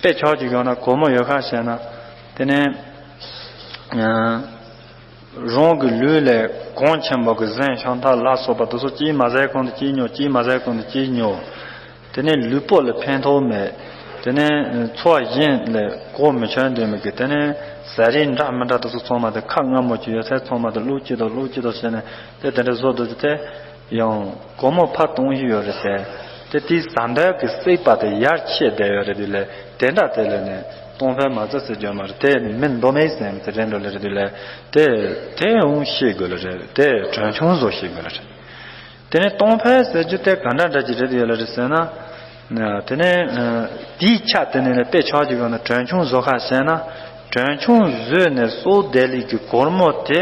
དཔེ་ཆ་ཅིག་ཡོད་ན་སྒོར་མོ་ཡོད་ཁ་ཤས་ན། དེ་ནས་ཨ་རང་གི་ལུས་ལས་གོང་ཆེན་པོ་གི་གཟན་ཤམ་ཐབས་ལ་སོགས་པ་དེ་ཚོ་གཅིག་མ་ཟད་གོང་དུ་གཅིག་ཉོ། གཅིག་མ་ཟད་གོང་དུ་གཅིག་ཉོ། དེ་ནས་ལུས་པོ་ལ་ཕན་ཐོགས་མེད། དེ་ནས་འཚོ་བ་གཞན་ལ་གོ་མི་ཆོད་འདོད་མི་དགོས། དེ་ནས་ཟ་རིན་འདྲ་མི་འདྲ་དེ་ཚོ་ཚང་མ་དེ་ཁ་སྔ་མོ་གི་ཡོད་ཚད་ཚང་མ་དེ་བླུགས་ཅི་དང་བླུགས་ཅི་དང་བྱས་ནས་དེ་དེ་འདྲ་བཟོ་འདུག་དེ་ཡང་སྒོར་མོ་ཕར་གཏོང་གི་ཡོད་རེད་ཟེར། དེ་དེའི་ཟ་འདོད་ཀྱི་སྲེད་པ་དེ་ཡར་ཆད་བསྡད་ཡོད་རེད་དེ་ལས། དེ་འདྲ་དེ་ལས་ནས་གཏོང་ཕོད་མ་རྩ་ཟེར་རྒྱུ་མ་རེད། དེ་མི་འདོད་མེད་ཟེར་དེ་རེད་འགྲོ་ལེ་རེད་དེ་ལས། དེ་དེ་འོང་ཤེས་དགོས་ལེ་རེད། དེ་གྲོན་ཆུང་བཟོ་ཤེས་དགོས་ལེ་རེད། དེ་ནས་གཏོང་ཕོད་ཟེར་རྒྱུ་དེ་ག་འདྲ་འདྲ་ཅིག་རེད་ཡོད་ལ་རེད་ཟེར་ན། དེ་ནས་དེའི་ཆ་དེ་ནས་ལ་དཔེ་ཆ་ཅིག་ཡོད་ན་གྲོན་ཆུང་བཟོ་ཁ་ཟེར་ན། གྲོན་ཆུང་བཟོས་ནས་གསོག་བསྡད་ལས་ཀྱི་སྒོར་མོ་དེ་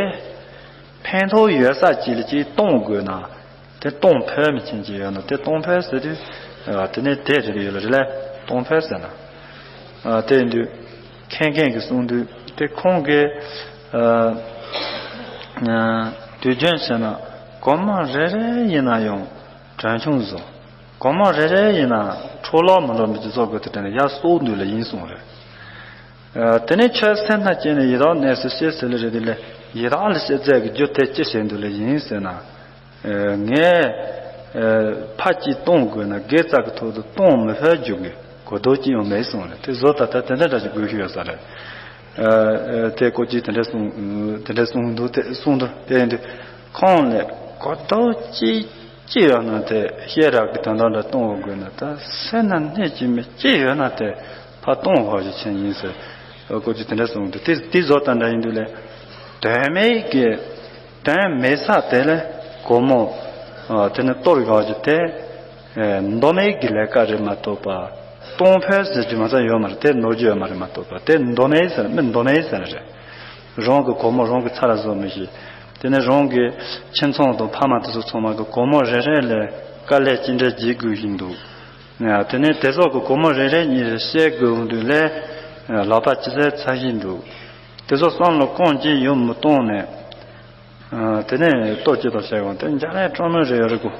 ཕན་ཐོགས་ཡོད་ས་ཅིག་ལ་ཅིག་གཏོང་དགོས་ན། དེ་གཏོང་ཕོད་མི་ཆེན་ཅིག་ཡོད་ན་དེ་གཏོང་ཕོད་ཟེར་དུས། དེ་ནས་དེ་རེད་ཡོད་ལ་རེད་ལ་གཏོང་ཕོད་ཟེར་ན། ཨ་དེ་ཡིན་དུས་མཁན་མཁན་གྱིས་གསུངས་དུས་དེ་ཁོང་གིས་ཨ་ཨ་དུས་རྒྱུན་བྱས་ན་སྒོར་མོ་རེ་རེ་ཡིན་ན་ཡང་གྲོན་ཆུང་བཟོ། སྒོར་མོ་རེ་རེ་ཡིན་ན་འཕྲོ་བརླག་མི་འགྲོ་མི་ཅི་བཟོ་དགོས་དེ་དྲན་ནས་ཡར་གསོག་འདུག་ལ་ཡིན་གསུངས་རེད། ཨ་དེ་ནས་ཁྱོད་སེམས་ཐག་བཅད་ནས་ཡི་དྭགས་གནས་སུ་གཤེགས་ཟེར་ལེ་རེད་དེ་ལས་ཡི་དྭགས་ལ་གཤེགས་རྫས་ཀྱི་རྒྱུ་དེ་ཅི་བྱེད་འདུག་ལ་ཡིན་ཟེར་ན། ངས་ཕ་གཅིག་གཏོང་དགོས་ན་དགེ་རྩ་གི་ཐོག་ཏུ་གཏོང་མི་ཕོད་རྒྱུ་གི་གོ་རྟོགས་ཅི་ཡང་མེད་གསུངས་རེད། དེ་བཟོ་ལྟ་ལྟ་དེ་འདྲ་འདྲ་ཞིག་དགོས་ཤེས་ཡོད་ས་རེད། དེ་ཀོ་ཅི་དེ་འདྲ་གསུངས་དེ་འདྲ་གསུངས་འདུག་དེ་གསུངས་འདུག་དེ་ཡིན་དུས་ཁོང་ལས་གོ་རྟོགས་ཅི་ཅི་ཡོད་ན་དེ་ཤེས་རབ་ཀྱི་དོན་དག་འདྲ་གཏོང་དགོས་ན་ད་སེམས་ན་སྣེ་གཅིག་མི་ཅི་ཡོད་ན་དེ་ཕར་གཏོང་བ་ཞིག་ཆེན་ཡིན་ཟེར། ཀོ་ཅི་དེ་འདྲ་གསུངས་འདུག་དེ་དེ་བཟོ་ལྟ་འདྲ་ཡིན་དུས་ལས་དོན་མེད་ཀྱི་དོན་མེད་ས་དེ་ལས་སྒོར་མོ་དེ་ནི་གཏོར་ཡག་རྒྱུ་དེ་མདོ་མེད་ཀྱི་ལས་ཀ་རེད་མ་གཏོགས་པ། གཏོང་ཕོད་ཟེར་རྒྱུ་མ་རྩ་ཡོད་མ་རེད། དེ་ནོར་རྒྱུ་ཡོད་མ་རེད་མ་གཏོགས་པ། དེ་མདོ་མེད་ཟེར་མི་མདོ་མེད་ཟེར་རེད། རང་གི་སྒོར་མོ་རང་གི་ཚ་ལ་བཟོ་མི་ཤེས། དེ་ནས་རང་གི་ཁྱིམ་ཚང་དང་ཕ་མ་དེ་ཚོ་ཚང་མ་གི་སྒོར་མོ་རེ་རེ་ལས་དཀའ་ལས་ཅི་འདྲ་བརྒྱབ་དགོས་བཞིན་འདུག་དེ་ནས་དེ་ཚོ་གི་སྒོར་མོ་རེ་རེ་གཉིས་རེ་བཤད་དགོས་འོང་དུས་ལས་ལག་པ་ཅི་ཟད་ཚ་བཞིན་འདུག་དེ་ཚོ་བསམ་བློ་གང་ཅི་ཡང་མི་གཏོང་ནས། དེ་ནས་ལྟོ་ཅི་དང་བྱས་གོང་དེ་འཇའ་ལས་སྤྲང་མོ་རེ་ཡོད་རེད་གོ།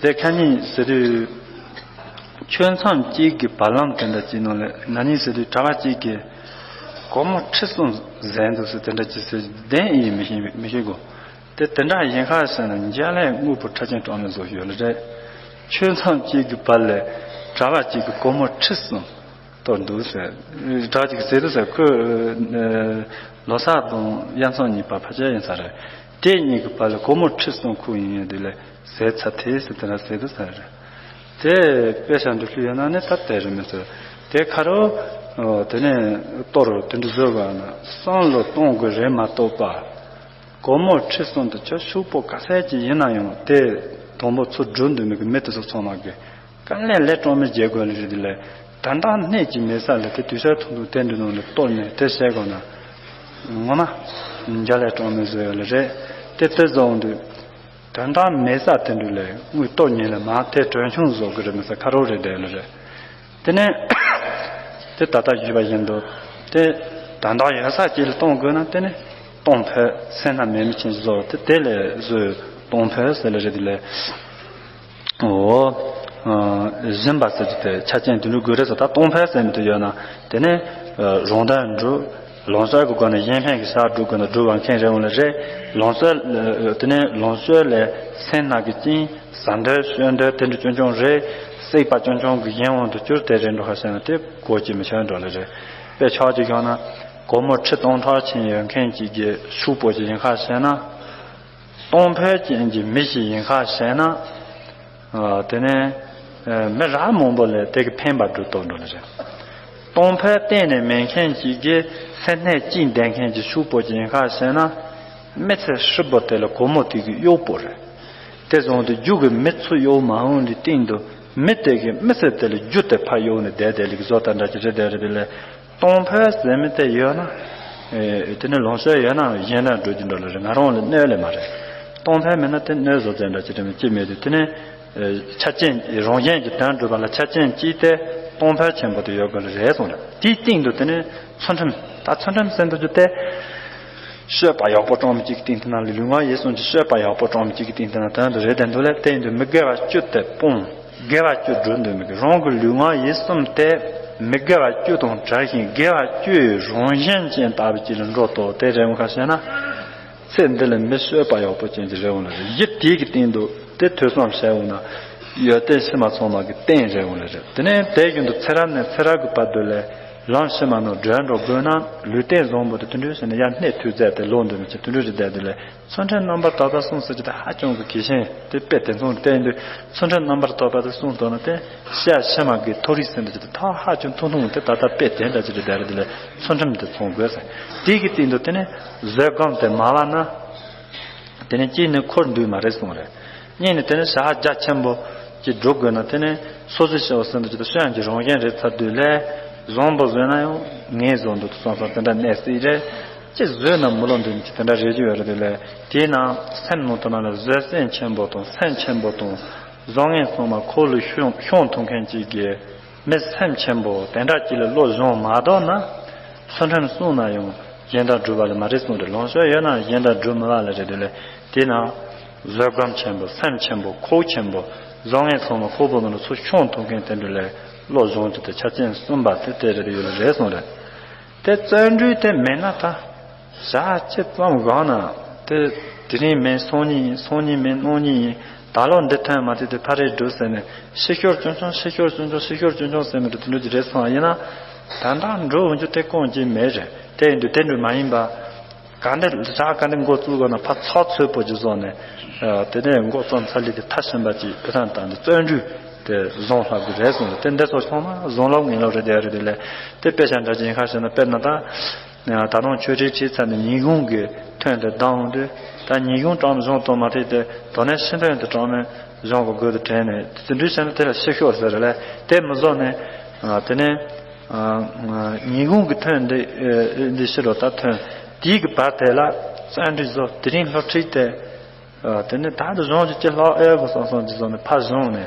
དེ་ཁ་ཉིན་ཟེར་དུས་ ཆོས་མཚམས་གཅིག་གི་བར་ལམ་དེ་འདྲ་ཅིག་ནང་ལ་ན་ནིང་ཟེར་དུས་གྲྭ་པ་གཅིག་གིས་སྒོར་མོ་ཁྲི་གསུམ་ཟས་འདུག་ཟེར། དེ་འདྲ་ཅིག་ཟེར་བདེན་ཡིན་མི་ཤེས་མི་ཤེས་གོ། དེ་དེ་འདྲ་ཡིན་ཁ་ཟེར་ན་འཇལ་ལས་དངོས་པོ་ཁྲ་ཆེན་གྲངས་མེད་བཟོ་ཡོད་ལ་རེད། ཆོས་མཚམས་གཅིག་གི་བར་ལ་གྲྭ་པ་གཅིག་གིས་སྒོར་མོ་ཁྲི་གསུམ་གཏོར་འདུག་ཟེར། གྲྭ་གཅིག་གིས་ཟེར་འདུག་ཟེར། ཁོས་ལོ་གསར་དང་དབྱར་མཚམས་གཉིས་པ་ཕལ་ཆེར་ཡིན་ས་རེད། དེ་གཉིས་ཀྱི་བར་ལ་སྒོར་མོ་ཁྲི་གསུམ་ཁུར་ཡིན་ཡོད་དུས་ལ་ཟས་ཚར་ཐལ་ཟེར། དེ་འདྲ་ཟེར་འདུག་ཟེར་རེད། དེ་དཔེ་ཆ་འདི་ལྷུ་ཡོད་ན་ནི་ད་དེ་རེད་མི་ཚོ། དེ་ཁ་རོ། དེ་ནས་གཏོར་དེ་འདྲ་བཟོས་པ་ན་བསམ་བློ་གཏོང་དགོས་རེད་མ་གཏོགས་པ། སྒོར་མོ་ཁྲི་གསུམ་དུ་ཁྱོད་ཕྱུག་པོ་ག་ཚད་ཅིག་ཡིན་ན་ཡང་དེ་དང་པོ་ཚུར་སྒྲུབ་འདོད་མི་གི་མི་དེ་ཚོ་ཚང་མ་གི་དཀའ་ལས་ལས་གྲངས་མེད་བརྒྱབ་དགོས་ལ་རེད། དེ་ལས་ད་ལྟ་གནས་ཀྱི་མེད་ས་ལ་དེ་དུས་ཚོད་ཐུང་ཐུང་དེ་འདྲ་ནང་ལ་གཏོར་ནས་དེ་བྱས་དགོས་ན་ངོ་མ་འཇལ་ལས་གྲངས་མེད་བཟོ་ཡོད་ལ་རེད། དེ་དེ་བཟོ་འོང་དུས། དོན་དག་མེད་ས་དེ་འདྲ་ལས་དངུལ་གཏོར་ཉིན་ལ་མ་དེ་གྲོན་ཆུང་བཟོ་གི་རེད་མི་ས་ཁ་རོག་རེད་དེ་ལ་རེད། དེ་ནས་དེ་ད་ལྟ་ཞུས་པ་བཞིན་དུ་དེ་དོན་དག་ཡོད་ས་ཅིག་ལ་གཏོང་དགོས་ན་དེ་ནས་གཏོང་ཕོད་སེམས་ན་མེད་མི་ཆེན་བཟོ་དེ་དེ་ལས་བཟོས་གཏོང་ཕོད་ཟེར་ལ་རེད་དེ་ལས། འོ། བཞིན་པ་ཟེར་གྱི་དེ་ཆ་རྐྱེན་དེ་འདྲ་དགོས་རེད་ཟེར། ད་གཏོང་ཕོད་ཟེར་མི་དེ་ཡོད་ན་དེ་ནས་རང་དོན་འགྲུབ། ལམ་སྲོལ་གྱི་སྒོ་ནས་གཞན་ཕན་གྱི་ཕྱིར་སྒྲུབ་དགོས་ན་སྒྲུབ་པ་མཁན་རེད་འོང་ལ་རེད། ལམ་སྲོལ་དེ་ནས་ལམ་སྲོལ་ལས་སེམས་ནང་གི་རྐྱེན་ཟ་འདོད་གསོད་འདོད་དེ་འདྲ་སྐྱོན་ཅུང་རེད། སྲེག་པ་སྐྱོན་ཅུང་གི་གཞན་དབང་དུ་གྱུར་དེ་རེད་འགྲོ་ཁ་ཤས་ན་དེ་གོ་ཅི་མི་ཆོད་འགྲོ་ལ་རེད། དཔེ་ཆ་ཅིག་ཡོང་ན་སྒོར་མོ་ཁྲི་སྟོང་ཕྲག་ཕྱིན་ཡོད་མཁན་གཅིག་གི་ཕྱུག་པོ་ཅིག་ཡིན་ཁ་ཤས་ན། གཏོང་ཕོད་ཅན་གྱི་མི་ཞིག་ཡིན་ཁ་ཤས་ན། དེ་ནས་མི་རབས་མང་པོ་ལ་དེ་གི་ཕན་པ་སྒྲུབ་ཐུབ་འགྲོ་ནི་རེད། གཏོང་ཕོད་གཏན་ནས་མེད་མཁན་ཞིག་གིས་སེམས་ནད་ཅིག་ལྡན་མཁན་གྱི་ཕྱུག་པོ་ཅིག་ཡིན་ཁ་ཤས་ན། མི་ཚེ་ཧྲིལ་པོ་དེ་ལ་སྒོར་མོ་དེ་གི་གཡོག་པོ་རེད། དེ་བཟུང་སྟེ་རྒྱུ་གི་མི་ཚུར་གཡོག་མ་འོང་དུས་སྟེང་དུ་མི་དེ་གི་མི་ཚེ་དེ་ལ་རྒྱུ་དེ་ཕར་གཡོག་ནས་བསྡད་བསྡད་ལེགས་བཟོ་ལྟ་འདྲ་ཅིག་རེད་དེ་རེད་དེ་ལས། གཏོང་ཕོད་ཟེར་མི་དེ་ཡོད་ན། ཨེ། དེ་ནི་ལམ་སྲོལ་ཡོད་ན་གཞན་དག་འགྲོ་རྒྱུ་འགྲོ་ལ་རེད། ང་རང་ལ་གནོད་ལེ་མ་རེད། གཏོང་ཕོད་མེད་ན་དེ་གནོད་བཟོ་བཙན་འདྲ་ཅི་རེད་མི་ཅི་མེད་དུས་དེ་ནི། ཨེ། ཆ་རྐྱེན་རང་གཞན་གྱི་དོན་སྒྲུབ་པ་ལ་ཆ་རྐྱེན་གཅིག་དེ་གཏོང་ཕོད་ཆེན་པོ་དེ་ཡོད་དགོས་ལ་རེད་གསུངས་རེད། དེའི་སྟེང་དུ་དེ་ནི་ཚུལ་ཁྲིམས་ད་ཚུལ་ཁྲིམས་ཟེར་འདུག་རྒྱུ་དེ། སྤྱོད་པ་ཡག་པོ་དྲང་མི་གཅིག་གི་སྟེང་དེ་ན་ལུས་ངག་ཡིད་གསུམ་གྱི་སྤྱོད་པ་ཡག་པོ་དྲང་མི་གཅིག་གི་སྟེང་དེ་ན་དོན་དུ་རེད་དེ་འདུག་ལས་དེ་ཡིན་དུས་མི་དགེ་བ་བཅུ་དེ་སྤོང་། དགེ་བ་བཅུ་སྒྲུབ་འདོད་མི་གི་རང་གི་ལུས་ངག་ཡིད་གསུམ་དེ་མི་དགེ་བ་བཅུ་དང་བྲལ་ཞིང་དགེ་བ་བཅུའི་རང་བཞིན་ཅན་ལྟ་བུ་ཅིག་ལ་འགྲོ་ཐུབ་དེ་རེད་འོང་ཁ་ཤས་ན། ཚེ་འདི་ལ་མི་སྤྱོད་པ་ཡག་པོ་ཅན་གྱི་རེད་འོང་ལ་རེད། གཞི་དེའི་གི་སྟེང་དུ་དེ་ཐོས་བསམ་བྱས་འོང་ན་ཡོན་ཏན་ཕྱི་མ་ཚང་མ་གི་རྟེན་རེད་འོང་ལ་རེད། དེ་ནས་དེ་བཞིན་དུ་ཚེ་རབས་ནས་ཚེ་རབས་ཀྱི་བར་དུ་ལ་ལམ་ཕྱི་མ་རྣམས་བགྲོད་འགྲོ་དགོས་ན་ལུས་རྟེན་བཟང་པོ་དེ་དུད་འགྲོའི་ཞིང་ནས་ཡར་གནས་ཐུབ་ཚད་དེ་ལོག་འདོད་མི་ཆེ་དུད་འགྲོའི་རིགས་དེ་དེ་ལས། ཚུལ་ཁྲིམས་རྣམ་པར་དག་པ་སྲུང་ཟེར་གྱི་དེ་ཧ་ཅང་གི་གལ་ཆེན་དེ་དཔེ་དེ་མཚུངས་བསྟན་དུས་ཚུལ་ཁྲིམས་རྣམ་པར་དག་པ་དེ་སྲུང་ཐུབ་ན་དེ་ཤ་ཤ་མ་གི་མཐོ་རིས་ཟེར་འདི་ཅི་དེ་ཐག་ཧ་ཅང་ཐུང་ཐུང་དེ་ད་ལྟ་དཔེ་དེ་འདྲ་ཅི་རེད་དེ་རེད་དེ་ལས་ཚུལ་ཁྲིམས་དེ་ཚང་དགོས་ཟེར། དེ་གི་སྟེང་དུ་དེ་ནས་བཟོད་སྒོམ་དེ་མ་བ་ན་དེ་ནས་གཅིག་ནི་འཁོར་འདུས་མ་རེད་གསུངས་རེད། གཉིས་ནི་དེ་ནས་བྱ་རྒྱ་ཆེན་པོ་ཅིག་སྒྲུབ་དགོས་ན་དེ་ནས་སོ་སོའི་ཤེས་པ་ཟེར་འདི་ཅི་དེ་སོ་ཡང་གི་རང་བཞིན་རེད་ཚར་དུས་ལས་བཟང་པོ་བཟོས་ན་ཡང་ངས་བཟང་འདུག་བསམ་བསམ་དེ་འདྲ་གནས་སྲིད་རེད། ཅི་བཟོས་ན་མི་ལོ་འདི་ཅི་དེ་འདྲ་རེ་ཅི་ཡོད་རེད་དེ་ལས། དེས་ན་སེམས་ནང་དུ་ན་ལ་བཟོད་སེམས་ཆེན་པོ་དང་སེམས་ཆེན་པོ་དང་བཟང་ངན་ཚང་མ་ཁོ་ལ་ཤོང་ཤོང་ཐུབ་མཁན་ཅིག་གི་མི་སེམས་ཆེན་པོ་དེ་འདྲ་ཅིག་ལ་བློ་སྦྱོང་མ་དོག་ན་ཚུལ་ཁྲིམས་སྲུང་ན་ཡང་གཞན་དག་སྒྲུབ་པ་ལ་མ་རེད་གསུངས་ཏེ་ལོངས་སྤྱོད་ཡོད་ན་གཞན་དག་སྒྲུབ་མི་ལ་ལ་རེད་དེ་ལས། དེས་ན་བཟོད་སྒོམ་ཆེན་པོ་སེམས་ཆེན་པོ་ཁོག་ཆེན་པོ་བཟང་ངན་ཚང་མ་ཁོག་པོ་ནང་ལ་ཚུར་ཤོང་ཐུབ་མཁན་དེ་འདྲ་ལས་བློ་སྦྱོང་རྒྱུ་དེ་ཆ་རྐྱེན་གསུམ་པ་དེ་དེ་རེད་ཡོད་ལ་རེད་གསུངས་རེད། དེ་བརྩོན་འགྲུས་དེ་མེད་ན་ད་ཞག་གཅིག་ཙམ་སྒང་ན་དེ་དེ་རིང་མིན་སང་ཉིན་ཡིན། སང་ཉིན་མིན་གནངས་ཉིན་ཡིན། ད་ལོ་འདི་ཐོན་མ་ཐུབ་དེ་ཕ་རེ་འགྲོ་ཟེར་ནས་ཕྱི་ཤོར་ཆུང་ཆུང་ཕྱི་ཤོར་ཆུང་ཆུང་ཕྱི་ཤོར་ཆུང་ཆུང་ཟེར་ནས་འགྲོ་དེ་འགྲོ་གི་རེད་སོང་ཡིན་ན་ད་ལྟ་འགྲོ་འོང་རྒྱུ་དེ་གང་ཅི་མེད་རེད། དེ་ཡིན་དུས་དེ་འགྲོ་མ་ཡིན་པ་ག་འདི་ཞག་ག་འདི་འགོ་བཙུགས་དགོས་ན་ཕ་ཚགས་ཚོད་པོ་ཅིག་བཟོ་ནས་དེ་ནས་འགོ་རྩོམ་ཚར་ལས་དེ་ཐ་ཤིན་པ་ཅིག་བུ་ཐང་དང་འདི་བརྩོན་འགྲུས་དེ་བཟང་ལྷག་གི་རེད་གསུངས་རེད། དེ་འདི་ཚོ་ཚང་མ་བཟང་ལོག་ངན་ལོག་རེད་དེ་རེད་དེ་ལས། དེ་དཔེ་ཆ་འདྲ་ཅིག་ཡིན་ཁ་ཤས་ན་དཔེར་ན་ད་ད་དུང་ཆོས་ཁྲིད་ཁྲིད་ཚར་ནས་ཉིན་གུང་གི་ཐོན་དེ་ལྡང་འོང་དུས་ད་ཉིན་གུང་གྲངས་བཟང་གཏོང་མ་ཐེག་དེ་དོ་ནས་ཕྱི་ཐོན་དེ་གྲངས་མེད་གཞུང་གི་སྒོ་དུ་དྲན་ནས་དེ་འདྲའི་བྱས་ན་དེ་ལ་ཕྱི་ཤོག་ཟེར་རེད་ལས། དེ་མི་བཟོ་ནས་དེ་ནས་ཉིན་གུང་གི་ཐོན་འདི་འདི་ཕྱི་རུ་ད་ཐོན་དེའི་གི་བར་དེ་ལ་བརྩོན་འགྲུས་བཟོ། དེ་རིང་སློབ་ཁྲིད་དེ་དེ་ནས་ད་དུ་གཞུང་གི་ཅི་ལྷག་ཨེ་གོ་བསམ་བསམ་གྱི་བཟོ་ནས་ཕར་བཟུང་ནས་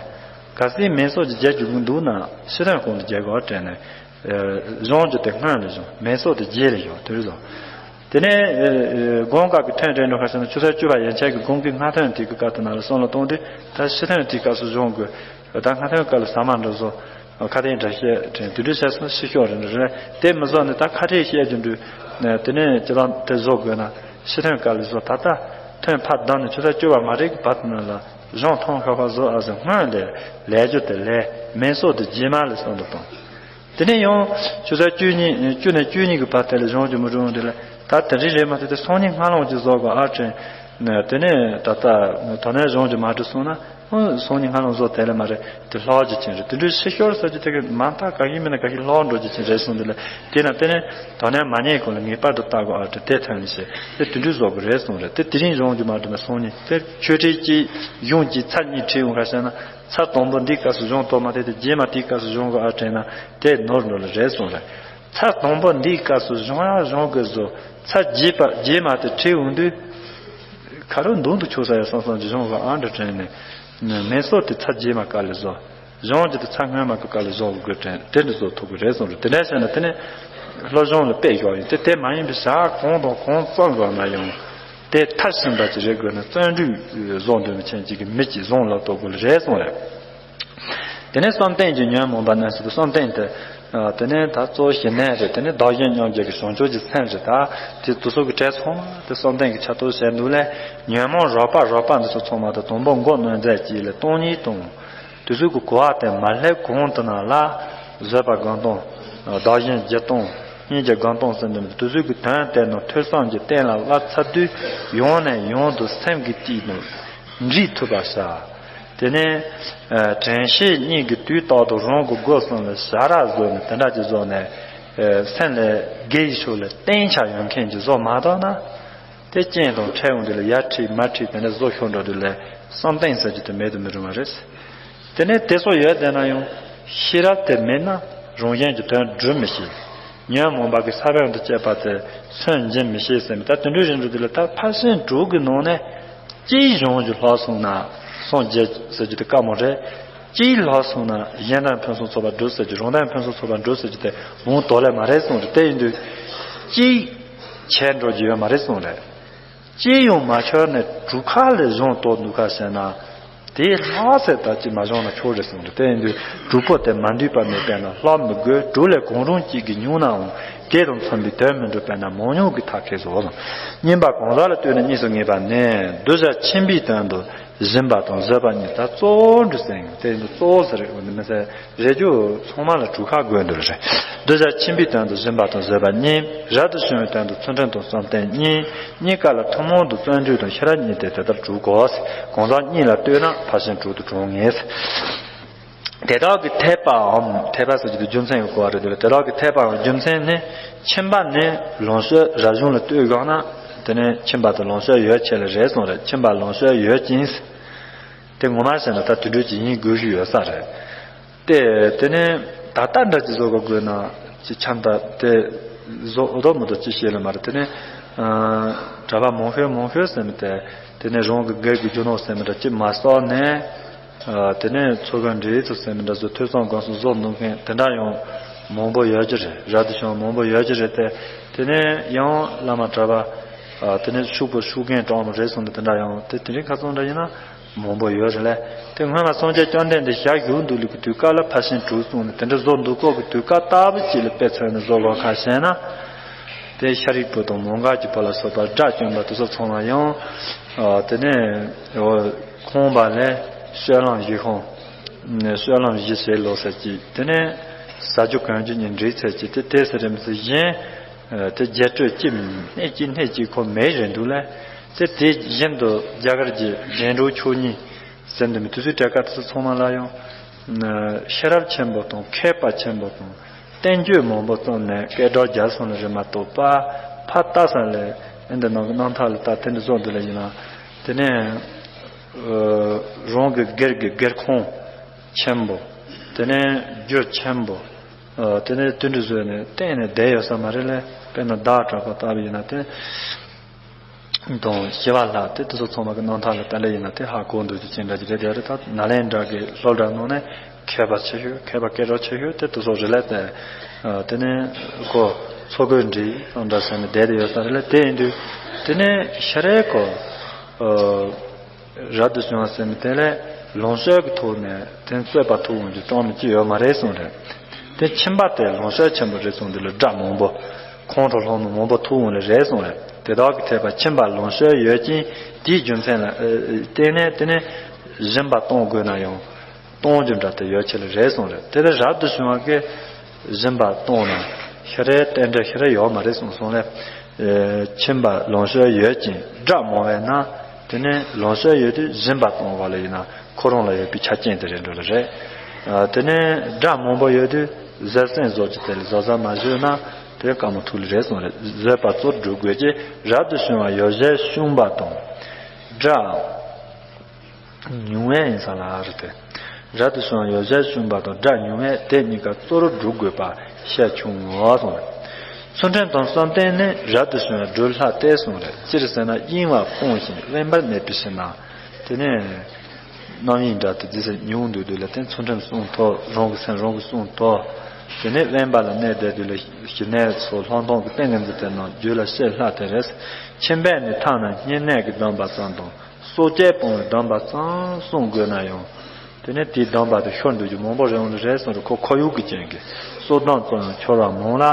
ག་སྲིད་མེ་སོགས་ཀྱི་རྒྱལ་རྒྱུ་འདུག་ན་ཕྱི་ཐོན་གོང་དུ་རྒྱལ་གོ་དྲན་ནས། གཞུང་གི་དེ་སྔོན་ལ་བཞུགས། མེ་སོགས་དེ་རྗེས་ལ་བཞུགས་དུས་སོ། དེ་ནས་དགོང་ཁ་གི་ཐོན་རེད་འགྲོ་ཁ་ཟེར་ན་ཆུ་ཚོད་བཅུ་པ་ཡན་ཆད་ཀྱི་དགོང་གི་སྔ་ཐོན་དེ་གི་སྐབས་དེ་ན་ལ་སོང་ལ་གཏོང་དུས་ད་ཕྱི་ཐོན་དེའི་སྐབས་སུ་གཞུང་གི་ ད་སྔ་ཐོན་སྐབས་ལ་ཟ་མ་འདྲ་བཟོ། ཁ་དན་འདྲ་བཤད་དྲན་དེ་འདྲ་བྱས་སོང་ཕྱི་ཤོག་རེ་རེ་དེ་མི་བཟོ་ནས་ད་ཁ་བྲལ་བཤད་རྒྱུ་འདྲ། དེ་ནས་ཅི་ལ་དེ་བཟོ་དགོས་ན་ཕྱི་ཐོན་སྐབས་ལ་བཟོ། ད་ལྟ་ཐོན་ཕར་བསྡམས་ནས་ཆུ་ཚོད་བཅུ་པ་མ་རེད་གི་བར་དུ་ནང་ལ་གཞུང་ཐུང་ཤོས་ཤོས་བཟོ་ཨ་ཟེར། སྔོན་ལས་ལས་རྒྱུ་དེ་ལས་མེ་སོགས་དེ་རྗེས་མ་ལ་གསུང་དུ་བཏང་། དེ་ནས་ཡང་ཆུ་ཚོད་བཅུ་གཉིས་བཅུ་ནས་བཅུ་གཉིས་ཀྱི་བར་དེ་ལ་གཞུང་གི་མི་རུང་དེ་ལ་ད་དེ་རིང་རེད་མ་ཐུབ་དེ་སང་ཉིན་སྔ་ལོང་གི་བཟོ་དགོས་ཨ་དྲན། དེ་ནས་ད་ལྟ་དོ་ནས་གཞུང་གི་མ་འགྲུབ་སོང་ན། ཨོ། སང་ཉིན་སྔ་ལོང་བཟོ་དེ་ལས་མ་རེད། དེ་ལྷག་རྒྱུ་ཅན་རེད། དེ་འདྲའི་ཕྱི་ཤོར་ཟེར་རྒྱུ་དེ་གི་མ་མཐའ་ག་གི་མིན་ན་ག་གི་ལྷག་འགྲོ་རྒྱུ་ཅན་རེད་གསུངས། དེ་ལ་དེ་ན་དེ་ནས་དོ་ནས་མ་ཉེས་གོང་ལ་ངེས་པར་དུ་ལྟ་དགོས་ཨ་དྲི་དེ་ཐོན་མི་ཤེས། དེ་དེ་འདྲའི་བཟོ་དགོས་རེད་གསུངས་རེད། དེ་དེ་རིང་གཞུང་རྒྱུ་མ་འགྲུབ་ན་སང་ཉིན་དེ་ཆོས་ཁྲིད་ཀྱི་གཞུང་གི་ཚར་གཉིས་ཁྲིད་འོང་ག་ཤེ་ན། ཚར་དང་པོ་འདིའི་སྐབས་སུ་གཞུང་གཏོར་མ་དེ་དེ་རྗེས་མ་དེའི་སྐབས་སུ་གཞུང་གི་ཨ་དྲན་ན་དེ་ནོར་འགྲོ་ལ་རེད་གསུངས་རེད། ཚར་དང་པོ་འདིའི་སྐབས་སུ་གཞུང་ཡང་གཞུང་གི་བཟོ། ཚར་རྗེས་པ་རྗེས་མ་དེ་ཁྲིད་འོང་དུས། ཁ་རོག་མདུན་དུ་ཆུག་ས་ཡ་སང་སང་གི་གཞུང་གི་ཨ་འདྲ་དྲན་ནས། མེ་སོགས་དེ་ཚར་རྗེས་མ་སྐབས་ལ་བཟོ། གཞུང་གི་དེ་ཚར་སྔོན་མ་གི་སྐབས་ལ་བཟོ་དགོས་དྲན་དེ་འདྲ་བཟོ་ཐུབ་ཀྱི་རེད་གསུངས་རེད། དེ་འདྲ་བྱས་ན་དེ་ནི་སློབ་སྦྱོང་ལ་དཔེ་ཞོག་ཡིན་དེ་དེ་མ་ཡིན་པའི་ཞག་གང་དང་གང་བརྩམས་དགོས་ན་ཡང་དེ་མཐར་ཕྱིན་པ་ཅིག་རེད་དགོས་ན་བརྩོན་འགྲུས་བཟོ་འདོད་མི་ཆེན་ཅིག་གི་མི་ཅིག་བཟང་ལ་གཏོགས་དགོས་ལ་རེད་གསུངས་རེད། དེ་ནས་བསམ་གཏན་གྱི་ཉོན་མོངས་པ་རྣམས་སུ་བསམ་གཏན་དེ། དེ་ནས་ད་གཙོ་བོ་ཞི་གནས་རེད། དེ་ནས་བདག་གཞན་མཉམ་བརྗེ་གི་བྱང་ཆུབ་ཀྱི་སེམས་རེད། ད་དེ་དུ་སོགས་ཀྱི་གྲས་ཚང་མ་དེ་བསམ་གཏན་གྱི་ཆ་ཐོག་བཤད་འདུག་ལས། ཉོན་མོངས་རགས་པ་རགས་པ་འདི་ཚོ་ཚང་མ་དང་དང་པོ་མགོ་གནོན་མཛད་ཀྱིས་ལས་སྟོང་ཉིད་དང་། དུས་ཚོད་ཀྱི་གོ་བ་དེ་མ་སླེབས་གོང་དུ་ན་ལ་བཟོད་པ་སྒོམ་སྟངས། བདག་གཞན་བརྗེ་སྟངས། སྙིང་རྗེ་སྒོམ་སྟངས་ཟེར་འདུག་དུས་ཚོད་ཀྱི་དོན་དེ་ནི་ཐོས་བསམ་གྱི་སྟེང་ལ་བསླབ་ཚར་དུས་ཡང་ནས་ཡང་དུ་སེམས་ཀྱི་དཀྱིལ་དུ་འདྲིས་ཐུབ་པ་བྱ། དེ་ནས་དྲན་ཤེས་གཉིས་ཀྱི་དུས་རྟག་ཏུ་རང་གི་སྒོ་གསུམ་ལ་བྱ་ར་བཟོས་ནས་དེ་འདྲ་ཅིག་བཟོས་ནས་སེམས་ལ་དགེ་ཡི་ཕྱོགས་ལ་བརྟན་ཆགས་ཡོད་མཁན་ཅིག་བཟོ་མ་ཐུབ་ན། དེ་རྐྱེན་དང་འཕྲད་འོང་དུས་ལ་ཡར་ཁྲིད་མར་ཁྲིད་དེ་འདྲ་བཟོ་ཤོར་འགྲོ་དུས་ལ་བསམ་གཏན་ཟེར་རྒྱུ་དེ་མེད་དུ་མི་རུང་བ་རེད། དེ་ནས་དེ་སོགས་ཡོད་བསྡད་ན་ཡང་ཤེས་རབ་དེ་མེད་ན་རང་གཞན་གྱི་དོན་སྒྲུབ་མི་ཤེས། ཉོན་མོངས་པ་གི་ས་བོན་དུ་སྐྱེས་པ་དེ་སུན་འབྱིན་མི་ཤེས་ཟེར་མི་ད་དེ་འདྲའི་རིགས་འགྲོ་དུས་ལ་ད་ཕར་ཕྱིན་དྲུག་གི་ནང་ནས་གཅིག་གཞུང་གི་ལྷག་སོང་ན་སངས་རྒྱས་ཟེར་རྒྱུ་དེ་དཀའ་མོ་རེད། གཅིག་ལྷག་སོང་ན་གཞན་དོན་ཕུན་སུམ་ཚོགས་པ་སྒྲུབ་ཟེར་རྒྱུ་རང་དོན་ཕུན་སུམ་ཚོགས་པ་སྒྲུབ་ཟེར་རྒྱུ་དེ་མང་དོ་ལས་མ་རེད་གསུངས་རེད། དེ་ཡིན་དུས་གཅིག་བྱས་འགྲོ་རྒྱུ་ཡོད་མ་རེད་གསུངས་རེད། ཅི་ཡང་མ་ཤོར་ནས་གྲུ་ཁ་ལས་གཞུང་གཏོར་འདུག་ག་ཟེར་ན། དེའི་ལྷག་ཟེར་ད་ཅི་མ་བྱུང་ན་ཆོག་རེད་གསུངས་འདུག་དེ་ཡིན་དུས་གྲུ་ཁ་དེ་མ་འདུས་པ་མེད་པས་ན་ལྷག་མི་དགོས། གྲུ་ལས་གང་རུང་གཅིག་གིས་ཉུང་ནའང་དེ་དང་མཚུངས་པའི་དོན་མི་འགྲུབ་པས་ན་མང་ཉུང་གི་ཐབས་མཁས་སོ། རྙིང་པ་གང་ཟག་ལ་ལྟོས་ནས་གཉིས་སུ་ངེས་པ་ནི་གདུལ་བྱ་ཆེན་པོའི་དོན་དུ་སྦྱིན་པ་དང་བཟོད་པ་གཉིས། ད་གཙོ་བོ་འདྲ་ཟེར་ཡང་དེ་ཡིན་དུས་གཙོ་བོ་ཟེར་རེད་འོ་ནི་མི་ཟེར། རེ་རྒྱུ་ཚང་མ་ལ་གྲུ་ཁ་དགོས་འདུག་རེད། གདུལ་བྱ་ཆེན་པོའི་དོན་དུ་སྦྱིན་པ་དང་བཟོད་པ་གཉིས། རབ་ཏུ་བྱུང་བའི་དོན་དུ་ཚུལ་ཁྲིམས་དང་བསམ་གཏན་གཉིས། གཉིས་ཀ་ལ་ཐུན་མོང་དུ་བརྩོན་འགྲུས་དང་ཤེས་རབ་གཉིས་ཏེ་དེ་ལྟར་གྲུ་གོ། གང་ཟག་གཉིས་ལ་ལྟོས་ན་ཕར་ཕྱིན་དྲུག་ཏུ་གྲུབ་ངེས། དེ་དག་གི་འཐད་པའམ་འཐད་པ་ཟེར་རྒྱུ་དེ་རྒྱུ་མཚན་གྱི་གོ་བ་རེད་འདུག་དེ་དག་གི་འཐད་པའམ་རྒྱུ་མཚན་ནི་ཁྱིམ་པ་ནི་ལོངས་སྤྱོད་རབ་བྱུང་ལ་ལྟོས་དགོས་ན་དེ་ནི་ཁྱིམ་པ་དང་ལོངས་སྤྱོད་ཡོད་ཆེད་ལ་རེད་གསུངས་རེད། ཁྱིམ་པ་ལོངས་སྤྱོད་ཡོད་ཅིང་། དེ་ངོ་མ་བཤད་ན་ད་དུད་འགྲོ་ཅིག་ཡིན་དགོས་ཀྱི་ཡོད་ས་རེད། དེ་དེ་ནས་ད་ལྟ་འདྲ་ཅིག་བཟོ་དགོས་དགོས་ན་ཅིག་ཆམ་ད་དེ་བཟོ་འོ་དོ་མོ་དོ་ཅིག་བཤད་ལ་མ་རེད། དེ་ནས་གྲྭ་པ་མང་ཤོས་མང་ཤོས་ཟེར་མི་དེ་དེ་ནས་རང་གི་སྒེར་གྱི་རྒྱུ་ནོར་ཟེར་མི་འདྲ་ཅིག་མ་གསོག་ནས་དེ་ནས་ཚོ་གི་འབྲེལ་ཚོ་ཟེར་མི་འདྲ་བཟོ་ཐོས་བསམ་སྒོམ་གསུམ་བཟོ་འདུག་མཁན་དེ་འདྲ་ཡང་མང་པོ་ཡོད་ཀྱི་རེད། རབ་ཏུ་བྱུང་མང་པོ་ཡོད་ཀྱི་རེད། དེ་དེ་ནས་ཡང་བླ་མ་གྲྭ་པ་དེ་ནས་ཤུགས་པོ་ཤུགས་རྐྱེན་གྲོགས་མོ་རེད་གསུངས་ནས་དེ་འདྲ་ཡང་དེ་དེ་རིང་ཁ་སང་འདྲ་ཡིན་ན། མང་པོ་ཡོད་རེད་ལ། དེ་སྔོན་མ་སངས་རྒྱས་བཅོམ་ལྡན་འདས་ཞལ་བཞུགས་འདུག་ལུགས་ཀྱི་དུས་སྐབས་ལ་ཕར་ཕྱིན་དྲུག་གསུངས་ནས་དེ་འདྲ་བཟོ་འདུག་གོ་གི་དུས་སྐབས་ལྟ་བུ་ཅིག་ལ་དཔེ་མཚོན་ནས་བཟོ་དགོས་ཁ་བཤད་ན། དེ་ཤཱ་རིའི་བུ་དང་མོའུ་འགལ་གྱི་བུ་ལ་སོགས་པ་དགྲ་བཅོམ་པ་དེ་ཚོ་ཚང་མ་ཡང་། དེ་ནས་ཁོང་པ་ལས་སྤྱོད་ལམ་བཞི་ཤོང་། སྤྱོད་ལམ་བཞི་བྱེད་ལོ་ཟེར་གྱི་དེ་ནས་ཟ་རྒྱུ་གོན་རྒྱུ་གཉིས་འགྲིག་ཚར་གྱི་དེ་དེ་ཟེར་རེད་མི་ཟེར་གཞན། དེ་རྒྱས་སྤྲོས་ཀྱི་སྣེ་གཅིག་སྣེ་གཅིག་ཁོ་མེད་རེད་འདུག་ལ། དེ་དེ་བཞིན་དུ་རྒྱ་གར་གྱི་རྒྱན་དྲུག་མཆོག་གཉིས་ཟེར་འདུག་མི་དུས་ཚོད་གྲལ་ཁ་དེ་ཚོ་ཚང་མ་ལ་ཡང་ཤེས་རབ་ཆེན་པོ་དང་མཁས་པ་ཆེན་པོ་དང་བསྟན་བཅོས་མང་པོ་བརྩམས་ནས་སྐད་གྲགས་རྒྱས་སོང་ལ་རེད་མ་གཏོགས་པ་ཕར་ལྟ་ས་ལས་ཨེ་འདི་ནང་གི་རྣམ་ཐར་ལ་ལྟ་དེ་འདྲ་བཟོ་འདུག་ལ་ཡིན་ན་དེ་ནས་རང་གི་སྒེར་གྱི་སྒེར་ཁོངས་ཆེན་པོ་དེ་ནས་རྒྱུ་ཆེན་པོ། དེ་ནས་དུད་འགྲོ་བཟོས་ནས་གཏན་ནས་བསྡད་ཡོད་ས་མ་རེད་ལས་དཔེར་ན་བདག་གྲགས་པ་ལྟ་བུ་ཡིན་ན་དེ་དང་ཞི་བ་ལྷ་དེ་དེ་ཚོ་ཚང་མ་གི་རྣམ་ཐར་ལ་ལྟ་ལས་ཡིན་ན་དེ་ཧ་གོ་འདོད་རྒྱུ་ཅན་འདྲ་ཅིག་རེད། དེ་རེད། ད་ནཱ་ལེནྡྲ་གི་སློབ་གྲྭ་ནང་ནས་མཁས་པ་ཆེ་ཤོས་མཁས་པ་སྐད་གྲགས་ཆེ་ཤོས་དེ་དེ་ཚོ་རེད་ལས་དེ་དེ་ནས་ཁོ་ཚོ་གོས་འདྲིས་དང་འདྲ་ཟེར་ནས་བསྡད་དེ་ཡོད་ས་རེད་ལས་དེ་ཡིན་དུས་དེ་ནས་ཤ་རེ་ཁོ། རབ་ཏུ་བྱུང་བ་ཟེར་མི་དེ་ལས་ ལོངས་སྤྱོད་ཀྱི་ཐོག་ནས་དེ་རྩོད་པ་ཐུག་འོང་རྒྱུ་གྲངས་མི་ཅི་ཡོད་མ་རེད་གསུངས་རེད། དེ་ཁྱིམ་པ་དེ་ལོངས་སྤྱོད་ཆེན་པོ་རེད་གསུངས་དུས་ལ་དགྲ་མང་པོ། ཁོང་ཁྲོ་ལྷོང་ནི་མང་པོ་ཐུག་འོང་ལེ་རེད་གསུངས་རེད། དེ་དག་གི་ཐེག་པ་ཁྱིམ་པ་ལོངས་སྤྱོད་ཡོད་ཅིང་དེའི་རྒྱུ་མཚན་ལ་ཨ་ཨ་བརྟེན་ནས་དེ་ནས་སྦྱིན་པ་གཏོང་དགོས་ན་ཡང་། གཏོང་རྒྱུ་འདྲ་དེ་ཡོད་ཆེ་ལེ་རེད་གསུངས་རེད། དེ་ལས་རབ་ཏུ་བྱུང་བ་གིས་སྦྱིན་པ་གཏོང་ན་ཤི་རེ་རྟེན་འབྲེལ་ཤི་རེ་ཡོད་མ་རེད་གསུངས་སོང་ལས། ཨེ་ཁྱིམ་པ་ལོངས་སྤྱོད་ཡོད་ཅིང་དགྲ་མང་བས་ན། དེ་ནས་ལོངས་སྤྱོད་ཡོད་དུས་སྦྱིན་པ་གཏོང་བ་ལ་ཡིན་ན་ཁོ་རང་ལ་ཡོད་པའི་ཆ་རྐྱེན་དེ་རེད་འགྲོ་ལེ་རེད། ཨ་དེ་ནས་དགྲ་མང་པོ་ཡོད་དུས་བཟོད་སེམས་བཟོ་རྒྱུ་དེ་ལ་བཟོད་བཟའ་མ་བཟོད་ན་དེ་དཀའ་མོ་ཐུག་ལེ་རེད་གསུངས་རེད། བཟོད་པ་གཙོར་སྒྲུབ་དགོས་ཀྱི། རབ་ཏུ་བྱུང་བ་ཡོ་བྱད་ཕྱུང་བ་དང་། དགྲ་ཉུང་བས་ཡིན་ས་ལ་རེད་དེ། རབ་ཏུ་བྱུང་བ་ཡོ་བྱད་ཕྱུང་བ་དང་དགྲ་ཉུང་བས་དེ་གཉིས་ཀ་གཙོ་བོར་སྒྲུབ་དགོས་པ་ཤས་ཆུང་ངུའོ་གསུངས་རེད། ཚུལ་ཁྲིམས་དང་བསམ་གཏན་ནི་རབ་ཏུ་བྱུང་བའི་སྒྲུབ་ལྷ་སྟེ་གསུངས་རེད། སྤྱིར་ཟེར་ན་གཡེང་བ་སྤོང་ཞིང་དབེན་པར་གནས་པའི་ཕྱིར་ན། དེ་ནས་རྣམ་གཡེང་འདྲ་དེ་རྫི་སེ་ཉུང་འདུག་དུས་ལ་དེ་ཚུལ་ཁྲིམས་སྲུང་ཐོག་རང་གི་སེམས་རང་གིས་སྲུང་ཐོག་དེ་ནས་དབེན་པ་ལ་གནས་བསྡད་དུས་ལ་ཞི་གནས་སོགས་ལྷག་མཐོང་གི་ཏིང་ངེ་འཛིན་དེ་རྣམས་རྒྱུད་ལ་སྐྱེ་ལྷ་དེ་རེད། ཁྱིམ་པས་ནི་ཐ་ན་བསྙེན་གནས་ཀྱི་སྡོམ་པ་ཙམ་དང་། སྲོག་བཅད་སྤོང་བའི་སྡོམ་པ་ཙམ་བསྲུང་དགོས་ན་ཡང་། དེ་ནས་དེའི་སྡོམ་པ་དེ་ཤོར་འདུག་རྒྱུ་མང་པོ་རེད་འོང་ལེ་རེད་གསུངས་རེད། ཁོ་ཁོར་ཡུག་གི་རྐྱེན་གྱིས་སྲོག་སྡོམ་ཙམ་ཡང་འཆོར་བ་མང་ལ།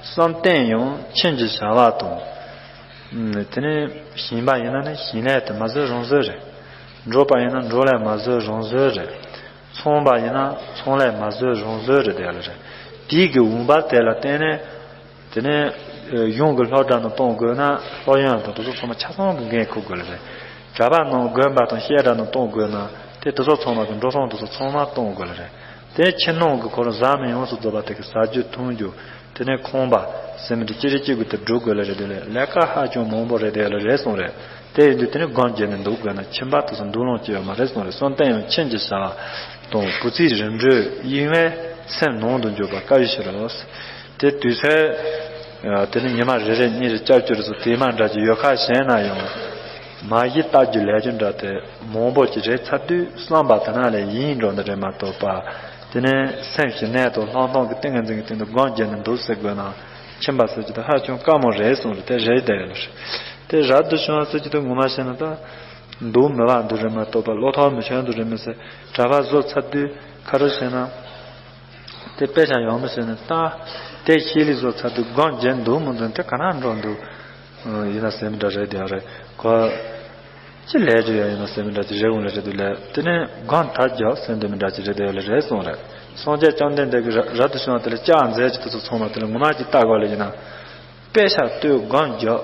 བསམ་གཏན་ཡང་ཁྱིམ་གྱི་བྱ་བ་དང་། ཨུམ། དེ་ནས་ཞིང་པ་ཡིན་ན་ནི་ཞིང་ལས་དེ་མ་བཟོད་རང་བཟོད་རེད། འབྲོག་པ་ཡིན་ན་འབྲོག་ལས་མ་བཟོད་རང་བཟོད་རེད། ཚོང་པ་ཡིན་ན་ཚོང་ལས་མ་བཟོད་རང་བཟོད་རེད་དེ་ལ་རེད། དེའི་གི་འོང་འབབ་དེ་ལ་བརྟེན་ནས། དེ་ནས་ཨ་གཞུང་གི་སློབ་གྲྭ་ནང་གཏོང་དགོས་ན་སློབ་ཡོན་དང་དེ་ཚོ་ཚང་མ་ཆ་ཚང་གི་འགན་འཁུར་དགོས་ལེ་རེད། གྲྭ་པ་ནང་དགོན་པ་དང་བཤད་གྲྭ་ནང་གཏོང་དགོས་ན་དེ་དེ་ཚོ་ཚང་མ་གི་འགྲོ་སོང་དེ་ཚོ་ཚང་མ་གཏོང་དགོས་ལེ་རེད། དེ་ཕྱི་ནང་གི་ཁོ་རང་བཟའ་མི་ཡོངས་སུ་རྫོགས་པ་དེ་གི་ཟ་རྒྱུ་འཐུང་རྒྱུ། དེ་ནས་ཁང་པ་ཟེར་མི་དེ་ཅི་རིགས་གཅིག་གི་དེ་སྒྲུབ་དགོས་ལེ་རེད། དེ་ལས་ལས་ཀ་ཧ་ཅང་མང་པོ་རེད་དེ་ལེ་རེད་གསུངས་རེད། དེ་ཡིན་དུས་དེ་ནི་སྒོམ་བརྒྱབ་ནས་འདུག་དགོས་ན་ཁྱིམ་པ་དེ་ཚོ་འདུག་ལོང་སྐྱེ་ཡོད་མ་རེད་གསུངས་རེད། བསམ་གཏན་ཡང་ཁྱིམ་གྱི་བྱ་བ་དང་བུ་ཚའི་རིམ་གྲོས་གཡེང་བས་སེམས་ནང་དུ་འཇུག་པ་དཀའ་བའི་ཕྱིར་རོ། དེ་དུས་ཚོད་དེ་ནི་ཉི་མ་རེ་རེ་གཉིས་རེ་སྐྱབས་བཅོལ་སོགས་དེ་མ་འདྲ་ཅིག་ཡོད་ཁ་ཞེ་ན་ཡང་། མ་གཞི་ལྟ་རྒྱུ་ལས་རྒྱུ་འདྲ་དེ་མང་པོ་ཅིག་རེད་ཚར་དུས་བསམ་པ་དེ་ན་ལས་ཡིན་འགྲོ་འདི་རེད་མ་གཏོགས་པ། དེ་ནས་སེམས་ཞི་གནས་དང་ལྷག་མཐོང་གི་ཏིང་ངེ་འཛིན་གྱི་སྟེང་དུ་སྒོམ་བརྒྱབ་ནས་འདུག་ཟེར་དགོས་ན་ཁྱིམ་པ་ཟེར་གྱི་དེ་ཧ་ཅང་དཀའ་མོ་རེད་གསུངས་རེད། དེ་རེད་དེ་ཡོད་རེད། དེ་རབ་ཏུ་བྱུང་བ་ཟེར་གྱི་དེ་ངོ་མ་བཤད་ན་ད་འདུག་མི་བ་འདུག་རེད་མ་གཏོགས་པ་བློ་ཐག་མི་ཆོད་འདུག་རེད་མི་ཟེར། གྲྭ་པ་བཟོ་ཚར་དུས་ཁ་རོ་བྱས་ན། དེ་དཔེ་ཆ་ཡོང་མི་ཟེར་ནས་ལྟ། དེ་ཤེས་ལི་བཟོ་ཚར་དུས་སྒོམ་བརྒྱབ་འདུག་མི་འདུག་དེ་ག་ན་འགྲོ་འདུག་ཡིན་ན་ཟེར་མི་འདྲ་རེད་དེ་ཡང་རེད་གོ། ཅི་ལས་ཅི་ཡང་ཡིན་ན་ཟེར་མི་འདྲ་ཅི་རེད་འོང་ལེ་རེད་འདུག་ལས་དེ་ནས་སྒོམ་ཐག་རྒྱག་ཟེར་འདུག་མི་འདྲ་ཅི་རེད་དེ་ཡང་ལེ་རེད་གསུངས་རེད། སངས་རྒྱས་བཅོམ་ལྡན་འདས་ཀྱིས་ར་རབ་ཏུ་བྱུང་བ་དེ་ལ་ལྕགས་མཛད་ཀྱི་དེ་ཚོ་ཚང་མ་དེ་ལ་ངོ་མ་ཅིག་ལྟ་དགོས་ལེ་ཡིན་ན། དཔེ་ཆ་ལྟོས་སྒོམ་རྒྱག་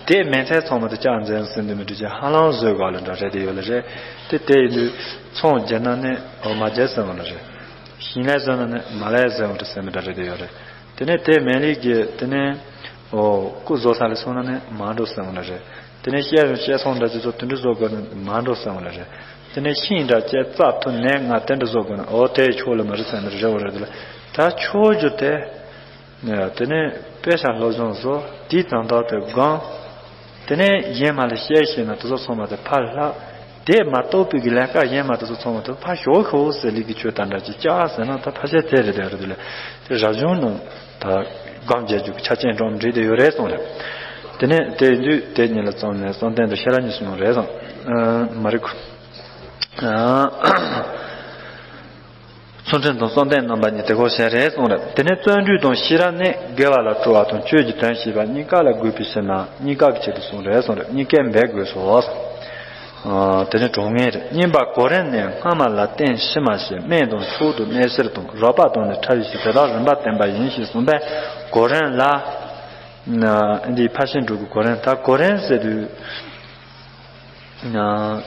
དེ་མིན་ཚད་ཚང་མ་དེ་ལྕགས་མཛད་ཟེར་འདུག་མི་འདྲ་ཅི་ཧ་ལམ་བཟོས་དགོས་ལེ་འདྲ་རེད་དེ་ཡང་ལེ་རེད། དེ་དེ་ཡིན་དུས་ཚོང་རྒྱག་ན་ནི་འོ་མ་རྒྱག་ཟེར་བ་ལེ་རེད། ཞིང་ལས་བཟོས་ན་ནི་མ་ལས་ཟེར་བ་རེད་ཟེར་མི་འདྲ་རེད་དེ་ཡོད་རེད། དེ་ནས་དེ་མེད་ལས་ཀྱི་དེ་ནས་ཨོ་སྐུ་བཟོ་ས་ལ་སོང་ན་ནི་མ་འགྲོ་ཟེར་བ་ལ་རེད། དེ་ནས་བཤད་རུང་བཤད་སོང་འདྲ་ཅིག་ཚོ་དེ་འདྲ་བཟོ་དགོས་ན་མ་འགྲོ་ཟེར་བ་ལ་རེད། དེ་ནས་ཤིང་འདྲ་ཅིག་རྩྭ་ཐུ་ནས་ང་དེ་འདྲ་བཟོ་དགོས་ན་ཨོ་དེ་ཆོག་ལ་མ་རེད་ཟེར་ནི་རེད་བ་རེད་དེ་ལ་ད་ཆོག་རྒྱུ་དེ། དེ་ནས་དཔེ་ཆ་སློབ་སྦྱོང་བཟོ་དེའི་དང་ཐོག་ཏུ་སྒོམ། དེ་ནས་གཞན་མ་ལ་བཤད་ཤེས་ན་དེ་ཚོ་ཚང་མ་དེ་ཕར་ལྷག་དེ་མ་གཏོགས་པའི་གི་ལས་ཀ་གཞན་མ་དེ་ཚོ་ཚང་མ་དེ་ཕར་ཞོག་ཤོག་ཟེར་ལི་གི་ཆོས་དང་འདྲ་ཅིག་ཅག་ཟེར་ན་ད་ཕར་བཤད་དེ་རེད་དེ་རེད་དེ་ལས་དེ་རབ་བྱུང་ནང་ད་སྒོམ་རྒྱག་རྒྱུ་གི་ཆ་རྐྱེན་འགྲོ་འདྲེས་དེ་ཡོད་རེད་གསུངས་རེད། དེ་ནས་དེ་ཡིན་དུས་དེ་གཉིས་ལ་བརྩམས་ནས་བསམ་གཏན་དུ་ཤེས་རབ་གཉིས་སུ་ཡོང་རེད་གསུངས། མ་རེད་ཁུ། ཚུལ་ཁྲིམས་དང་བསམ་གཏན་རྣམ་པ་གཉིས་དེ་གོ་བྱས་རེད་གསུངས་རེད། དེ་ནས་བརྩོན་འགྲུས་དང་ཤེས་རབ་ནི། དགེ་བ་ལ་སྤྲོ་བ་དང་ཆོས་ཀྱི་དོན་ཤེས་པ་གཉིས་ཀ་ལ་དགོས་པའི་ཕྱིར་ན་གཉིས་ཀ་གི་ཆེད་དུ་གསུངས་རེད་གསུངས་རེད། གཉིས་ཀའི་འབད་དགོས་སོ། དེ་ནས་གྲོགས་ངན་རེད། གཉིས་པ་གོ་རིམ་ནི། སྔ་མ་ལ་བརྟེན་ཕྱི་མ་ཞེས། སྨན་དང་མཆོག་ཏུ་གནས་ཕྱིར་དང་། རོགས་པ་དང་ནི་ཕྲ་བའི་ཕྱིར། དེ་དག་རིམ་པ་བསྟན་པ་ཡིན་ཞེས་གསུངས་པས་གོ་རིམ་ལ། འདིའི་ཕར་ཕྱིན་དྲུག་གི་གོ་རིམ་ད་གོ་རིམ་ཟེར་དུས།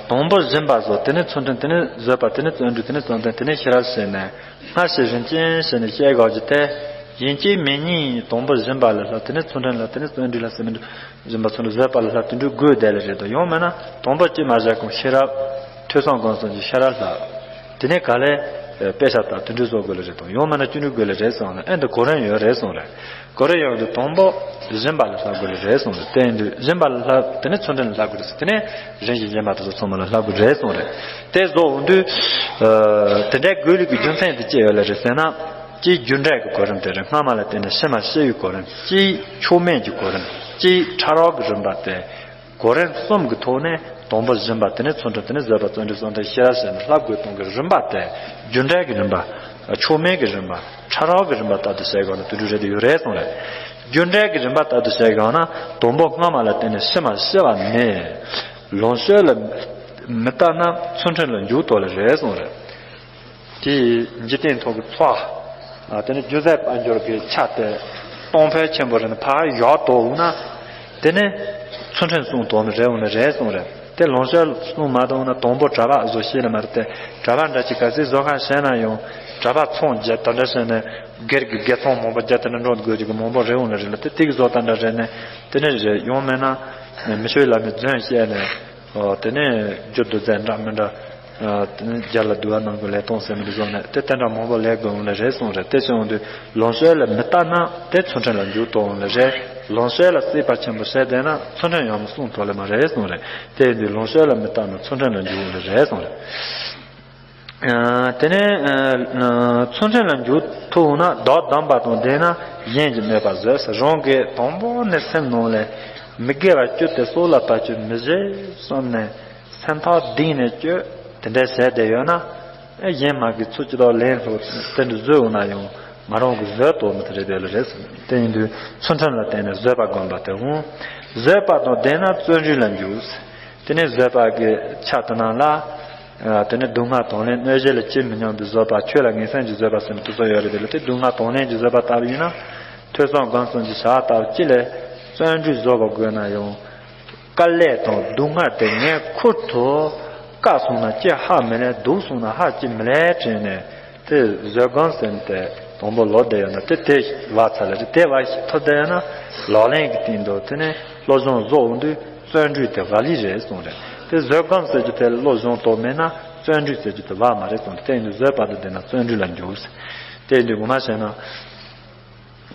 དང་པོ་སྦྱིན་པ་བཟོ། དེ་ནས་ཚུལ་ཁྲིམས། དེ་ནས་བཟོད་པ། དེ་ནས་བརྩོན་འགྲུས། དེ་ནས་བསམ་གཏན། དེ་ནས་ཤེས་རབ་ཟེར་ནས་སྔར་བྱས་རིམ་ཅན་བྱས་ནས་བཤད་དགོས་ཀྱི་དེ། ཡིན་གཅིག་མིན་གཉིས་དང་པོ་སྦྱིན་པ་ལ་ལྷག་དེ་ནས་ཚུལ་ཁྲིམས་ལ། དེ་ནས་བརྩོན་འགྲུས་ལ། བསམ་གཏན། སྦྱིན་པ་ཚུལ་ཁྲིམས། བཟོད་པ་ལ་ལྷག་དེ་འདྲའི་དགོས་བསྡད་ལ་རེད་དོ། ཡང་མིན་ན་དང་པོ་གཅིག་མ་བྱས་གོང་ཤེས་རབ། ཐོས་བསམ་སྒོམ་གསུམ་གྱི་ཤེས་རབ་ལྷག་དེ་ནས་ག་ལས་དཔེ་ཆ་ལྟ་དེ་འདྲའི་བཟོ་དགོས་ལ་རེད་དོ། ཡང་མིན་ན་ཅི་འདྲའི་དགོས་ལ་རེད་གསུངས་ན་ཨེ་འདི་གོ་རིམ་ཡོད་རེད་གསུངས་རེད། གོ་རིམ་ཡོད་དུས་དང་པོ་སྦྱིན་པ་ལ་ལྷག་དགོས་ལ་རེད་གསུངས་རེད། དེ་ཡིན་དུས་སྦྱིན་པ་ལ་ལྷག་དེ་ནས་ཚུལ་ཁྲིམས་ལ་ལྷག་དགོས་རེད་ཟེར། དེ་ནས་རིམ་བཞིན་སྦྱིན་པ་དེ་ཚོ་ཚང་མ་ལ་ལྷག་དགོས་རེད་གསུངས་རེད། དེ་བཟོ་འོང་དུས་དེ་འདྲའི་དགོས་ལུགས་ཀྱི་རྒྱུ་མཚན་དེ་ཅི་ཡོད་ལ་རེད་ཟེར་ན། གཅིག་རྒྱུ་འབྲས་ཀྱི་གོ་རིམ་དེ་རེད། སྔ་མ་ལ་བརྟེན་ནས་ཕྱི་མ་ཤེས་པའི་གོ་རིམ། གཅིག་མཆོག་དམན་གྱི་གོ་རིམ། གཅིག་ཕྲ་རགས་ཀྱི་རིམ་པ་སྟེ། གོ་རིམ་གསུམ་གྱི་ཐོག་ནས་ དང་པོ་སྦྱིན་པ། དེ་ནས་ཚུལ་ཁྲིམས། དེ་ནས་བཟོད་པ། བརྩོན་འགྲུས། བསམ་གཏན། ཤེས་རབ་ཟེར་ནས་བསླབ་དགོས་གཏོང་གི་རིམ་པ་དེ། རྒྱུ་འབྲས་ཀྱི་རིམ་པ། མཆོག་དམན་གྱི་རིམ་པ། ཕྲ་རགས་ཀྱི་རིམ་པ་ལྟར་དུ་བྱས་གོང་ནས་དུད་འགྲོ་རེད་དུ་ཡོད་རེད་གསུངས་རེད། རྒྱུ་འབྲས་ཀྱི་རིམ་པ་ལྟར་དུ་བྱས་གོང་ན། དང་པོ་སྔ་མ་ལ་བརྟེན་ནས་ཕྱི་མ་ཤི་བ་ནས། ལོངས་སྤྱོད་ལ་མི་ལྟ་ན་ཚུལ་ཁྲིམས་ལ་འཇུག་ཐུབ་ལེ་རེད་གསུངས་རེད། དེའི་འཇིག་རྟེན་ཐོག་གི་འཚོ་བ། དེ་ནི་རྒྱུ་ཟད་དཔལ་འབྱོར་གྱི་ཆ་དེ་གཏོང་ཕོད་ཆེན་པོ་རེད་ན་ཕར་ཡག་ཏུ་འོང་ན། དེ་ནི་ཚུལ་ཁྲིམས་སྲུང་ཐུབ་ནི་རེད་འོང་ནི་རེད་གསུངས་རེད། དེ་ལོངས་སྤྱོད་སྲུང་མ་ཐུབ་ན་དང་པོ་གྲྭ་པ་བཟོ་ཤེས་ལ་མ་རེད་དེ། གྲྭ་པ་འདྲ་ཅིག་ག་ཚོད་བཟོ་ཁ་བཤད་ན་ཡང་གྲྭ་པ་ཚོང་བརྒྱབ་དེ་འདྲ་བྱས་ནས་སྒེར་གྱི་སྒེར་ཚོང་མང་པོ་བརྒྱབ་དེ་འདྲ་འགྲོ་དགོས་ཀྱི་མང་པོ་རེད་འོང་ནི་རེད་ལ། དེ་ཏིག་བཟོ་ལྟ་འདྲ་རེད་ནས་དེ་ནི་རེད་ཡོང་མེད་ན་མི་ཆོས་ལ་ནི་རྫུན་བཤད་ནས། ཨོ། དེ་ནས་རྒྱུ་རྡོ་རྫས་འདྲ་མི་འདྲ། ཨ། དེ་ནས་རྒྱ་ལ་འདུལ་བ་ནང་གི་ལས་སྟོང་ཟེར་མི་འདི་བཟོ་ནས་དེ་དེ་འདྲ་མང་པོ་ལས་དགོས་འོང་ལེ་རེད་གསུངས་རེད། དེ་བྱུང་དུས་ལོངས་སྤྱོད་ལ་མི་ལྟ་ན་དེ་ཚུལ་ཁྲིམས་ལ་འཇུག་ཐུབ་འོང་ལེ་རེད། ལོངས་སྤྱོད་ལ་སྲེད་པ་ཆེན་པོ་བྱས་བསྡད་ན་ཚུལ་ཁྲིམས་ཡང་མི་སྲུང་ཐུབ་ལེ་མ་རེད་གསུངས་རེད། དེ་ཡིན་དུས་ལོངས་སྤྱོད་ལ་མི་ལྟ་ན་ཚུལ་ཁྲིམས་ལ་འཇུག་འོང་ལེ་རེད་གསུངས་རེད། ཨ། དེ་ནས། ཨ། ཚུལ་ཁྲིམས་ལ་འཇུག་ཐུབ་ན་བདག་སྡོམ་པ་དང་ལྡན་ན་གཞན་གྱིས་སྨོད་པ་བཟོད། རང་གིས་དང་པོ་ནས་སེམས་ནང་ལས་མི་དགེ་བ་བཅུ་དེ་སྲོག་ལ་བབ་ཀྱི་མི་བྱེད་བསམ་ནས་སེམས་ཐག་བསྡིང་ནས་བཅོས་དེ་འདྲ་བྱས་བསྡད་ཡོད་ན། ཨེ། གཞན་མ་གི་ཚུལ་ཅི་ལྟར་ལེན་ལྷོ་དེ་འདྲ་བཟོས་འོང་ན་ཡང་ང་རང་གིས་བཟོད་ཐུབ་མི་དེ་རེད་དེ་ལ་རེད་ཟེར། དེ་ཡིན་དུས་ཚུལ་ཁྲིམས་ལ་བརྟེན་ནས་བཟོད་པ་སྒོམ་པ་དེ་འོང་། བཟོད་པ་དང་ལྡན་ན་བརྩོན་འགྲུས་ལ་འཇུག། དེ་ནས་བཟོད་པ་གི་ཆ་དེ་ནང་ལ། ཨ། དེ་ནས་སྡུག་བསྔལ་དང་ལེན། གནོད་བྱེད་ལ་ཅི་མི་སྙམ་པའི་བཟོད་པ། ཆོས་ལ་ངེས་སེམས་ཀྱི་བཟོད་པ་ཟེར་ནས་དེ་ཚོ་ཡོད་རེད། དེ་ལ་དེ་སྡུག་བསྔལ་དང་ལེན་གྱི་བཟོད་པ་ལྟ་བུ་ཡིན་ན། ཐོས་བསམ་སྒོམ་གསུམ་གྱི་བྱ་བ་ལྟ་བུ་ཅི་ལས་བརྩོན་འགྲུས་བཟོད་པ་དགོས་ན་ཡང་། དཀའ་ལས་དང་སྡུག་བསྔལ་དེ་ངས་ཁུར་ཐུབ། དཀའ་སོང་ན་ཅི་ཧ་མི་ལས། སྡུག་སོང་ན་ཧ་ཅི་མི་ལས་དྲན་ནས། དེ་བཟོད་སྒོམ་ཟེར་ནས་དེ་དང་པོ་ལོག་བསྡད་ཡོད་ན་དེ་དེ་བ་ཚ་ལ་རེད། དེ་བ་ཞིག་ཐོབ་བསྡད་ཡོད་ན་ལག་ལེན་གྱི་སྟེང་དུ་དེ་ནས་སློབ་སྦྱོང་རྫོགས་འོང་དུས་བརྩོན་འགྲུས་དེ་བ་ལི་རེད་གསུངས་རེད། དེ་བཟོད་སྒོམ་ཟེར་རྒྱུ་དེ་སློབ་སྦྱོང་ཐོབ་མེད་ན་བརྩོན་འགྲུས་ཟེར་རྒྱུ་དེ་བ་མ་རེད་གསུངས་རེད། དེ་ཡིན་དུས་བཟོད་པ་དང་ལྡན་ན་བརྩོན་འགྲུས་ལ་འཇུག། དེ་ཡིན་དུས་ངོ་མ་བྱས་ན།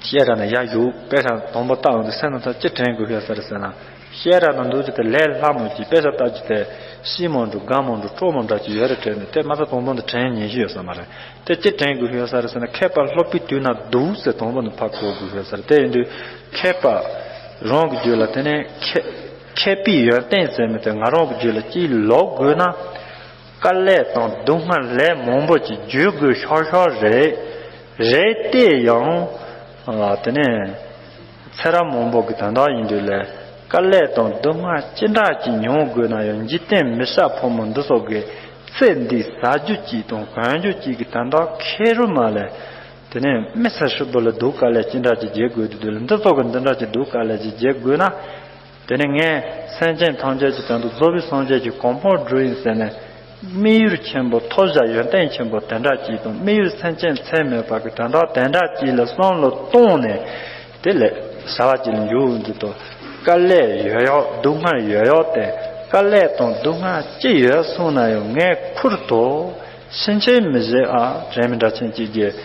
བཤད་གྲྭ་ནས་ཡར་བཞུགས། དཔེ་ཆ་དང་པོ་ལྟ་འོང་དུས་སེམས་ནང་ད་ཅི་དྲན་དགོས་ཡོད་ས་རེད་ཟེར་ན། བཤད་གྲྭ་ནང་འདུག་རྒྱུ་དེ་ལས་སླ་མོ་ཅིག་དཔེ་ཆ་ལྟ་རྒྱུ་དེ་ཤི་མོ་འགྲོ་དགའ་མོ་འགྲོ་སྤྲོ་མོ་འདྲ་ཅིག་ཡོད་རེད་དྲན་ནས། དེ་མ་ཚད་དང་པོ་འདི་དྲན་ཉན་གྱི་ཡོད་ས་མ་རེད། དེ་ཅི་དྲན་དགོས་ཡོད་ས་རེད་ཟེར་ན། མཁས་པ་སློབ་པའི་དུས་ན་སྡུག་ཟེར་དང་པོ་ནས་ཕར་གོ་དགོས་ཡོད་ས་རེད། དེ་ཡིན་དུས་མཁས་པ་རང་གི་རྒྱུད་ལ་དེ་ནས་མཁས་མཁས་པའི་ཡོན་ཏན་ཟེར་མི་དེ་ང་རང་གི་རྒྱུད་ལ་ཅིག་ལོག་དགོས་ན། དཀའ་ལས་དང་སྡུག་བསྔལ་ལས་མང་པོ་ཅིག་བརྗོད་དགོས་ཤོག་ཤོག་རེད། རེད་དེ་ཡང་། ཨ། དེ་ནས་ཚེ་རབས་མང་པོ་གི་དོན་དག་ཡིན་དུས་ལས། དཀའ་ལས་དང་སྡུག་བསྔལ་ཅི་འདྲ་ཅིག་མྱོང་དགོས་ན་ཡང་། འཇིག་རྟེན་མི་ཤ་ཕོ་མོ་འདི་ཚོ་གི་ཚེ་འདི་ཟ་རྒྱུ་གཅིག་དང་གོན་རྒྱུ་གཅིག་གི་དོན་དག་ཁེ་རུ་མ་ལས། དེ་ནས་མི་ཚེ་ཧྲིལ་པོ་ལ་སྡུག་དཀའ་ལས་ཅི་འདྲ་ཅིག་རྒྱག་དགོས་དུས་ལ། འདི་ཚོ་གི་འདི་འདྲ་ཅིག་སྡུག་དཀའ་ལས་ཅིག་རྒྱག་དགོས་ན། དེ་ནས་ངས་སེམས་ཅན་ཐམས་ཅད་ཀྱི་དོན་དུ། རྫོགས་པའི་སངས་རྒྱས་ཀྱི་གོ་འཕང་བསྒྲུབ་ཡིན་ཟེར་ནས། དམིགས་ཡུལ་ཆེན་པོ་ཐོབ་བྱ་ཡོན་ཏན་ཆེན་པོ་དེ་འདྲ་ཅིག་དང་། དམིགས་ཡུལ་སེམས་ཅན་ཚད་མེད་པ་གི་དོན་དག་དེ་འདྲ་ཅིག་ལ་བསམ་བློ་བཏང་ནས། དེ་ལས་བྱ་བ་ཅིག་ལ་འཇུག་འདི་དོ། དཀའ་ལས་ཡོད་ཡོད་སྡུག་བསྔལ་ཡོད་ཡོད་དེ། དཀའ་ལས་དང་སྡུག་བསྔལ་ཅི་ཡོད་སོང་ན་ཡང་ངས་ཁུར་ཐུབ། ཕྱིན་ཆད་མི་བྱེད་ཨ། དྲན་མི་འདྲ་ཆེན་གཅིག་གིས།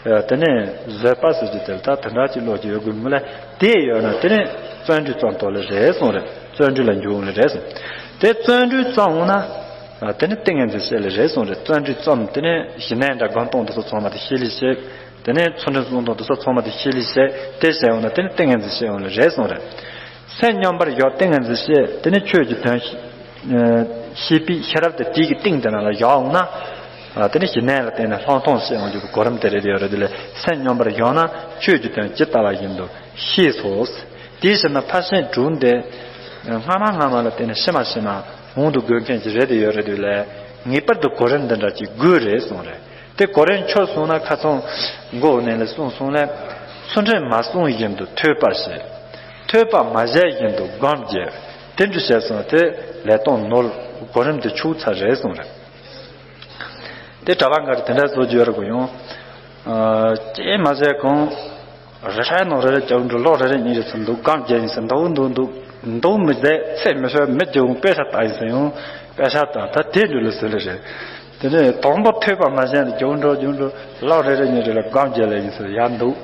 ཨ། དེ་ནས་བཟོད་པ་ཟེར་རྒྱུ་དེ་ལ་ད་དེ་འདྲ་ཅིག་ལོག་ཅིག་ཡོད་དགོས་མི་ལ། དེ་ཡོད་ན་དེ་ནས་བརྩོན་འགྲུས་ཙམ་ཐོག་ལ་རེད་གསུངས་རེད། བརྩོན་འགྲུས་ལ་འཇུག་ལ་རེད་གསུངས། དེ་བརྩོན་འགྲུས་ཙམ་འོང་ན། ཨ། དེ་ནས་ཏིང་ངེ་འཛིན་བཤད་ལ་རེད་གསུངས་རེད། བརྩོན་འགྲུས་ཙམ། དེ་ནས་ཞི་གནས་འདྲ་སྒོམ་གཏོང་དེ་ཚོ་ཚང་མ་དེ་ཤེས་ལ་བཤད། དེ་ནས་ཚུལ་ཁྲིམས་སྲུང་གཏོང་དེ་ཚོ་ཚང་མ་དེ་ཤེས་ལ་བཤད། དེ་བཤད་འོང་ན་དེ་ནས་ཏིང་ངེ་འཛིན་བཤད་འོང་ལ་རེད་གསུངས་རེད། སེམས་མཉམ་པར་བཞག་ཏིང་ངེ་འཛིན་བཤད། དེ་ནས་ཆོས་ཀྱི་དོན་ཤེས་པའི་ཤེས་རབ་དེ་དེ་གི་སྟེང་དེ་ནང་ལ་བཞག་འོང་ན། ཨ། དེ་ནས་ཞི་གནས་ལ་བརྟེན་ནས་ལྷག་མཐོང་བཤད་འོང་རྒྱུ་གི་གོ་རིམ་དེ་རེད་ཡོད་རེད། དེ་ལས་སེམས་མཉམ་པར་བཞག་ན་ཆོས་ཀྱི་དོན་ཇི་ལྟ་བ་བཞིན་དུ་ཤེས་སོ། དེའི་ཕྱིར་ན་ཕར་ཕྱིན་དྲུག་འདི་སྔ་མ་སྔ་མ་ལ་བརྟེན་ནས་ཕྱི་མ་ཕྱི་མ་འོང་དུ་དགོས་མཁན་ཅིག་རེད་དེ་ཡོད་རེད། དེ་ལས་ངེས་པར་དུ་གོ་རིམ་འདི་འདྲ་ཅིག་དགོས་རེད་གསུངས་རེད། དེ་གོ་རིམ་ཆོད་སོང་ན་ཁ་སང་མགོ་ནས་ལ་གསུངས་སོང་ལས། ཚུལ་ཁྲིམས་མ་བསྲུངས་བཞིན་དུ་ཐོས་པ་བྱེད། ཐོས་པ་མ་བྱས་བཞིན་དུ་སྒོམ་བརྒྱབ། དེ་འདྲ་བྱས་སོང་དེ་ལས་སྟོང་ནོར། གོ་རིམ་དེ་འཆུག་ཚར་རེད་གསུངས་རེད། དེ་གྲྭ་པ་འགའ་རེ་དེ་འདྲ་བཟོ་རྒྱུ་ཡོད་རེད་གོ་ཡོང་། ཨ། ཅེས་མ་བྱས་གོང་། རེ་ཧྲ་ནོ་རེ་རེ་རྒྱབ་འགྲོ། ལོག་རེ་རེ་གཉིས་རེ་ཚུར་འདུག་སྒོམ་བརྒྱབ་ཡིན་ཟེར། འདུག་འདུག་འདུག་འདུག་མི་བཟད་ཚད་མི་ཤོར་མི་རྒྱུག་དཔེ་ཆ་ལྟ་ཡིན་ཟེར་ཡོང་། དཔེ་ཆ་ལྟ་ད་དེ་འདྲ་ལ་ཟེར་ལེ་རེད། དེ་ནས་དང་པོ་ཐོས་པ་མ་བྱས་ནས་རྒྱབ་འགྲོ་རྒྱབ་འགྲོ། ལོག་རེ་རེ་གཉིས་རེ་ལ་སྒོམ་བརྒྱབ་ལེ་ཡིན་ཟེར་ཡར་འདུག་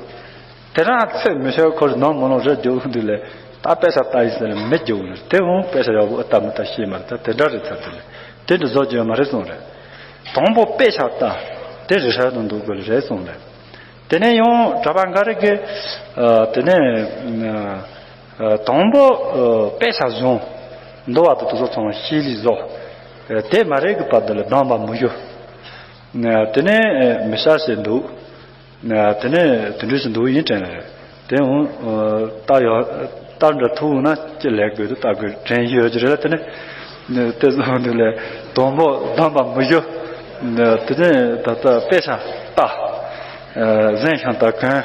དེ་རང་ཚད་མི་ཤོར་ཁོ་རང་ནང་མ་ལོག་རེ་རྒྱུག་འདུག་ལེ། ད་དཔེ་ཆ་ལྟ་ཡིན་ཟེར་ལེ་མི་རྒྱུག་ལེ། དེ་འོང་དཔེ་ཆ་ཡག་པོ་ཨ་ལྟ་མི་ལྟ་ཤེས་མ་རེད། ད་དེ་འདྲ་རེད་ཚར་དེ་ལེ། དེ་འདྲ་བཟོ་རྒྱུ་ཡོད་མ་རེད་གསུངས་རེད། དང་པོ་དཔེ་ཆ་ལྟ། དེ་རེ་ཧྲ་དང་འདུག་དགོས་ལེ་རེད་གསུངས་རེད། དེ་ནས་ཡང་གྲྭ་པ་འགའ་རེ་གིས། ཨ། དེ་ནས། ཨ། དང་པོ། ཨ། དཔེ་ཆ་བཟུང་། འདུལ་བ་དང་དེ་ཚོ་ཚང་མ་ཤེས་ལས་བཟོ། དེ་མ་རེད་གི་བར་དུ་ལ་སྡོམ་པ་མི་ཞུ། དེ་ནས་མི་ཤ་ཞིག་འདུག་དེ་ནས་དེ་འདྲ་ཞིག་འདུག་ཡིན་དྲན་རེད། དེ་འོང་ལྟ་ཡོད། ལྟ་འདྲ་ཐུག་ན་ཅི་ལས་དགོས་དུ་ལྟ་དགོས་དྲན་ཡོད་ཀྱི་རེད་ལ། དེ་ནས་དེ་ཚོ་འདུག་ལས་དང་པོ་སྡོམ་པ་མི་ཞུ། དེ་ནས་ད་ལྟ་དཔེ་ཆ་ལྟ། གཟན་ཤིང་རྟ་གོན།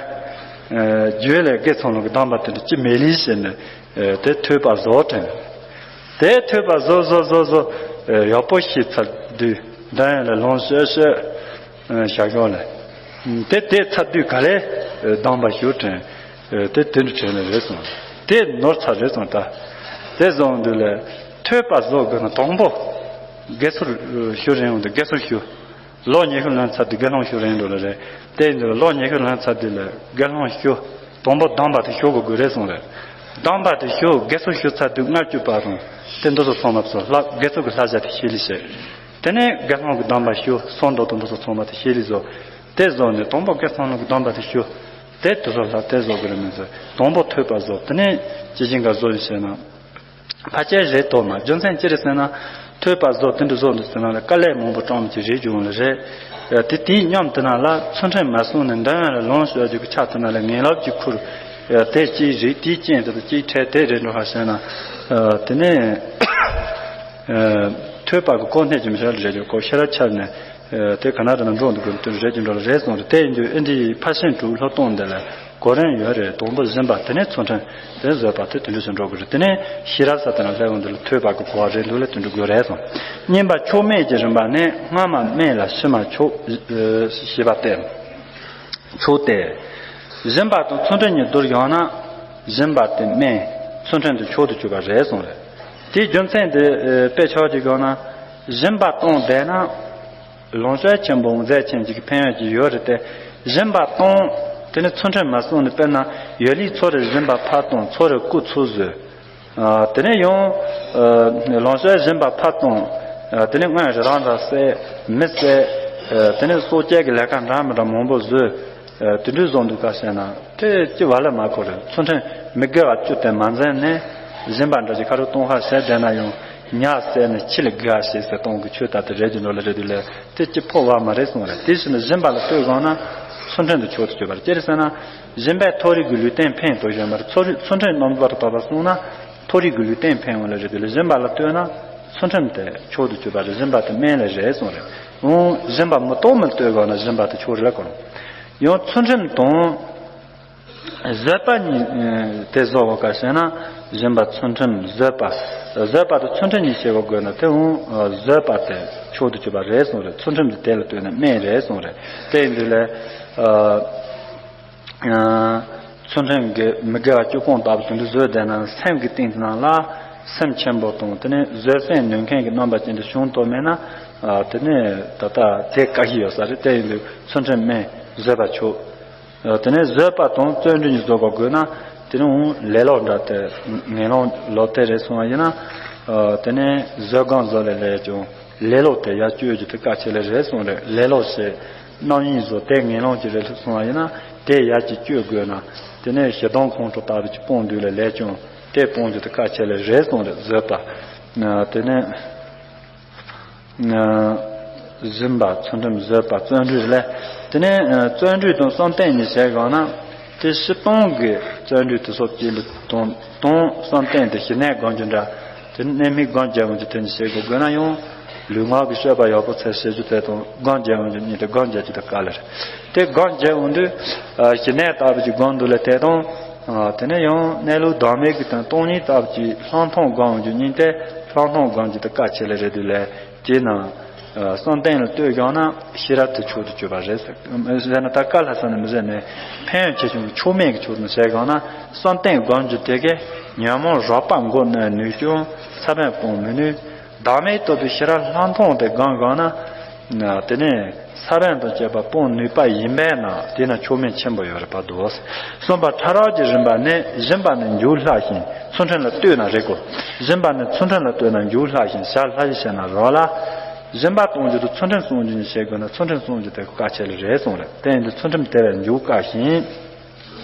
རྒྱུད་ལས་དགེ་ཚང་ལུགས་ཀྱི་སྡོམ་པ་དེ་འདྲ་ཅི་མེད་ལས་ཟེར་ནས། དེ་ཐོས་པ་བཟོ་དྲན། དེ་ཐོས་པ་བཟོ་བཟོ་བཟོ་བཟོ། ཡག་པོ་ཤེས་ཚར་དུས་འདི་ཡང་ལ་ལོངས་སྤྱོད་སྤྱོད། བྱ་གཞག་ལ། དེ་དེ་ཚར་དུས་ག་ལས་སྡོམ་པ་ཞུ་དྲན། དེ་དེ་འདྲ་དྲན་ནས་རེད་སོང་། དེ་ནོར་ཚར་རེད་སོང་ད། དེ་བཟོ་འདུག་ལས་ཐོས་པ་བཟོ་དགོས་ན་དང་པོ་དགེ་ཚུལ་ཞུ་རན་འོང་དུ་དགེ་ཚུལ་ཞུ། ལོ་ཉི་ཤུ་ལོན་ཚར་དུས་དགེ་སློང་ཞུ་རན་འགྲོ་ལ་རེད། དེ་ཡིན་དུས་ལོ་ཉི་ཤུ་ལོན་ཚར་དུས་ལ་དགེ་སློང་ཞུ། དང་པོ་སྡོམ་པ་དེ་ཞུ་དགོས་དགོས་རེད་གསུངས་རེད། སྡོམ་པ་དེ་ཞུ་དགེ་ཚུལ་ཞུ་ཚར་དུས་ལྔ་བཅུ་པ་རུང་དེ་འདུ་ཚོགས་ཚང་མ་ཚོ་ལྷ་དགེ་ཚུལ་གྱི་ལྷ་བྱ་དེ་ཤེས་ལི་བྱེད། དེ་ནས་དགེ་སློང་གི་སྡོམ་པ་ཞུ་སོང་འགྲོ་དང་འདུ་ཚོགས་ཚང་མ་དེ་ཤེས་ལི་བཟོ། དེ་བཟོ་ནས་དང་པོ་དགེ་སློང་གི་སྡོམ་པ་དེ་ཞུ། དེ་དུ་ཚོགས་ལྷ་དེ་བཟོ་དགོས་རེད་མི་ཚོ། དང་པོ་ཐོས་པ་བཟོ་དེ་ནས་ཅི་བཞིན་ག་བཟོ་ཡི་བྱས་ན། ཕལ་ཆེར་རེད་དོ་མ། རྒྱུ་མཚན་ཅི་རེད་ཟེར་ན། ཐོས་པ་བཟོ་དེ་འདྲ་བཟོ་འདུག་ཟེར་ན་ལ་དཀའ་ལས་མང་པོ་སྤྲོམ་གྱི་རེད་བྱུང་ལ་རེད། དེ་དེའི་སྙོམས་དེ་ན་ལ་ཚུལ་ཁྲིམས་མ་སྲུང་ནས་འདྲ་ཡང་ལ་ལོངས་སྤྱོད་རྒྱུ་གི་ཆ་དེ་ན་ལ་ངན་ལབ་ཀྱི་ཁུར། དེ་ཅིའི་རིགས་དེའི་རྐྱེན་དེ་དང་ཅིའི་ཁྲལ་དེ་རེད་འགྲོ་ཧ་ཟེར་ན། དེ་ནས་ཐོས་པ་གི་གོ་གནས་ཀྱི་མི་ཤར་རེད་ཀྱི་གོ་ཤེས་རབ་འཆར་ནས། དེ་ག་ན་རེ་ན་འགྲོ་འདུག་གི་དུས་རེད་ཀྱི་འགྲོ་ལ་རེད་སོང་རེད། དེ་ཡིན་དུས་ཨེ་འདྲའི་ཕ་ཤིང་དྲུག་ལྷོ་གཏོང་འདི་ལ་གོ་རིམ་ཡོད་རེད། དང་པོ་སྦྱིན་པ་དེ་ནས་ཚུལ་ཁྲིམས་དེ་བཟོད་པ་དེ་དུས་འགྲོ་ཞིག་འགྲོ་དགོས་རེད། དེ་ནས་ཤེས་རབ་ས་དེ་ན་སླེབས་འོང་འདི་ལ་ཐོས་པ་གི་གོ་བ་རེད་འདུག་ལ་དུས་འགྲོ་དགོས་རེད་སོང་། བསྙེན་པ་མཆོག་དམན་གྱི་རིམ་པ་ནི་སྔ་མ་དམན་ལ་ཕྱི་མ་མཆོག་ཞེས་པ་སྟེ། མཆོག་སྟེ། སྦྱིན་པ་དང་ཚུལ་ཁྲིམས་གཉིས་བསྡུར་ཡོང་ན། སྦྱིན་པ་དེ་དམན། ཚུལ་ཁྲིམས་དེ་མཆོག་ཏུ་གྱུར་པ་རེད་གསུངས་རེད། དེའི་རྒྱུ་མཚན་དེ་དཔེ་ཆོག་ཅིག་ཡོང་ན། སྦྱིན་པ་གཏོང་བསྡད་ན། ལོངས་སྤྱོད་ཆེན་པོ་མཛད་ཆེན་གྱི་ཕན་ཡོན་ཅིག་ཡོད་རེད་དེ། སྦྱིན་པ་གཏོང་། དེ་ནི་ཚུལ་ཁྲིམས་མ་སྲུང་ནས་དཔེར་ན་ཡོད་ལས་ཚོ་རེ་སྦྱིན་པ་ཕར་གཏོང་ཚོ་རེ་སྐུ་ཚུར་བཟོས། དེ་ནས་ཡང་ལོངས་སྤྱོད་སྦྱིན་པ་ཕར་གཏོང་། དེ་ནས་སྔོན་རི་རང་འདྲ་བསད་མི་བསད། དེ་ནས་སྲོག་བཅད་ཀྱི་ལས་ཀ་འདྲ་མི་འདྲ་མང་པོ་བཟོས། དེ་འདྲའི་བཟོ་འདུག་ག་ཟེར་ན་དེ་ཅི་བ་ལ་མ་གོ་རེད། ཚུལ་ཁྲིམས་མི་དགེ་བ་བཅུ་དེ་མ་འཛེམས་ནས་སྦྱིན་པ་འདྲ་ཅིག་ཁ་རུ་གཏོང་ཧ་ཟེར་བསྡད་ན་ཡང་ཉ་བསད་ནས་ཁྱི་ལ་དགེ་བ་བྱེད་ཟེར་གཏོང་གི་ཆོས་ལྟར་དུ་རེད་ཀྱི་འགྲོ་ལ་རེད་དུས་ལས་དེ་ཅི་ཕོ་བ་མ་རེད་གསུངས་རེད། དེ་བཞིན་དུ་སྦྱིན་པ་ལ་ལྟོས་དགོངས་ན་ཚུལ་ཁྲིམས་དུ་མཆོག་ཏུ་གྱུར་པར་སྤྱིར་ཟེར་ན། སྦྱིན་པས་མཐོ་རིས་ཀྱི་ལུས་རྟེན་ཕན་དོ་ཞེས་མར་ཚུལ་ཁྲིམས་རྣམ་པར་དག་པ་བསྲུངས་ན་མཐོ་རིས་ཀྱི་ལུས་རྟེན་ཕན་ཡོང་ལ་རེད་དུས་ལས་སྦྱིན་པ་ལ་ལྟོས་ན་ཚུལ་ཁྲིམས་དེ་མཆོག་ཏུ་གྱུར་པ་རེད། སྦྱིན་པ་དེ་དམན་ལ་རེད་གསུངས་རེད། འོང་སྦྱིན་པ་མི་གཏོང་མི་ལྟོས་དགོངས་ན་སྦྱིན་པ་དེ་མཆོག་རེད་ལ་གོ། ཡང་ཚུལ་ཁྲིམས་དང་། བཟོད་པ་གཉིས་དེ་བཟོ་བ་ག་ཟེར་ན། སྦྱིན་པ་ཚུལ་ཁྲིམས་བཟོད་པ། བཟོད་པ་དང་ཚུལ་ཁྲིམས་གཉིས་བྱེད་པ་དགོས་ན་དེ་འོང་བཟོད་པ་དེ་མཆོག་ཏུ་གྱུར་པ་རེད་གསུངས་རེད། ཚུལ་ཁྲིམས་དེ་དེ་ལ་ལྟོས་ན་དམན་རེད་གསུངས་རེད། དེ་ཡིན་དུས་ལས། ཚུལ་ཁྲིམས་ཀྱི་མི་དགེ་བ་བཅུ་སྤོང་ལྟ་བུ་དེ་འདྲ་བཟོས་བསྡད་ན་སེམས་ཀྱི་གཏིང་དེ་ནང་ལ་སེམས་ཆེན་པོ་དང་དེ་ནས་བཟོད་བསྲན་ནུས་མཁན་གྱི་རྣམ་པ་ཅན་དུ་བྱུང་ཐུབ་མེད་ན། དེ་ནས་ད་ལྟ་དེ་དཀའ་གི་ཡོད་ས་རེད། དེ་ཡིན་དུས་ཚུལ་ཁྲིམས་དམན་བཟོད་པ་མཆོག་དེ་ནས་བཟོད་པ་དང་བརྩོན་འགྲུས་གཉིས་བཟོ་དགོས་དགོས་ན་དེ་ནས་འོང་ལེ་ལོ་འདྲ་དེ་ངན་སློང་ལོ་དེ་རེད་སོང་བ་ཡིན་ན། དེ་ནས་བཟོད་སྒོམ་བཟོ་ལས་ལས་ཀྱང་ལེ་ལོ་དེ་ཡར་གཅོད་རྒྱུ་དེ་དཀའ་ཆེ་ལེ་རེད་སོང་རེད། ལེ་ལོ་ཞེས་རྣམ་གཡེང་བཟོ་དེ་ངན་སློང་གི་རེད་སོང་བ་ཡིན་ན་དེ་ཡར་གྱི་གཅོད་དགོས་ན་དེ་ནས་ཞེ་སྡང་ཁོང་ཁྲོ་ལྟ་བུ་ཅིག་སྤོང་དུས་ལས་ལས་ཀྱང་དེ་སྤོང་རྒྱུ་དེ་དཀའ་ཆེ་ལེ་རེད་སོང་རེད། བཟོད་པ། དེ་ནས། སྦྱིན་པ་ཚུལ་ཁྲིམས་བཟོད་པ་བརྩོན་འགྲུས་ལས། དེ་ནས་བརྩོན་འགྲུས་དང་བསམ་གཏན་གཉིས་བྱས་གང་ན། དེ་སྤྱིར་བཏང་གི་བརྩོན་འགྲུས་དེ་ཚོ་གཅིག་ལ་དང་དང་བསམ་གཏན་དེ་ཞི་གནས་སྒོམ་རྒྱུ་འདྲ། དེ་ནས་གནས་མིག་སྒོམ་རྒྱག་འོང་རྒྱུ་དེ་གཉིས་བྱེད་དགོས་དགོས་ན་ཡང་། ལུས་ངག་གི་སྤྱོད་པ་ཡག་པོ་ཚར་བྱེད་རྒྱུ་དེ་དང་སྒོམ་རྒྱག་འོང་རྒྱུ་གཉིས་དེ་སྒོམ་རྒྱག་རྒྱུ་དེ་དཀའ་ལས་རེད། དེ་སྒོམ་རྒྱག་འོང་དུས། ཞི་གནས་ལྟ་བུ་ཅིག་སྒོམ་འདུག་ལས་དེ་དང་། དེ་ནས་ཡང་གནས་ལུགས་བདག་མེད་ཀྱི་དོན་སྟོང་ཉིད་ལྟ་བུ་ཅིག་ལྷག་མཐོང་སྒོམ་འོང་རྒྱུ་གཉིས་དེ་ལྷག་མཐོང་སྒོམ་རྒྱུ་དེ་དཀའ་ཆེ་ལེ་རེད་དུས་ལས། དེས་ན། བསམ་གཏན་ལ་ལྟོས་བཞག་ན་ཤེས་རབ་དེ་མཆོག་ཏུ་གྱུར་པ་རེད་ཟེར། ཟེར་ན་ད་དཀའ་ལྷག་ས་ནས་མི་ཟེར་ནས་ཕན་ཡོན་ཆེ་ཆུང་གི་མཆོག་དམན་གྱི་ཕྱོགས་ནས་བྱས་གང་ན་བསམ་གཏན་སྒོམ་རྒྱུ་དེ་གས་ཉོན་མོངས་རགས་པ་མགོ་གནོན་ནུས་ཀྱང་ས་བོན་སྤོང་མི་ནུས། བདག་མེད་རྟོགས་པའི་ཤེས་རབ་ལྷག་མཐོང་དེ་སྒོམ་གང་ན། དེ་ནས་ས་བོན་དང་བཅས་པ་སྤོང་ནུས་པ་ཡིན་པས་ན་དེ་ན་མཆོག་དམན་ཆེན་པོ་ཡོད་རེད་པ་འདུག་གསུངས་པ། ཕྲ་རགས་ཀྱི་རིམ་པ་ནི་སྦྱིན་པ་ནི་མཇུག་ལྷག་ཞིང་ཚུལ་ཁྲིམས་ལ་ལྟོས་ན་རེད་གོ། སྦྱིན་པ་ནི་ཚུལ་ཁྲིམས་ལ་ལྟོས་ན་མཇུག་ལྷག་ཞིང་བྱ་ལྷག་ཞིང་བྱས་ན་རོགས་ལ། སྦྱིན་པ་གཏོང་རྒྱུ་དང་ཚུལ་ཁྲིམས་སྲུང་རྒྱུ་གཉིས་བྱེད་དགོས་ན་ཚུལ་ཁྲིམས་སྲུང་རྒྱུ་དེ་དཀའ་ཆེ་ལེ་རེད་གསུངས་རེད། དེ་ཡིན་དུས་ཚུལ་ཁྲིམས་དེ་བས་མཇུག་དཀའ་ཞིང་།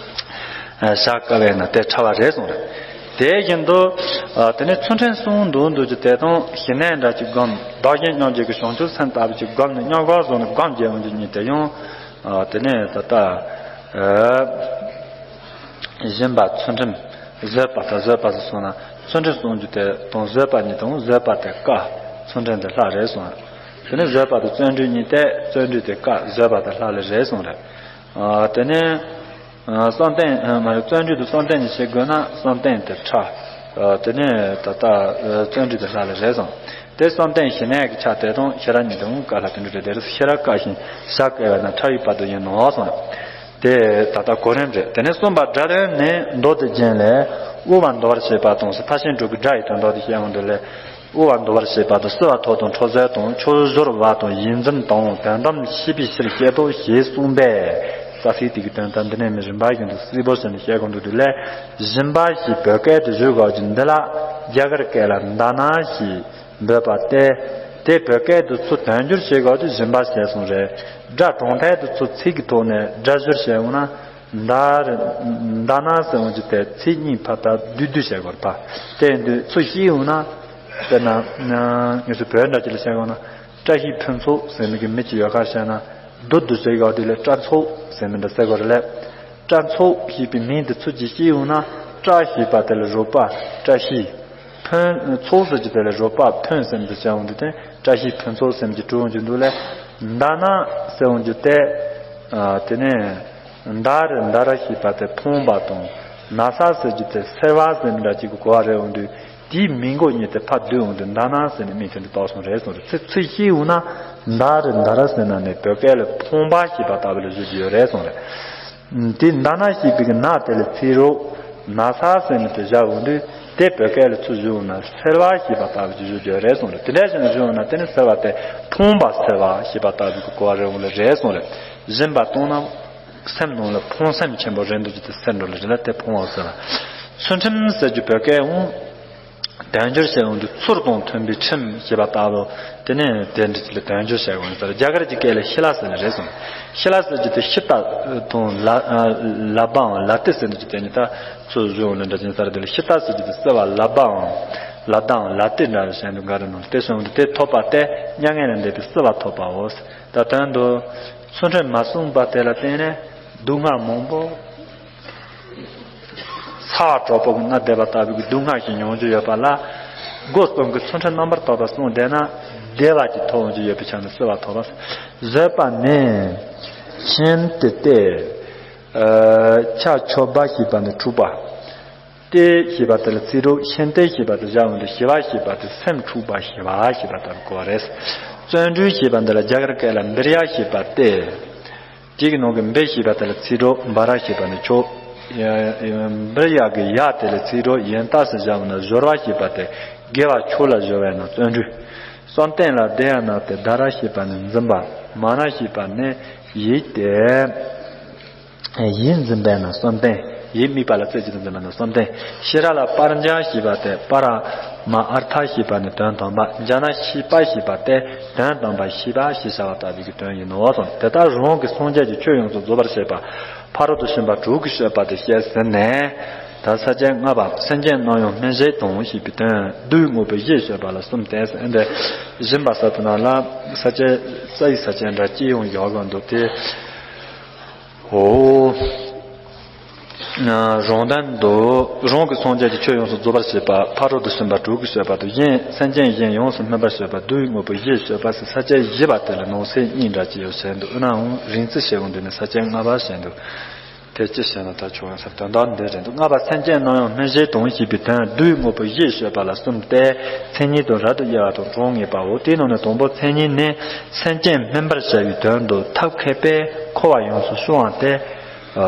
བྱ་དཀའ་བས་ན་དེ་ཕྲ་བ་རེད་གསུངས་རེད། དེ་བཞིན་དུ་དེ་ནས་ཚུལ་ཁྲིམས་སྲུང་འདུག་འདུག་རྒྱུ་དེ་དང་ཞི་གནས་འདྲ་ཅིག་སྒོམ། བདག་གཞན་མཉམ་བརྗེ་གི་བྱང་ཆུབ་སེམས་ལྟ་བུ་ཅིག་སྒོམ་ནས་མཉམ་གང་བཟུང་ནས་སྒོམ་བརྒྱབ་འོང་རྒྱུ་གཉིས་དེ་ཡང་དེ་ནས་ད་ལྟ་སྦྱིན་པ་ཚུལ་ཁྲིམས་བཟོད་པ་དང་བཟོད་པ་ཟེར་སོང་ན་ཚུལ་ཁྲིམས་སྲུང་རྒྱུ་དེ་དང་བཟོད་པ་གཉིས་དང་། བཟོད་པ་དེ་དཀའ། ཚུལ་ཁྲིམས་དེ་ལྷ་རེད་སོང་། དེ་ནས་བཟོད་པ་དང་བརྩོན་འགྲུས་གཉིས་ཏེ་བརྩོན་འགྲུས་དེ་དཀའ། བཟོད་པ་དེ་ལྷ་ལ་རེད་སོང་རེད། དེ་ནས་བསམ་གཏན་མ་རེད། བརྩོན་འགྲུས་དང་བསམ་གཏན་གཉིས་བྱེད་དགོས་ན་བསམ་གཏན་དེ་ཕྲ། དེ་ནས་ད་ལྟ་བརྩོན་འགྲུས་དེ་ལྷ་ལ་རེད་སོང་། དེ་བསམ་གཏན་ཞི་གནས་ཀྱི་ཆ་དེ་དང་ཤེས་རབ་གཉིས་དེ་འོང་དཀའ་ལྷ་དོན་འགྲུབ་རེད། དེ་རེད། ཤེས་རབ་དཀའ་ཞིང་ཞབས་བཀལ་བས་ན་ཕྲ་བའི་བར་དུ་ཡིན་ནོ་སོང་། དེ་ད་ལྟ་གོ་རིམ་རེད། དེ་ནས་གསུམ་པ་སྒྲ་དོན་ནི་མདོ་སྡེ་རྒྱན་ལས་དབུལ་བ་འདོར་བར་བྱེད་པ་དང་ཟེར། ཕར་ཕྱིན་དྲུག་གི་སྒྲ་ཡི་དོན་དག་དེ་བཤད་འོང་དུས་ལས། དབུལ་བ་འདོར་བར་བྱེད་པ་དང་། བསིལ་བ་ཐོབ་དང་འཕྲོ་ཟད་དང་། ཕྱོགས་སྦྱོར་བ་དང་ཡིད་འཛིན་དང་། དོན་དམ་ཤེས་པའི་ཕྱིར་བཤད་དོ་ཞེས་གསུངས་པས། རྩ་ཚིག་དེ་གི་དོན་དག་འདི་ནས་མི་རིམ་པ་བཞིན་དུ་གསལ་པོ་བྱས་ནས་བཤད་དགོས་འདུག་དུས་ལས། སྦྱིན་པ་ཞེས་བོད་སྐད་དུ་བརྗོད་དགོས་ཀྱི་འདི་ལ་རྒྱ་གར་སྐད་ལ་མདཱ་ན་ཞེས་འབོད་པ་སྟེ། དེ་བོད་སྐད་དུ་ཚུར་དོན་སྒྱུར་བྱེད་དགོས་དུས་སྦྱིན་པ་ཞེས་གསུངས་རེད། སྒྲ་གྲོང་མཐའ་དུ་ཚུར་ཚིག་གི་ཐོག་ནས་སྒྲ་སྒྱུར་བྱས་འོང་ན། མདའ་རེད། མདའ་ན་ཟེར་འོང་རྒྱུ་དེ་ཚིག་གཉིས་ཕར་ལྟ་བསྡུས་བསྡུས་བྱས་དགོས་རེད་པ། དེ་ཡིན་དུས་ཚུར་བཤད་འོང་ན། དཔེར་ན། ངེད་ཚོ་བོད་འདྲ་ཅིག་ལ་བཤད་འོང་ན། བཀྲ་ཤིས་ཕུན་ཚོགས་ཟེར་མི་གི་མི་ཅིག་ཡོད་ཁ་བཤད་ན། བསྡུ་བསྡུ་བྱས་ཡོད་དེ་ལས་སྤྲ་ཚོགས་ཟེར་མི་འདྲ་ཟེར་དགོས་རེད་ལས། སྤྲ་ཚོགས་ཞེས་པའི་མིང་དེ་ཚུར་ཅིག་བཤད་འོང་ན། སྤྲ་ཞེས་པ་དེ་ལ་རོལ་པ་བཀྲ་ཤིས། ཕུན། ཚོགས་ཟེར་རྒྱུ་དེ་ལ་རོལ་པ་ཕུན་ཟེར་མི་དེ་བྱས་འོང་དུས་དེ་བཀྲ་ཤིས་ཕུན་ཚོགས་ཟེར་མི་ཅིག་གྲུབ་འོང་རྒྱུ་འདུག་ལས། མདའ་ན་ཟེར་འོང་རྒྱུ་དེ། དེ་ནས། མདའ་རེད། མདའ་ར་ཞེས་པ་དེ་ཕོངས་པ་དང་། ན་ས་ཟེར་རྒྱུ་དེ་སེར་བ་ཟེར་མི་འདྲ་ཅིག་གི་གོ་བ་རེད་འོང་དུས། དེའི་མིང་གོ་གཉིས་དེ་ཕར་བསྡུས་འོང་དུས་མདའ་ན་ཟེར་ནས་མིང་དེ་འདི་བཏགས་སོང་རེད་སོང་རེད། ཚིག་ཚིག་ཤེས་འོང་ན། མདའ་རེད། མདའ་ར་ཟེར་ན་ནི་བོད་སྐད་ལ་ཕོངས་པ་ཞེས་པ་ལྟ་བུ་ལ་བརྗོད་ཀྱི་ཡོད་རེད་སོང་རེད། དེ་མདའ་ན་ཞེས་པའི་གི་ན་དེ་ལ་ཚིག་རོ། ན་ས་ཟེར་ནས་དེ་བཞག་འོང་དུས། དེ་བོད་སྐད་ལ་ཚུར་བསྒྱུར་འོང་ན་སེར་བ་ཞེས་པ་ལྟ་བུ་ཅིག་བརྗོད་ཀྱི་ཡོད་རེད་སོང་རེད། དེ་འདྲ་ཞིག་ན་བསྒྱུར་འོང་ན་དེ་ནི་སེར་བ་དེ་ཕོངས་པ་སེར་བ་ཞེས་པ་ལྟ་བུ་གི་གོ་བ་རེད་འོང་ལ་རེད་སོང་རེད། སྦྱིན་པ་གཏོང་ན། སེམས་ནང་ལ་ཕོངས་སེམས་ཆེན་པོ་རེད་འདུག་རྒྱུ་དེ་སེམས་འགྲོ་ལ་རེད་ལ་དེ་ཕོངས་པ་ཟེར་བ། ཚུལ་ཁྲིམས་ཟེར་རྒྱུ་བོད་སྐད་འོང་། དོན་སྒྱུར་བྱས་འོང་དུས་ཚུལ་དང་མཐུན་པའི་ཁྲིམས་ཞེས་པ་ལྟ་བུ། དེ་ནས་དེ་འདྲ་ཅིག་ལ་དོན་སྒྱུར་བྱས་འོང་ཟེར། རྒྱ་གར་གྱི་སྐད་ལ་ཤི་ལ་ཟེར་ནི་རེད་སོང་། ཤི་ལ་ཟེར་རྒྱུ་དེ་ཤི་ཏ་དང་ལ་ལ་བའང་ལ་ཏི་ཟེར་ནི་ཅིག་དེ་ནི་ད་ཚུལ་བཟོས་འོང་ནི་འདྲ་ཅན་ཟེར་དེ་ལ་ཤི་ཏ་ཟེར་རྒྱུ་དེ་སེར་བ་ལ་བའང་ལ་དང་ལ་ཏི་འདྲ་བཞིན་དུ་འགའ་རེ་ནང་དེ་སོང་དུས་དེ་ཐོབ་པ་སྟེ་མྱ་ངན་ལས་འདས་པའི་སེལ་བ་ཐོབ་པའོ། ད་དོན་དུ། ཚུལ་ཁྲིམས་མ་བསྲུངས་པ་དེ་ལ་བརྟེན་ནས་སྡུག་བསྔལ་མང་པོ། ཚ་བ་གྲོག་པོ་གི་མནར་བསྡད་པ་ལྟ་བུའི་སྡུག་བསྔལ་ཞིག་མྱོང་རྒྱུ་ཡོད་པ་ལ། སྒོ་གསུམ་གྱི་ཚུལ་ཁྲིམས་རྣམ་པར་དག་པ་བསྲུངས་བསྡད་ན་བདེ་བ་ཅིག་ཐོབ་འོང་རྒྱུ་ཡོད་པའི་ཆ་ནས་སེལ་བ་ཐོབ་པ། བཟོད་པ་ནི། ཤིན་ཏུ་སྟེ། ཆ་ཆོད་པ་ཞེས་པ་ནི་འཁྲུགས་པ། ཏེ་ཞེས་པ་དེ་ལ་ཚིག་གྲོགས་ཤིན་ཏུ་ཞེས་པ་དེ་བཞག་འོང་དུས་ཞི་བ་ཞེས་པ་དེ་སེམས་འཁྲུགས་པ་ཞི་བ་ཞེས་པ་ལྟ་བུ་གོ་བ་རེད། བརྩོན་འགྲུས་ཞེས་པ་འདི་ལ་རྒྱ་གར་སྐད་ལ་བིར་ཡ་ཞེས་པ་སྟེ། དེ་གི་ནང་གི་བི་ཞེས་པ་དེ་ལ་ཚིག་གྲོགས་བ་ར་ཞེས་པ་ནི་མཆོག། བིར་ཡ་གི་ཡ་དེ་ལ་ཚིག་གྲོགས་ཡན་ཏ་ཟེར་བཞག་འོང་ན་གཞོལ་བ་ཞེས་པ་སྟེ། དགེ་བ་མཆོག་ལ་གཞོལ་བས་ན་བརྩོན་འགྲུས། བསམ་གཏན་ལ་དེ་ཡ་ན་སྟེ་ད་ར་ཞེས་པ་ནི་འཛིན་པ། མ་ན་ཞེས་པ་ནི་ཡིད་དེ། ཡིད་འཛིན་པས་ན་བསམ་གཏན། ཡིད་དམིགས་པ་ལ་རྩེ་གཅིག་ཏུ་འཛིན་པས་ན་བསམ་གཏན། ཤེས་རབ་ལ་པྲཛྙཱ་ཞེས་པ་སྟེ་པ་ར་མ་ཨར་ཐ་ཞེས་པ་ནི་དོན་དམ་པ། ཛྙཱ་ན་ཤེས་པ་ཞེས་པ་སྟེ་དོན་དམ་པ་ཤེས་པ་ཞེས་བྱ་བ་ལྟ་བུའི་གི་དོན་ཡིན་ནོ་གསུངས། དེ་ལྟར་རང་གི་སངས་རྒྱས་ཀྱི་ཆོས་ཡོངས་སུ་རྫོགས་པར་བྱེད་པ། ཕ་རོལ་ཏུ་ཕྱིན་པ་དྲུག་གི་སྤྱོད་པ་དེ་བཤད་ཟིན་ནས། ད་ས་བཅད་ལྔ་པ་སེམས་ཅན་རྣམས་ཡང་སྨིན་བྱེད་དང་ཞེས་པའི་དོན་བསྡུ་བའི་དངོས་པོ་བཞིའི་སྤྱོད་པ་ལ་གསུམ་སྟེ། འདི་སྦྱིན་པ་ཟེར་དུས་ན་ལ་ས་བཅད་རྩ་བའི་ས་བཅད་འདྲ་སྤྱི་ཡོངས་བཞག་གི་འདུག་སྟེ། འོ། རང་དོན་དུ་རང་གི་སངས་རྒྱས་ཀྱི་ཆོས་ཡོངས་སུ་རྫོགས་པར་བྱེད་པ། ཕ་རོལ་ཏུ་ཕྱིན་པ་དྲུག་གི་སྤྱོད་པ་དང་། གཞན་སེམས་ཅན་གཞན་ཡོངས་སུ་སྨིན་པར་བྱེད་པ་བསྡུ་བའི་དངོས་པོ་བཞིའི་སྤྱོད་པ་ཟེར་ས་བཅད་བཞི་པ་དེ་ལ་ནང་གསེས་གཉིས་འདྲ་ཅིག་ཡོད་ཟེར་འདུག་ཡིན་ནའང་རིང་ཚད་བཤད་དགོས་འདུག་ནས་ས་བཅད་ལྔ་པ་བཤད་འདུག་དེ་ཅི་བཤད་ན་ད་ཆོག་ཡང་ཟེར་དོན་དག་འདི་རེད་འདུག་ལྔ་པ་སེམས་ཅན་རྣམས་ཡང་སྨིན་བྱེད་དང་ཞེས་པའི་དོན་བསྡུ་བའི་དངོས་པོ་བཞིའི་སྤྱོད་པ་ལ་གསུམ་སྟེ། མཚན་ཉིད་དང་རབ་ཏུ་དབྱེ་བ་དང་གྲངས་ངེས་པའོ། དེའི་ནང་ནས་དང་པོ་མཚན་ཉིད་ནི་སེམས་ཅན་སྨིན་པར་བྱ་བའི་དོན་དུ་ཐབས་མཁས་པས་འཁོར་བ་ཡོངས་སུ་སྐྱོང་བ་སྟེ།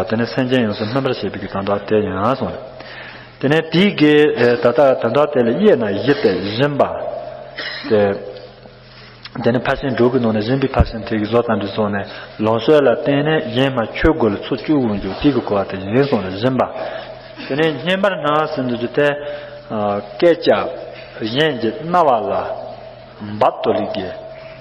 དེ་ནི་སེམས་ཅན་ཡོངས་སུ་སྨིན་པར་བྱེད་པའི་གི་དོན་དག་དེ་ཡིན་གསུངས། དེ་ནས་དེའི་གི་ད་ལྟ་དོན་དག་དེ་ལ་དབྱེ་ན་བཞི་སྟེ། སྦྱིན་པ་སྟེ། དེ་ནས་ཕར་ཕྱིན་དྲུག་གི་ནང་ནས་སྦྱིན་པའི་ཕར་ཕྱིན་དེ་གི་བཟོ་ལྟ་འདི་སོགས་ནས་ལོངས་སྤྱོད་ལ་བརྟེན་ནས་གཞན་མ་ཆོས་གོས་ལ་ཚུར་བཅུག་འོང་རྒྱུ་དེ་གི་གོ་བ་དེ་ཡིན་གསུངས་ལ་སྦྱིན་པ། དེ་ནས་སྙན་པར་སྣང་ཟེར་འདུག་རྒྱུ་དེ། སྐད་ཆ་གཞན་གྱི་རྣ་བ་ལ་འབབ་ཏོ་ལི་གེ།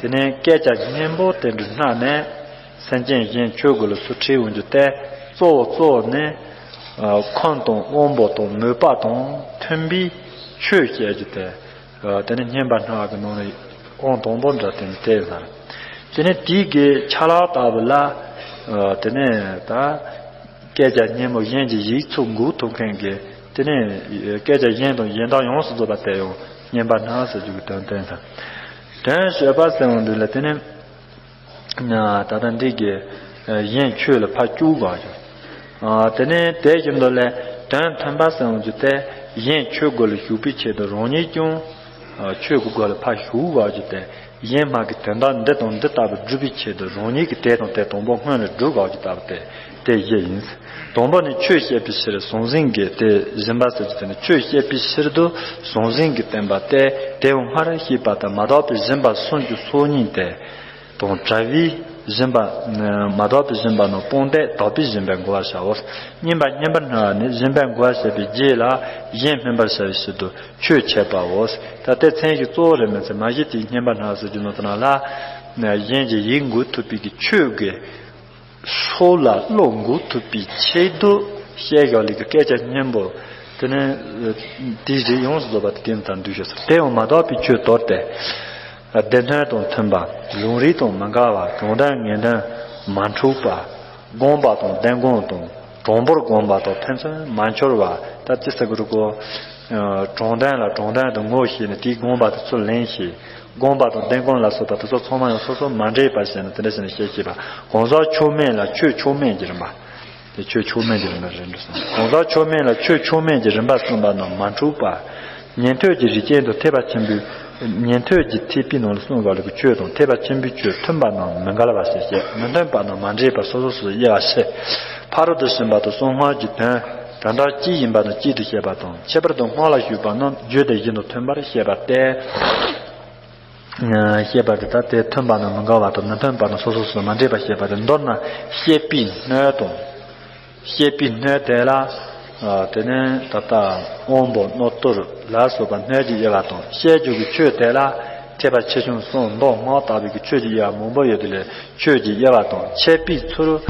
དེ་ནས་སྐད་ཆ་སྙན་པོ་དེ་འདྲ་སྣ་ནས་སེམས་ཅན་གཞན་ཆོས་གོས་ལ་ཚུར་ཁྲིད་འོང་རྒྱུ་དེ་གཙོ་བོ་གཙོ་བོ་ནི། ཁམས་དང་དབང་པོ་དང་མོས་པ་དང་མཐུན་པའི་ཆོས་བཤད་རྒྱུ་དེ། དེ་ནི་བསྙེན་པ་སྣ་ཚོགས་ཀྱི་ནང་ནས་དབང་དང་པོ་འདྲ་དེ་ནི་དེ་ཡིན་ལ། དེ་ནི་དེའི་གི་ཆ་ལག་ལྟ་བུ་ལ། དེ་ནི་ད། སྐད་ཆ་སྙན་མོ་གཞན་གྱི་ཡིག་ཚོགས་འགུག་ཐུབ་མཁན་གྱི་དེ་ནས་སྐད་ཆ་གཞན་དང་གཞན་དག་ཡོངས་སུ་རྫོགས་པ་དེ་ཡང་བསྙེན་པ་སྣ་ཟེར་རྒྱུ་གི་དོན་བསྟན་ཙང་། དོན་བཤད་པ་ཟེར་བ་འདི་ལ་དེ་ནས་ད་ལྟ་འདི་གི་གཞན་ཆོས་ལ་ཕར་བཅུག་དགོས་ཀྱང་། དེ་ནས་དེ་བཞིན་དུ་ལས་དོན་མཐུན་པ་ཟེར་བ་འདི་དེ་གཞན་ཆོས་སྒོ་ལ་ཞུགས་པའི་ཆེད་དུ་རང་ཉིད་ཀྱང་ཆོས་ཀྱི་སྒོ་ལ་ཕར་ཞུགས་དགོས་ཀྱང་དེ། གཞན་སྨྲ་གི་དོན་དག་འདི་དང་འདི་ལྟ་བུ་སྒྲུབ་པའི་ཆེད་དུ་རང་ཉིད་ཀྱིས་དེ་དང་དེ་དང་པོ་སྔོན་ལ་སྒྲུབ་དགོས་ཀྱི་ལྟ་བུ་སྟེ། དེ་བཞི་ཡིན། དང་པོ་ནི་ཆོས་བཤད་པའི་ཕྱིར་ཟང་ཟིང་གི་དེ་སྦྱིན་པ་ཟེར་གྱི་དེ་ནི་ཆོས་བཤད་པའི་ཕྱིར་དུ་ཟང་ཟིང་གི་བསྟན་པ་སྟེ། དེ་ཡང་སྔར་བཤད་པ་དང་མ་དག་པའི་སྦྱིན་པ་སུམ་ཅུ་སོ་གཉིས་ཏེ། དང་བྲལ་བའི་སྦྱིན་པ། མ་དག་པའི་སྦྱིན་པ་རྣམས་སྤངས་ཏེ་དག་པའི་སྦྱིན་པས་འགོ་བར་བྱའོ། བསྙེན་པ་བསྙེན་པར་སྨྲ་བ་ནི་སྦྱིན་པས་འགོ་བར་བྱེད་པའི་རྗེས་ལ་གཞན་སྨིན་པར་བྱ་བའི་ཕྱིར་དུ། ཆོས་འཆད་པའོ། ད་ལྟའི་མཚན་གཞི་གཙོ་བོ་རེད་མི་ཚེ་མ་གཞི་དེའི་བསྙེན་པ་སྨྲ་ཟེར་རྒྱུ་ནོ་དེ་ནང་ལ། གཞན་གྱི་ཡིད་འགུག་ཐུབ་པའི་གི་ཆོས་ཀྱི་སྲོག་ལ་བློ་འགུག་ཐུབ་པའི་ཆེད་དུ་བཤད་བཞག་ལས་ཀྱི་སྐད་ཆ་སྙན་པོ། དེ་ནས་དེའི་རིགས་ཡོངས་སུ་རྫོགས་པ་དེ་དེ་ནི་ད་འདུས་ཤོག་ཟེར། དེ་ཡང་མ་དག་པའི་ཆོས་དོར་ཏེ། སྡེ་སྣོད་དང་མཐུན་པ། ལུང་རིགས་དང་མི་འགལ་བ། དྲང་དོན་ངེས་དོན་མ་འཁྲུགས་པ། དགོངས་པ་དང་བསྟན་དགོངས་དང་། དྲང་པོར་དགོངས་པ་དང་ཕན་ཚུན་མ་འཆོར་བ། ད་ཅི་ཟེར་དགོས་རེད་གོ། དྲང་དོན་ལ་དྲང་དོན་དུ་ངོ་ཤེས་ནས་དེའི་དགོངས་པ་དེ་ཚུར་ལེན་ཤེས། དགོངས་པ་དང་བསྟན་དགོངས་ལ་སོགས་པ་དེ་ཚོ་ཚང་མ་ཡང་སོ་སོ་མ་འདྲེས་པར་བྱས་ནས་དེ་འདྲ་བྱས་ནས་བཤད་ཤེས་པ། གང་ཟག་མཆོག་དམན་ལ་ཆོས་མཆོག་དམན་གྱི་རིམ་པ། དེ་ཆོས་མཆོག་དམན་གྱི་རིམ་པ་རེད་འགྲོ་སོང་། གང་ཟག་མཆོག་དམན་ལ་ཆོས་མཆོག་དམན་གྱི་རིམ་པ་གསུངས་པ་རྣམས་མ་འཁྲུགས་པ། ཉན་ཐོས་ཀྱི་རིགས་ཅན་དང་ཐེག་པ་ཆེན་པོའི། ཉན་ཐོས་ཀྱི་ཐེག་པའི་ནང་ལ་གསུངས་པ་ལ་གི་ཆོས་དང་ཐེག་པ་ཆེན་པོའི་ཆོས་མཐུན་པ་རྣམས་མི་འགལ་བ་ཞེས་བཤད། མི་མཐུན་པ་རྣམས་མ་འདྲེས་པར་སོ་སོ་སོ་སོར་དབྱེ་བ་ཕྱེ། ཕ་རོལ་ཏུ་ཕྱིན་པ་དང་གསང་སྔགས་ཀྱི་དོན་དོན་དག་གཅིག་ཡིན་པ་དང་གཅིག་ཏུ་བཤད་པ་དང་། ཁྱད་པར་དུ་སྔགས་ལ་ཞུགས་པ་རྣམས་རྒྱུ་དེ་བཞིན་དུ་མཐུན་པར་བཤད་པ་སྟེ། བཤད་པ་དེ་ལྟར་དེ་མཐུན་པ་དང་མི་འགལ་བ་དང་མི་མཐུན་པ་དང་སོ་སོ་སོ་མ་འདྲེས་པ་བཤད་པ་དེ། མདོར་ན་བཤད་པའི་སྣོད་དང་། བཤད་པའི་སྣོད་དེ་ལ། དེ་ནས་ད་ལྟ་དབང་པོ་སྣོད་དུ་ལ་སོགས་པ་སྣོད་ཀྱི་དབྱེ་བ་དང་། བཤད་རྒྱུ་གི་ཆོས་དེ་ལ་ཐེག་པ་ཆེ་ཆུང་གསུམ། མདོ་སྔགས་ལྟ་བུའི་གི་ཆོས་ཀྱི་དབྱེ་བ་མང་པོ་ཡོད་དེ་ལས་ཆོས་ཀྱི་དབྱེ་བ་དང་འཆད་པའི་ཚུལ།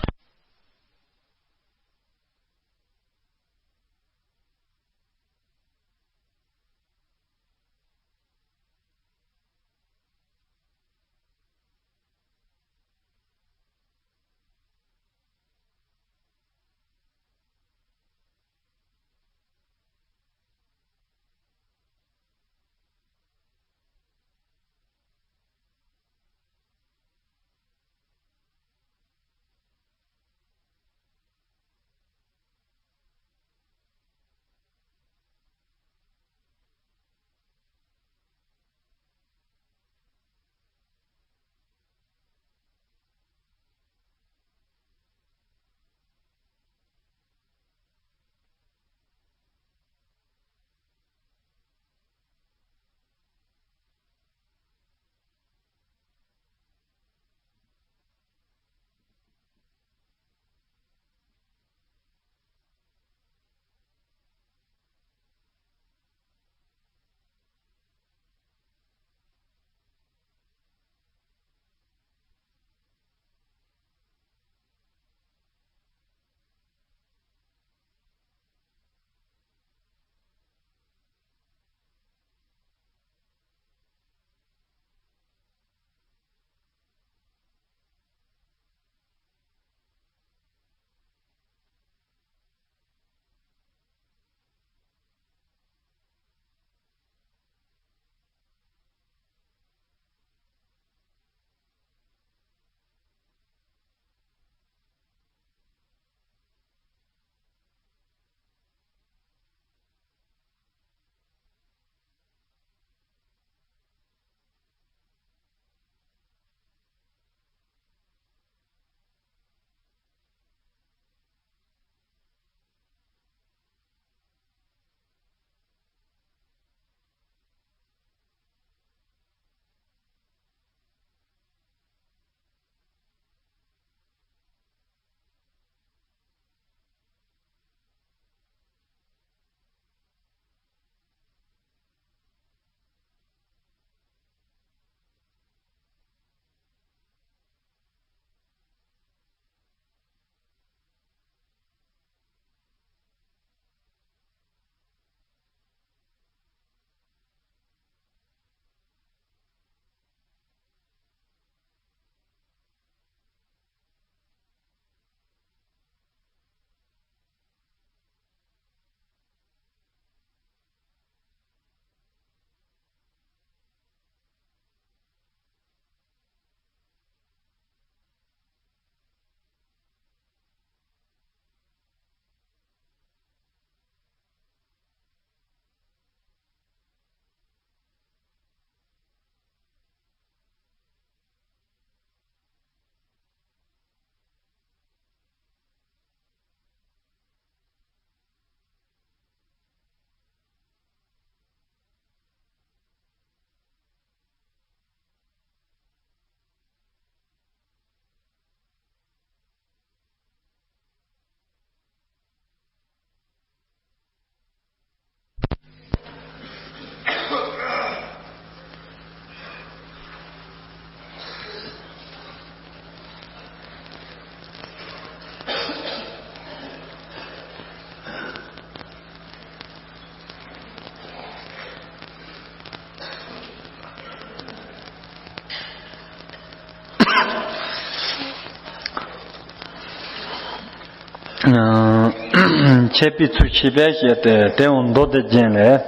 མཆད་པའི་ཚུལ་ཤེས་པས་བཤད་དེ། དེ་ཡང་མདོ་སྡེ་རྒྱན་ལས།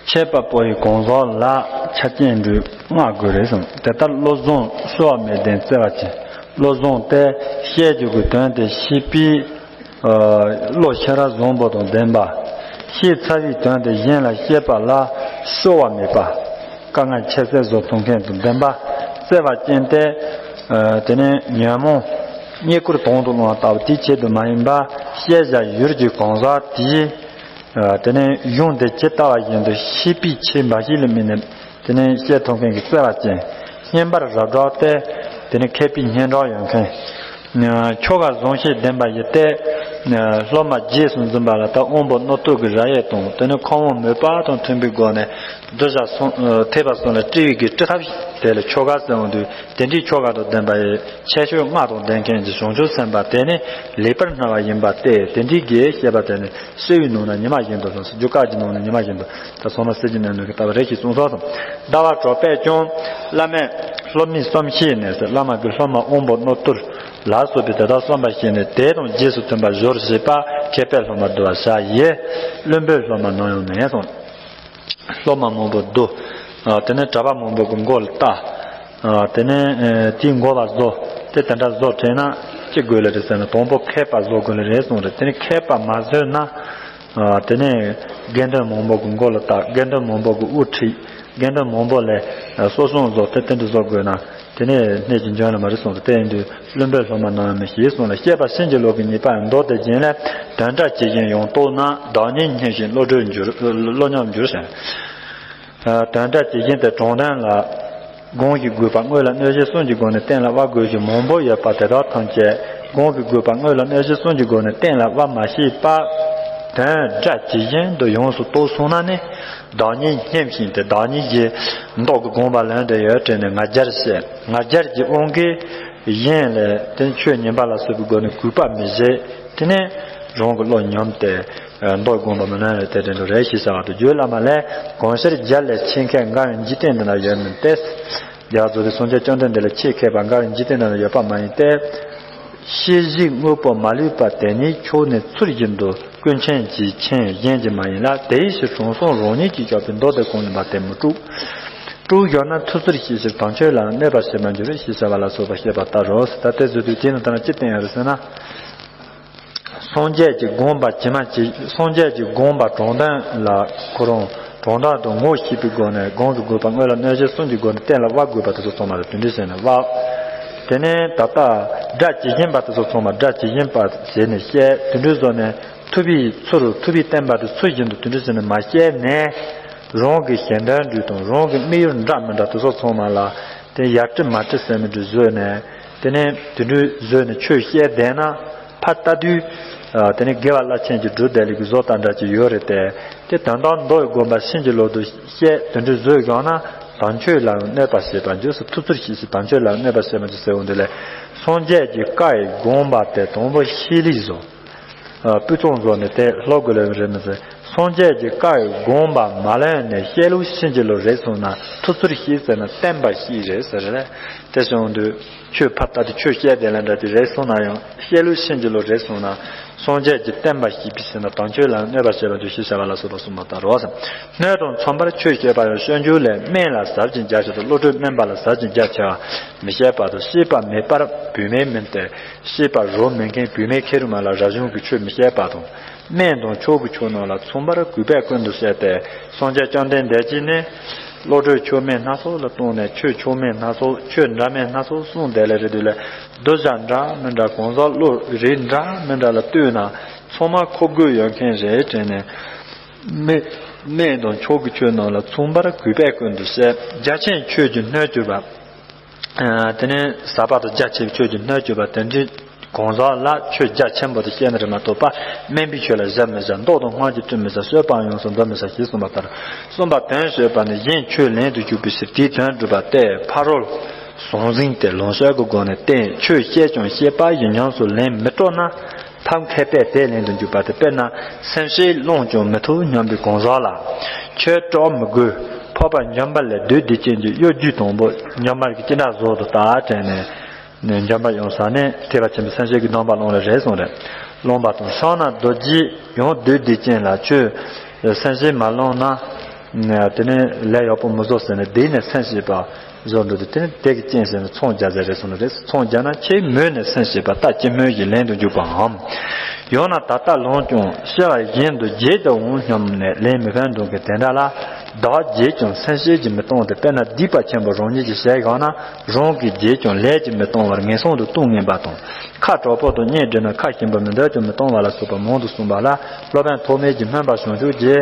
མཆད་པ་པོ་ཡི་གང་ཟག་ལ་ཆ་རྐྱེན་འདི་ལྔ་དགོས་རེད་གསུངས། དེ་ལྟར་བློ་བཟང་གསོལ་བ་མེད་ལྡན་བརྩེ་བ་ཅན། བློ་བཟང་སྟེ་བཤད་རྒྱུ་གི་དོན་དེ་ཤེས་པའི་ཨ་བློ་ཤེས་རབ་བཟང་པོ་དང་ལྡན་པ། ཤེས་ཚར་བའི་དོན་དེ་གཞན་ལ་བཤད་པ་ལ་གསོལ་བ་མེད་པ། དཀའ་ངལ་ཁྱད་བསད་བཟོ་ཐུབ་མཁན་དང་ལྡན་པ། བརྩེ་བ་ཅན་ཏེ། ཨ་དེ་ནས་ཉོན་མོངས་རྙེད་བཀུར་དང་དུ་བླངས་པ་ལྟ་བུ་དེའི་ཆེད་དུ་མ་ཡིན་པ། བཤད་བྱ་ཡུལ་གྱི་གང་ཟག་དེས། ཨ་དེ་ནས་གཞུང་དེ་ཇི་ལྟ་བ་བཞིན་དུ་ཤེས་པའི་ཆེད་འབའ་ཞིག་ལ་དམིགས་ནས་དེ་ནས་བཤད་ཐུབ་མཁན་གྱི་བརྩེ་བ་ཅན། སྙན་པར་རབ་སྒྲོགས་ཏེ། དེ་ནས་མཁས་པའི་སྙན་གྲགས་ཡོད་མཁན། ཆོ་ག་བཟང་ཤོས་ལྡན་པ་ཡིན་ཏེ། སློབ་མ་རྗེས་སུ་འཛིན་པ་ལ་ད་དབང་པོ་རྣོ་རྟུལ་གྱི་རྭ་ཡས་དང་། དེ་ནས་ཁོང་དབང་མོས་པ་དང་མཐུན་པའི་སྒོ་ནས་གདུལ་བྱ་གསུམ་ཐེག་པ་གསུམ་ལ་སྤྲུལ་བའི་གི་སྤྲུལ་ཐབས་དེ་ལ་ཆོ་ག་ཟེར་འོང་དུས། དེ་འདྲའི་ཆོ་ག་དང་ལྡན་པ་ཡི་ཁྱད་ཆོས་ལྔ་དང་ལྡན་མཁན་གྱི་བྱང་ཆུབ་སེམས་དཔའ་དེ་ནི་ལེགས་པར་སྨྲ་བ་ཡིན་པ་སྟེ། དེ་འདྲའི་གི་བཤད་པ་དེ་ནི་གསེར་བའི་ནང་ན་ཉི་མ་བཞིན་དུ་ལྷུང་། རྒྱུ་སྐར་གྱི་ནང་ན་ཉི་མ་བཞིན་དུ། ད་ཚང་མ་གསེར་གྱི་ནང་ན་གི་ལྟ་བ་རེ་ཞིག་གསུངས་སོང་། ཟླ་བ་གྲགས་པས་ཀྱང་བླ་མས་སློབ་མའི་གསུང་བཤད་ནས་ཟེར། བླ་མ་གི་སློབ་མ་དབང་པོ་རྣོ་རྟུལ་ལ་སོགས་པའི་དེ་དག་གསུངས་པ་བཤད་ནས། དེ་དང་རྗེས་སུ་མཐུན་པར་སྦྱོར་བྱེད་པ་མཁས་པའི་སློབ་མ་བསྡུ་བར་བྱ་ཡི། བླུན་པོའི་སློབ་མ་ནམ་ཡང་མེད་གསུངས། སློབ་མ་མང་པོ་བསྡུ། ཨ་དེ་ནས་གྲྭ་པ་མང་པོ་གི་མགོ་ལ་བཏགས། ཨ་དེ་ནས་ཨེ་དེའི་མགོ་ལ་བཟོ། དེ་དེ་འདྲ་བཟོ་དྲན་ན་ཅི་དགོས་ལེ་རེད་ཟེར་ན། དང་པོ་མཁས་པ་བཟོ་དགོས་ལེ་རེད་གསུངས་རེད། དེ་ནས་མཁས་པ་མ་བཟོས་ན། ཨ་དེ་ནས་དགེ་འདུན་མང་པོ་གི་མགོ་ལ་བཏགས། དགེ་འདུན་མང་པོ་གི་དབུ་ཁྲིད། དགེ་འདུན་མང་པོ་ལས་ཨ་གསོ་སྐྱོང་བཟོ། དེ་དེ་འདྲ་བཟོ་དགོས་ན། དེ་ནས་གནས་ཀྱི་འཇོན་ལ་མ་རེད་གསུངས་ཏེ། དེ་ཡིན་དུས་བླུན་པོའི་སློབ་མ་ནམ་ཡང་མེད་ཞེས་གསུངས་ལ། བཤད་པ་བྱིན་གྱིས་རློབ་ཀྱི་ཉེས་པ་ཡང་མདོ་སྡེ་རྒྱན་ལས། དོན་འདྲ་ཇི་བཞིན་ཡང་རྟོགས་ན། བདག་ཉིད་སྙེམས་ཤིང་བློ་གྲོས་འགྱུར། བློ་ཉམས་འགྱུར་ཞེས། དོན་འདྲ་ཇི་བཞིན་དེ་དྲང་དོན་ལ། གང་ཞིག་དགོས་པ་དངོས་ལ་གནོད་བྱེད་གསུམ་གྱི་སྒོ་ནས་གཏན་ལ་དབབ་དགོས་ཀྱི་མང་པོ་ཡོད་པ་དེ་དག་ཐམས་ཅད། གང་ཞིག་དགོས་པ་དངོས་ལ་གནོད་བྱེད་གསུམ་གྱི་སྒོ་ནས་གཏན་ལ་དབབ་མ་ཤེས་པ། དོན་འདྲ་ཇི་བཞིན་དུ་ཡོངས་སུ་རྟོགས་སོང་ན་ནི། བདག་ཉིད་སྙེམས་ཤིང་སྟེ། བདག་ཉིད་ཀྱི་མདོག་གི་དགོངས་པ་ལོན་ཏེ་ཡོད་དྲན་ནས་ང་རྒྱལ་བྱེད། ང་རྒྱལ་གྱི་དབང་གིས་གཞན་ལ་དེ་ཆོས་ཉན་པ་ལ་སོགས་པའི་སྒོ་ནས་གུས་པ་མི་བྱེད། དེ་ནས་རང་གི་བློ་ཉམས་ཏེ་མདོག་དགོངས་པ་མི་ལོན་ལ་དེ་དྲན་དུ་རེ་ཞིག་བྱ་བ་དང་། རྒྱུད་བླ་མ་ལས། གང་ཕྱིར་རྒྱལ་ལས་ཆེས་མཁས་འགའ་ཡང་འཇིག་རྟེན་འདི་ན་ཡོད་མིན་ཏེ། རྒྱལ་བ་རྫོགས་པའི་སངས་རྒྱས་བཅོམ་ལྡན་འདས་ལས་ཆེས་མཁས་པ་འགའ་ཡང་འཇིག་རྟེན་འདི་ན་ཡོད་པ་མ་ཡིན་ཏེ། ཤེས་བཞིན་དངོས་པོ་མ་ལུས་པ་དེ་ཉིད་ཕྱོགས་ནས་ཚུལ་བཞིན་དུ་ཀུན་མཁྱེན་གྱིས་མཁྱེན། གཞན་གྱིས་མ་ཡིན་ལ། དེའི་ཕྱིར་དྲང་སྲོང་རང་ཉིད་ཀྱིས་བཅགས་པའི་མདོ་སྡེ་གང་ཡིན་པ་དེ་མི་དཀྲུག་དཀྲུགས་ཡོད་ན་ཐུབ་ཚོད་ཤེས་ཕྱིར། དམ་ཆོས་ལའང་གནོད་པ་བྱེད་པར་འགྱུར་ཞེས་བྱ་བ་ལ་སོགས་པ་བཤད་པ་ལྟར་རོ། ད་དེ་བཟོ་དུས་དེ་ནི་ད་ནི་ཅི་བསྟན་ཡོད་རེད་ཟེར་ན། སངས་རྒྱས་ཀྱི་དགོངས་པ་ཇི་མ་ཇི། སངས་རྒྱས་ཀྱི་དགོངས་པ་དྲང་དོན་ལ་ཁོ་རང་དྲང་དོན་དུ་ངོ་ཤེས་པའི་སྒོ་ནས། གང་གི་དགོས་པ་དངོས་ལ་གནོད་བྱེད་གསུམ་གྱི་སྒོ་ནས་གཏན་ལ་དབབ་དགོས་པ་དེ་ཚོ་ཚང་མ་ལ་དེ་འདྲ་བྱས་ནས་དབབ། དེ་ནས་ད་ལྟ་སྒྲ་ཇི་བཞིན་པ་དེ་ཚོ་ཚང་མ་སྒྲ་ཇི་བཞིན་པ་བྱས་ནས་བཤད། དེ་འདྲ་བཟོ་ནས་ཐུབ་པའི་ཚུལ། ཐུབ་པའི་བསྟན་པ་དེ་ཚུལ་བཞིན་དུ་དེ་འདྲ་བྱས་ནས་མ་བཤད་ནས། རང་གི་ཞེ་འདོད་འདྲ་དང་རང་གི་དམིགས་ཡུལ་འདྲ་མི་འདྲ་དེ་ཚོ་ཚང་མ་ལ་དེ་ཡར་བཀྲི་མར་བཀྲི་ཟེར་མི་འདྲ་བཟོས་ནས། དེ་ནས་དེ་འདྲ་བཟོས་ནས་ཆོས་བཤད་བསྡད་ན། ཕར་ལྟ་དུས། ཨ་དེ་ནས་དགེ་བ་རླབས་ཆེན་གྱི་སྒྲུབ་བསྡད་ལས་ཀྱི་བཟོ་ལྟ་འདྲ་ཅིག་ཡོད་རེད་དེ། དེ་དོན་དམ་མདོ་ཡི་དགོངས་པ་ཕྱིན་ཅི་ལོག་ཏུ་བཤད་དེ་འདྲ་བཟོས་བཞག་ན། དམ་ཆོས་ལའང་གནོད་པ་བྱེད་པར་འགྱུར་ཟེར། ཐུབ་ཚོད་ཤེས་ཕྱིར། དམ་ཆོས་ལའང་གནོད་པ་བྱེད་པར་འགྱུར་ཟེར་འོང་དུས་ལས། སངས་རྒྱས་ཀྱི་བཀའ་ཡི་དགོངས་པ་དེ་དང་པོ་ཤེས་ལེགས་བཟོ། ཨ་སྤུས་གཙང་བཟོ་ནས་དེ་ལྷོ་དགོས་ལོས་རེད་མི་ཟེར། སངས་རྒྱས་ཀྱི་བཀའ་ཡི་དགོངས་པ་མ་ལོན་ནས་བཤད་ལུགས་ཕྱིན་ཅི་ལོག་རེད་གསུངས་ན། ཐུབ་ཚོད་ཤེས་ཟེར་ན་བསྟན་པ་ཤེས་རེད་ཟེར་རེད། དེ་སོང་དུས་ཆོས་ཕར་ལྟ་དུས་ཆོས་བཤད་དེ་ལ་འདྲ་དེ་རེད་གསུངས་ན་ཡང་། བཤད་ལུགས་ཕྱིན་ཅི་ལོག་རེད་གསུངས་ན། སངས་རྒྱས་ཀྱི་བསྟན་པ་ཤེས་པའི་ཕྱིར་ན། དམ་ཆོས་ལ་གནོད་པ་བྱེད་པ་འདུག་ཞེས་བྱ་བ་ལ་སོགས་པ་གསུངས་པ་ལྟར་རོ། སྣོད་དང་མཚུངས་པར་ཆོས་བཤད་པ་ཡང་སྤྱོད་འཇུག་ལས། སྨན་ལ་ཟབ་ཅིང་རྒྱ་ཆེ་དང་། བློ་གྲོས་དམན་པ་ལ་ཟབ་ཅིང་རྒྱ་ཆེ་བ་མི་བཤད་པ་དང་། ཤེས་པ་མེད་པར་བུད་མེད་མིན་ཏེ། ཤེས་པ་རོ་མེད་མཁན་བུད་མེད་ཁེ་རུ་མ་ལ་རབ་བྱུང་གི་ཆོས་མི་བཤད་པ་དང་། སྨན་དང་མཆོག་གི་ཆོས་རྣམས་ལ་མཚུངས་པར་གུས་པས་ཀུན་ཏུ་བཤད་དེ། སངས་རྒྱས་བཅོམ་ལྡན་འདས་ཀྱིས་ནི། བློ་གྲོས་ཆོས་མེད་སྣ་ཚོགས་ལ་བཏང་ནས། ཆོས་ཆོས་མེད་སྣ་ཚོགས། ཆོས་འདྲ་མེད་སྣ་ཚོགས་གསུངས་བསྡད་ལེ་རེད་དུས་ལས། གདུལ་བྱ་འདྲ་མི་འདྲ་གང་ཟག་བློ་རིགས་འདྲ་མི་འདྲ་ལ་ལྟོས་ན་ཚང་མ་ཁོ་དགོས་ཡོད་མཁན་རེད་དྲན་ནས། སྨན་སྨན་དང་མཆོག་གི་ཆོས་རྣམས་ལ་མཚུངས་པར་གུས་པས་ཀུན་ཏུ་བཤད། རྒྱ་ཆེན་ཆོས་ཀྱི་སྣོད་བཅུད་པ། ཨ་དེ་ནས་ཟབ་པ་དང་རྒྱ་ཆེ་བའི་ཆོས་ཀྱི་སྣོད་བཅུད་པ་དེ་འདྲའི་གང་ཟག་ལ་ཆོས་རྒྱ་ཆེན་པོ་དེ་བཤད་ན་རེད་མ་གཏོགས་པ། དམན་པའི་ཆོས་ལ་ཞེན་མི་བྱ། མདོག་དང་སྔགས་ཀྱིས་བསྟུན་མི་བྱ། བཟོད་པའང་ཡོངས་སུ་འདོར་མི་བྱ་ཞེས་གསུངས་པ་ལྟར། གསུངས་པ་དོན་བྱེད་པ་ནི་གཞན་ཆོས་ལེན་དུ་འཇུག་པའི་ཕྱིར། དེའི་དོན་སྒྲུབ་པ་སྟེ། ཕ་རོལ་ཟང་ཟིང་སྟེ་ལོངས་སྤྱོད་ཀྱི་སྒོ་ནས་བསྟེན། ཆོས་བཤད་ཀྱང་བཤད་པ་ཡིས་ཉམས་སུ་ལེན་མི་སྤྲོ་ན། ཐབས་མཁས་པས་དེ་ལེན་དུ་འཇུག་པ་སྟེ། དཔེར་ན་སེམས་ཤེས་བླངས་ཀྱང་མི་ཐུབ་སྙམ་པའི་གང་ཟག་ལ། ཆོས་སྤྲོ་མི་དགོས། འཕགས་པ་འཇམ་དཔལ་ལས་བདུད་སྡིག་ཅན་གྱི་གཡོ་སྒྱུའི་དང་པོ་འཇམ་དཔལ་གྱིས་ཅི་འདྲ་བཟོ་དུ་ལྟ་དྲན་ནས། འཇམ་དཔལ་ཡང་ཟ་ནས་ཐེག་པ་ཆེན་པོའི་སེམས་བསྐྱེད་ཀྱི་སྡོམ་པ་བླངས་ལེ་རེད་གསུངས་རེད། སློང་བ་དང་། ཕྱག་ན་རྡོ་རྗེ་ཡང་བདུད་སྡིག་ཅན་ལ། ཁྱོད་སེམས་ཤེས་མ་སློང་ན་དེ་ནས་ལས་ཡག་པོ་མི་བཟོ་ཟེར་ནས་སྡིག་ནས་སེམས་ཤེས་པ་བཟོ་འདུག་སྟེ། དེ་ནས་དེ་གི་རྐྱེན་ཟེར་ནས་མཚོན་རྒྱག་ཟེར་རེད་གསུངས་ནི་རེད། མཚོན་རྒྱག་ན་ཁྱེད་མོས་ནས་སེམས་ཤེས་པ་རྟ་ཅི་སྨོས་ཀྱི་ལན་དུ་འཇུག་པའམ། ཡང་ན་ད་ལྟ་ལོངས་ཀྱང་སྐྱེ་བ་གཞན་དུ་བརྗེད་དུ་འོང་སྙམ་ནས་ལན་མི་ཕན་འདུག་གི་དེ་འདྲ་ལ། བདག་བརྗེད་ཀྱང་སེམས་ཤེས་ཀྱིས་མི་གཏོང་སྟེ། དཔེར་ན་སྡིག་པ་ཆེན་པོ་རང་ཉིད་ཀྱིས་བྱས་བཞག་ན་རང་གིས་བརྗེད་ཀྱང་ལས་ཀྱིས་མི་གཏོང་བར་ངན་སོང་དུ་ལྟུང་ངེས་པ་དང་། ཁ་དྲག་པོ་དང་གཉེན་སྒྲིག་ན་ཁ་ཞིམ་པ་མི་འདོད་ཀྱང་མི་གཏོང་བ་ལ་སོགས་པ་མང་དུ་གསུངས་པ་ལ། སློབ་དཔོན་ཐོགས་མེད་ཀྱིས་སྨོན་པ་བྱང་ཆུབ་ཀྱི་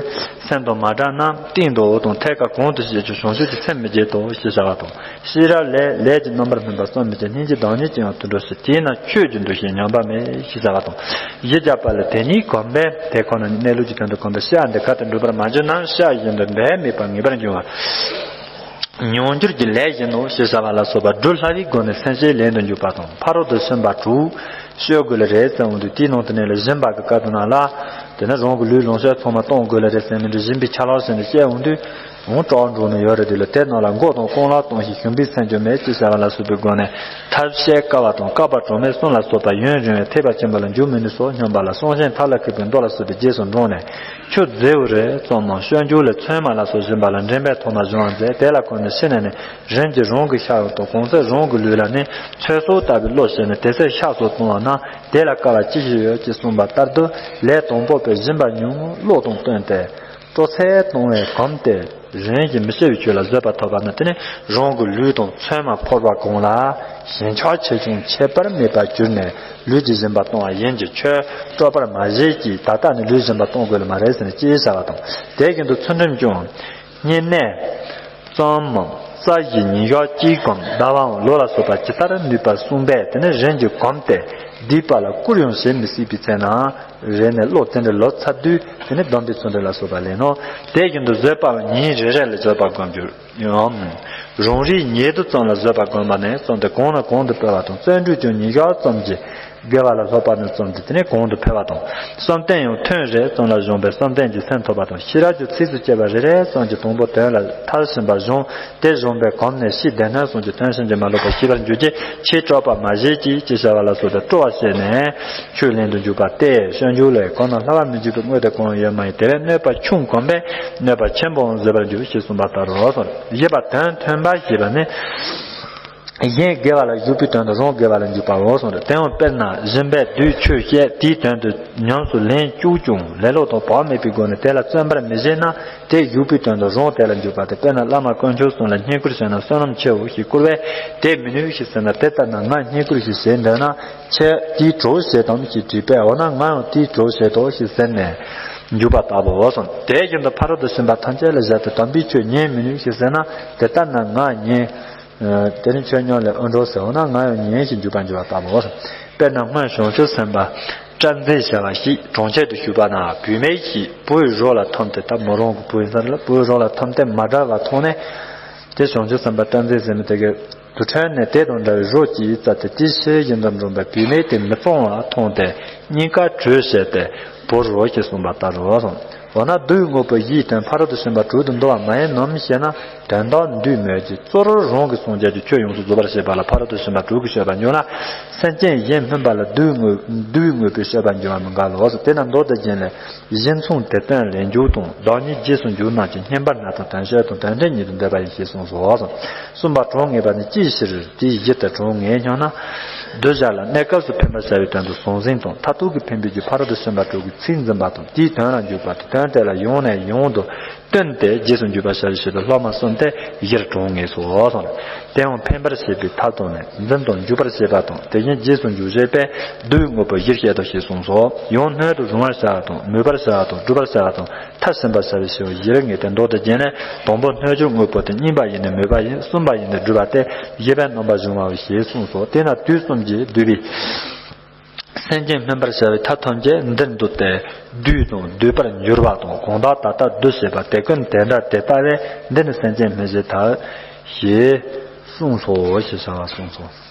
སེམས་དང་མ་བྲལ་ན། སྟེང་དང་འོག་དང་ཐད་ཀར་གང་དུ་བྱེད་ཀྱང་བྱང་ཆུབ་ཀྱི་སེམས་མི་བརྗེད་དོ་ཞེས་བྱ་བ་དང་། ཤེས་རབ་ལས་ལས་ཀྱི་རྣམ་པར་སྨིན་པ་བསམ་མི་ཁྱབ། སྙིང་རྗེ་བདག་ཉིད་ཀྱིས་ཡང་དུད་འགྲོ་བསད། དེས་ན་ཆོས་ཀྱི་འདུ་ཤེས་ཉམས་པ་མེད་ཞེས་བྱ་བ་དང་། བཞི་བརྒྱ་པ་ལ། དེ་ཉིད་གོམས་པས་དེ་ཁོ་ན་ཉིད། གནས་ལུགས་ཀྱི་དོན་དུ་གོམས་པས་ཤེས་པ་འདི་ག་དེ་འགྲུབ་པར་མ་གྱུར་ནའང་ཤེས་པ་བཞིན་དུ་འབད་མེད་པར་ངེས་པར་འབྱུང་བ། མྱོང་འགྱུར་གྱི་ལས་བཞིན་ནོ་ཞེས་བྱ་བ་ལ་སོགས་པ་སྒྲུབ་སླ་བའི་སྒོ་ནས་སེམས་བསྐྱེད་ལེན་དུ་འཇུག་པ་དང་། ཕ་རོལ་ཏུ་ཕྱིན་པ་དྲུག་སྤྱོད་དགོས་ལ་རེད་ཟེར་འོང་དུས། དེའི་ནང་དུ་ནས་ལ་སྦྱིན་པ་གི་སྐབས་དུ་ན་ལ། དེ་ནས་རང་གི་ལུས་ལོངས་སྤྱོད་ཚང་མ་གཏོང་དགོས་ལ་རེད་ཟེར་མི་འདྲ། སྦྱིན་པའི་ཆ་ལག་ཟེར་ནས་བཤད་འོང་དུས་འོང་གྲོགས་འགྲོ་ནི་ཡོད་རེད། དེ་ལ་དེ་རྣམས་ལ་མགོ་དང་རྐང་ལག་གཏོང་ཞིང་ཞིམ་པའི་སེམས་ཀྱང་མེད་ཅེས་བྱ་བ་ལ་སོགས་པའི་སྒོ་ནས་ཐབས་ཤེས་དཀའ་བ་དང་། བཀག་པ་གྲངས་མེད་གསུམ་ལ་སོགས་པ་ཡུན་རིང་བའི་ཐེག་པ་ཆེན་པོ་ལ་འཇུག་མི་ནུས་སོ་སྙམ་པ་ལ། གསང་ཆེན་ཐབས་ལ་མཁས་པའི་མདོ་ལ་སོགས་པའི་རྗེས་སུ་འབྲངས་ནས། ཁྱོད་མཛེའུ་རེད་ཙམ་མམ་སྤྱང་ཀི་ལས་ཚོད་མ་ལ་སོགས་སྦྱིན་པ་ལ་འགྲན་པའི་ཐོག་མ་སྦྱོང་བར་མཛད། དེ་ལ་བཀོལ་ནས་ཤི་ནས་ནི་རིམ་གྱིས་རང་གི་ཤ་ཡང་གཏོང་། གང་ཚེ་རང་གི་ལུས་ལ་ནི་ཚོད་སོགས་ལྟ་བུའི་བློ་སྐྱེས་ནས་དེ་ཚེ་ཤ་སོགས་གཏོང་བ་ན། དེ་ལ་དཀའ་བ་ཅི་ཞིག་ཡོད་ཅེས་གསུངས་པ་ལྟར་དུ། ལས་དང་པོ་པའི་སྦྱིན་པ་ཉུང་ངུ་བློ་དང་བསྟུན་ཏེ། སྤྲོ་ཚད་གཏོང་བས་གོམས་ཏེ། རིམ་གྱིས་མི་སྐྱེ་བའི་ཆོས་ལ་བཟོད་པ་ཐོབ་པ་ན། དེ་ནི་རང་གི་ལུས་དང་ཚོད་མ་ཕོར་པ་གང་ལ་ཞེན་ཆགས་ཆེ་ཆུང་ཁྱད་པར་མེད་པར་གྱུར་ནས། ལུས་ཀྱི་སྦྱིན་པ་གཏོང་བ་ཡིན་གྱི། ཁྱོད་སྤྲོ་བར་མ་བྱེད་ཀྱིས། ད་ལྟ་ནི་ལུས་སྦྱིན་པ་གཏོང་དགོས་ལ་མ་རེད་ཟེར་ནས་ཅེས་བྱ་བ་དང་། དེ་བཞིན་དུ་ཚུལ་ཁྲིམས་ཀྱང་། བསྙེན་གནས་ཙམ་མམ་རྩ་བཞིའི་ཉིན་ཞག་གཅིག་གམ་ཟླ་བའམ་ལོ་ལ་སོགས་པ་ཇི་ལྟར་ནུས་པ་གསུངས་པས། དེ་ནི་རིམ་གྱིས་གོམས་ཏེ། སྡིག་པ་ལ་བསྐུར་ཡང་བྱེད་མི་སྲིད་པའི་ཚེ་ན། རེ་ནས་བློ་དེ་འདྲ་ལོག་ཚར་དུས། དེ་ནི་སྡོམ་པའི་ཚུལ་འདི་ལ་སོགས་པ་ལེན་ནོ། དེ་བཞིན་དུ་བཟོད་པའང་ཉིན་རེ་རེ་ལ་བཟོད་པ་སྒོམ་རྒྱུ་ཡང་། རང་རེའི་ཉེ་དུ་ཙམ་ལ་བཟོད་པ་སྒོམ་པ་ནས་བརྩམས་ཏེ་གང་ན་གང་དུ་སྤེལ་བ་དང་། བརྩོན་འགྲུས་ཀྱང་ཉིན་ཞག་ཙམ་གྱིས་དགེ་བ་ལ་སློབ་པ་ནས་བརྩམས་ཏེ་དེ་ནས་གང་དུ་འཕེལ་བ་དང་། བསམ་གཏན་ཡང་ཐུན་རེ་ཙམ་ལ་བཞག་པས་བསམ་གཏན་གྱི་སེམས་ཐོབ་པ་དང་། ཤེས་རབ་ཀྱི་ཚིགས་སུ་བཅད་པ་རེ་རེ་ཙམ་གྱིས་དང་པོ་དོན་ལ་མཐར་ཕྱིན་པ་སྦྱོང་། དེ་སྦྱངས་པས་གོམས་ནས་ཕྱིས་སྡེ་སྣོད་གསུམ་གྱི་དོན་ཕྱིན་ཅི་མ་ལོག་པར་ཤེས་པར་འགྱུར་གྱི། ཁྱེད་སྤྲོ་བར་མ་བྱེད་ཀྱིས་ཅེས་བྱ་བ་ལ་སོགས་པའི་སྤྲོ་བ་བྱས་ནས་ཆོས་ལེན་དུ་འཇུག་པ་སྟེ། སྤྱོད་འཇུག་ལས། གང་རྣམས་བསླབ་པ་མི་འཇུག་པའི་དངོས་དེ་གང་ཡང་ཡོད་མ་ཡིན། དེ་བས་གནོད་པ་ཆུང་གོམས་པས་གནོད་པ་ཆེན་པོའང་བཟོད་པར་འགྱུར་ཞེས་གསུངས་པ་ལྟར་རོ། བཞི་པ་དོན་མཐུན་པ་ཞེས་པ་ནི། གཞན་དགེ་བ་ལ་ཞུགས་པའི་དོན་དུ་རང་དགེ་བ་ལ་འཇུག་པའོ་གསུངས་ཏེ། དེའང་དཔེར་ན་སྦྱིན་པས་བདུད་ཆོས་བཤད། དེའི་དོན་དུ་ཉམས་སུ་ལེན་བཅུག་ཀྱང་ལེ་ལོ་དང་བག་མེད་པའི་སྒོ་ནས་དེ་ལ་བརྩོན་པར་མི་བྱེད་ན། དེ་ཞུགས་པའི་དོན་དུ་རང་དེ་ལ་འཇུག་པ་སྟེ། དཔེར་ན་བླ་མ་དཀོན་མཆོག་གསུམ་ལ་བསྙེན་བཀུར་བྱས་ན་བསོད་ནམས་ཆེའོ་ཞེས་བཀུར་བས། དེ་མི་ནུས་ཞེས་ཟེར་ན། དེ་ལྟར་ན་ང་བསྙེན་བཀུར་ཞིག་བྱེད་འདོད་ན། ཁྱེད་དེའི་གྲོགས་བྱེད་དམ་ཞེས་དྲིས་པས། འོ་ན་ང་ཡང་དེའི་གྲོགས་བྱེད་དོ་ཞེས་ཟེར་ནས་འཇུག་པ་ལྟ་བུའོ་གསུངས། དེ་བཞིན་དུ་ཕ་རོལ་ཏུ་ཕྱིན་པ་ཐམས་ཅད་ལ་བཞག་སྟེ་དམ་པའི་ཆོས་ཉན་མི་ནུས་ཞེས་ཟེར་ན། དེ་ལྟར་ན་ང་ཉན། དེ་ནི་ཆོས་ཉམས་ལས་དབུལ་འགྲོ་ཟེར། འོ་ན་ང་ཡང་ཉན་ཞེས་འཇུག་པར་འགྱུར་བ་ལྟ་བུའོ། དཔེར་ན་སྔོན་བྱང་ཆུབ་སེམས་དཔའ་སྐྲག་མཛེས་བྱ་བ་ཞིག་གྲོང་ཁྱེར་དུ་བཞུགས་པ་ན། བུད་མེད་ཞིག་བུ་ཡི་རོ་ལ་འཐམས་ཏེ། ད་མོ་རང་གི་བུ་ཡིན་ས་རེད་ལ། བུ་ཡི་རོ་ལ་འཐམས་ཏེ་མ་བྲལ་བ་མཐོང་ནས། དེ་བྱང་ཆུབ་སེམས་དཔའ་སྐྲག་མཛེས་ཟེར་མི་དེ་གིས་དུར་ཁྲོད་ནས་དེ་དང་འདྲ་བའི་རོ་གཅིག་བཙལ་ཏེ་དེའི་ཕྱི་བཞིན་དུ་འགྲོ་བས། བུད་མེད་དེ་མི་གཙང་བ་མཐོང་སྟེ་སྙིང་ག་དྲོད་བྱས་ཏེ་བུར་རོ་ཞེས་གསུངས་པ་ལྟར་རོ་གསུངས། འོ་ན་བསྡུ་བའི་དངོས་པོ་བཞིའི་དོན་ཕ་རོལ་ཏུ་ཕྱིན་པ་དྲུག་ཏུ་འདུ་བ་མ་ཡིན་ནམ་ཞེ་ན། དོན་དག་འདུས་མོད་ཀྱི། གཙོ་བོར་རང་གི་སངས་རྒྱས་ཀྱི་ཆོས་ཡོངས་སུ་རྫོགས་པར་བྱེད་པ་ལ་ཕ་རོལ་ཏུ་ཕྱིན་པ་དྲུག་གིས་སྤྱོད་པར་འགྱུར་ན། སེམས་ཅན་གཞན་སྨིན་པ་ལ་བསྡུ་བའི་དངོས་བསྡུ་བའི་དངོས་པོས་སྤྱོད་པར་འགྱུར་བ་མི་འགལ་ལོ། དེས་ན་མདོ་སྡེ་རྒྱན་ལས། གཞི་མཚུངས་དེ་སྟོན་ལས་འཇུག་དང་། བདག་ཉིད་རྗེས་སུ་འཇུག་རྣམས་ཀྱི། བསྙེན་པར་གནས་དང་དོན་སྤྱོད་དང་། དོན་འབྲས་ཉིད་དུ་འདོད་པ་ཡིན་ཞེས་གསུངས་སོ། གསུམ་པ་གྲངས་ངེས་པ་ནི་ཅིའི་ཕྱིར་དེའི་གཞི་དེ་གྲངས་ངེས་སྙམ་ན། གདུལ་བྱ་ལ་གནས་སྐབས་སུ་ཕན་པར་བྱ་བའི་དོན་དུ་ཟང་ཟིང་དང་། མཐར་ཐུག་གི་ཕན་པའི་རྒྱུ་ཕ་རོལ་ཏུ་ཕྱིན་པ་དྲུག་གི་ཚིག་འཛིན་པ་དང་། དེའི་དོན་ལ་འཇུག་པ་དང་། དོན་དེ་ལ་ཡང་ནས་ཡང་དུ་བསྟུན་ཏེ་རྗེས་སུ་འཇུག་པར་བྱ་བའི་ཕྱིར་དུ་སློབ་མ་གསུམ་སྟེ་བཞིར་གྲངས་ངེས་སོ། དེའང་ཕན་པར་བྱེད་པའི་ཐབས་དང་ནི། འཛིན་དང་འཇུག་པར་བྱེད་པ་དང་། དེ་བཞིན་རྗེས་སུ་འཇུག་བྱེད་པས་བསྡུ་བའི་དངོས་པོ་བཞིར་བཤད་དོ་ཞེས་གསུངས་སོ། ཡང་སྣོད་དུ་རུང་བར་བྱ་བ་དང་། མོས་པར་བྱ་བ་དང་། བསྒྲུབ་པར་བྱ་བ་དང་། མཐར་ཕྱིན་པར་བྱ་བའི་ཕྱིར་བཞིར་ངེས་ཏེ། མདོ་སྡེ་རྒྱན་ལས། དང་པོ་སྣོད་བཅུད་དངོས་པོ་སྟེ། གཉིས་པ་ཡི་ནི་མོས་པ་ཡིན། གསུམ་པ་ཡི་ནི་བསྒྲུབ་པ་སྟེ། བཞི་པའི་རྣམ་པ་སྦྱོང་བའོ་ཞེས་གསུངས་སོ། དེས་ན་དུས་གསུམ་གྱིས་བསྡུས་པའི་སེམས་ཅན་སྨིན་པར་བྱ་བའི་ཐབས་ཐམས་ཅད་འདིར་འདུས་ཏེ། བསྡུས་དང་བསྡུས་པར་འགྱུར་བ་དང་། གང་དག་ད་ལྟ་བསྡུ་བྱེད་པ། དེ་ཀུན་དེ་འདྲ་དེ་ལྟ་བས། འདི་ནི་སེམས་ཅན་སྨིན་བྱེད་ཐབས་ཞེས་གསུངས་སོ་ཞེས་བྱ་བ་གསུངས་སོ།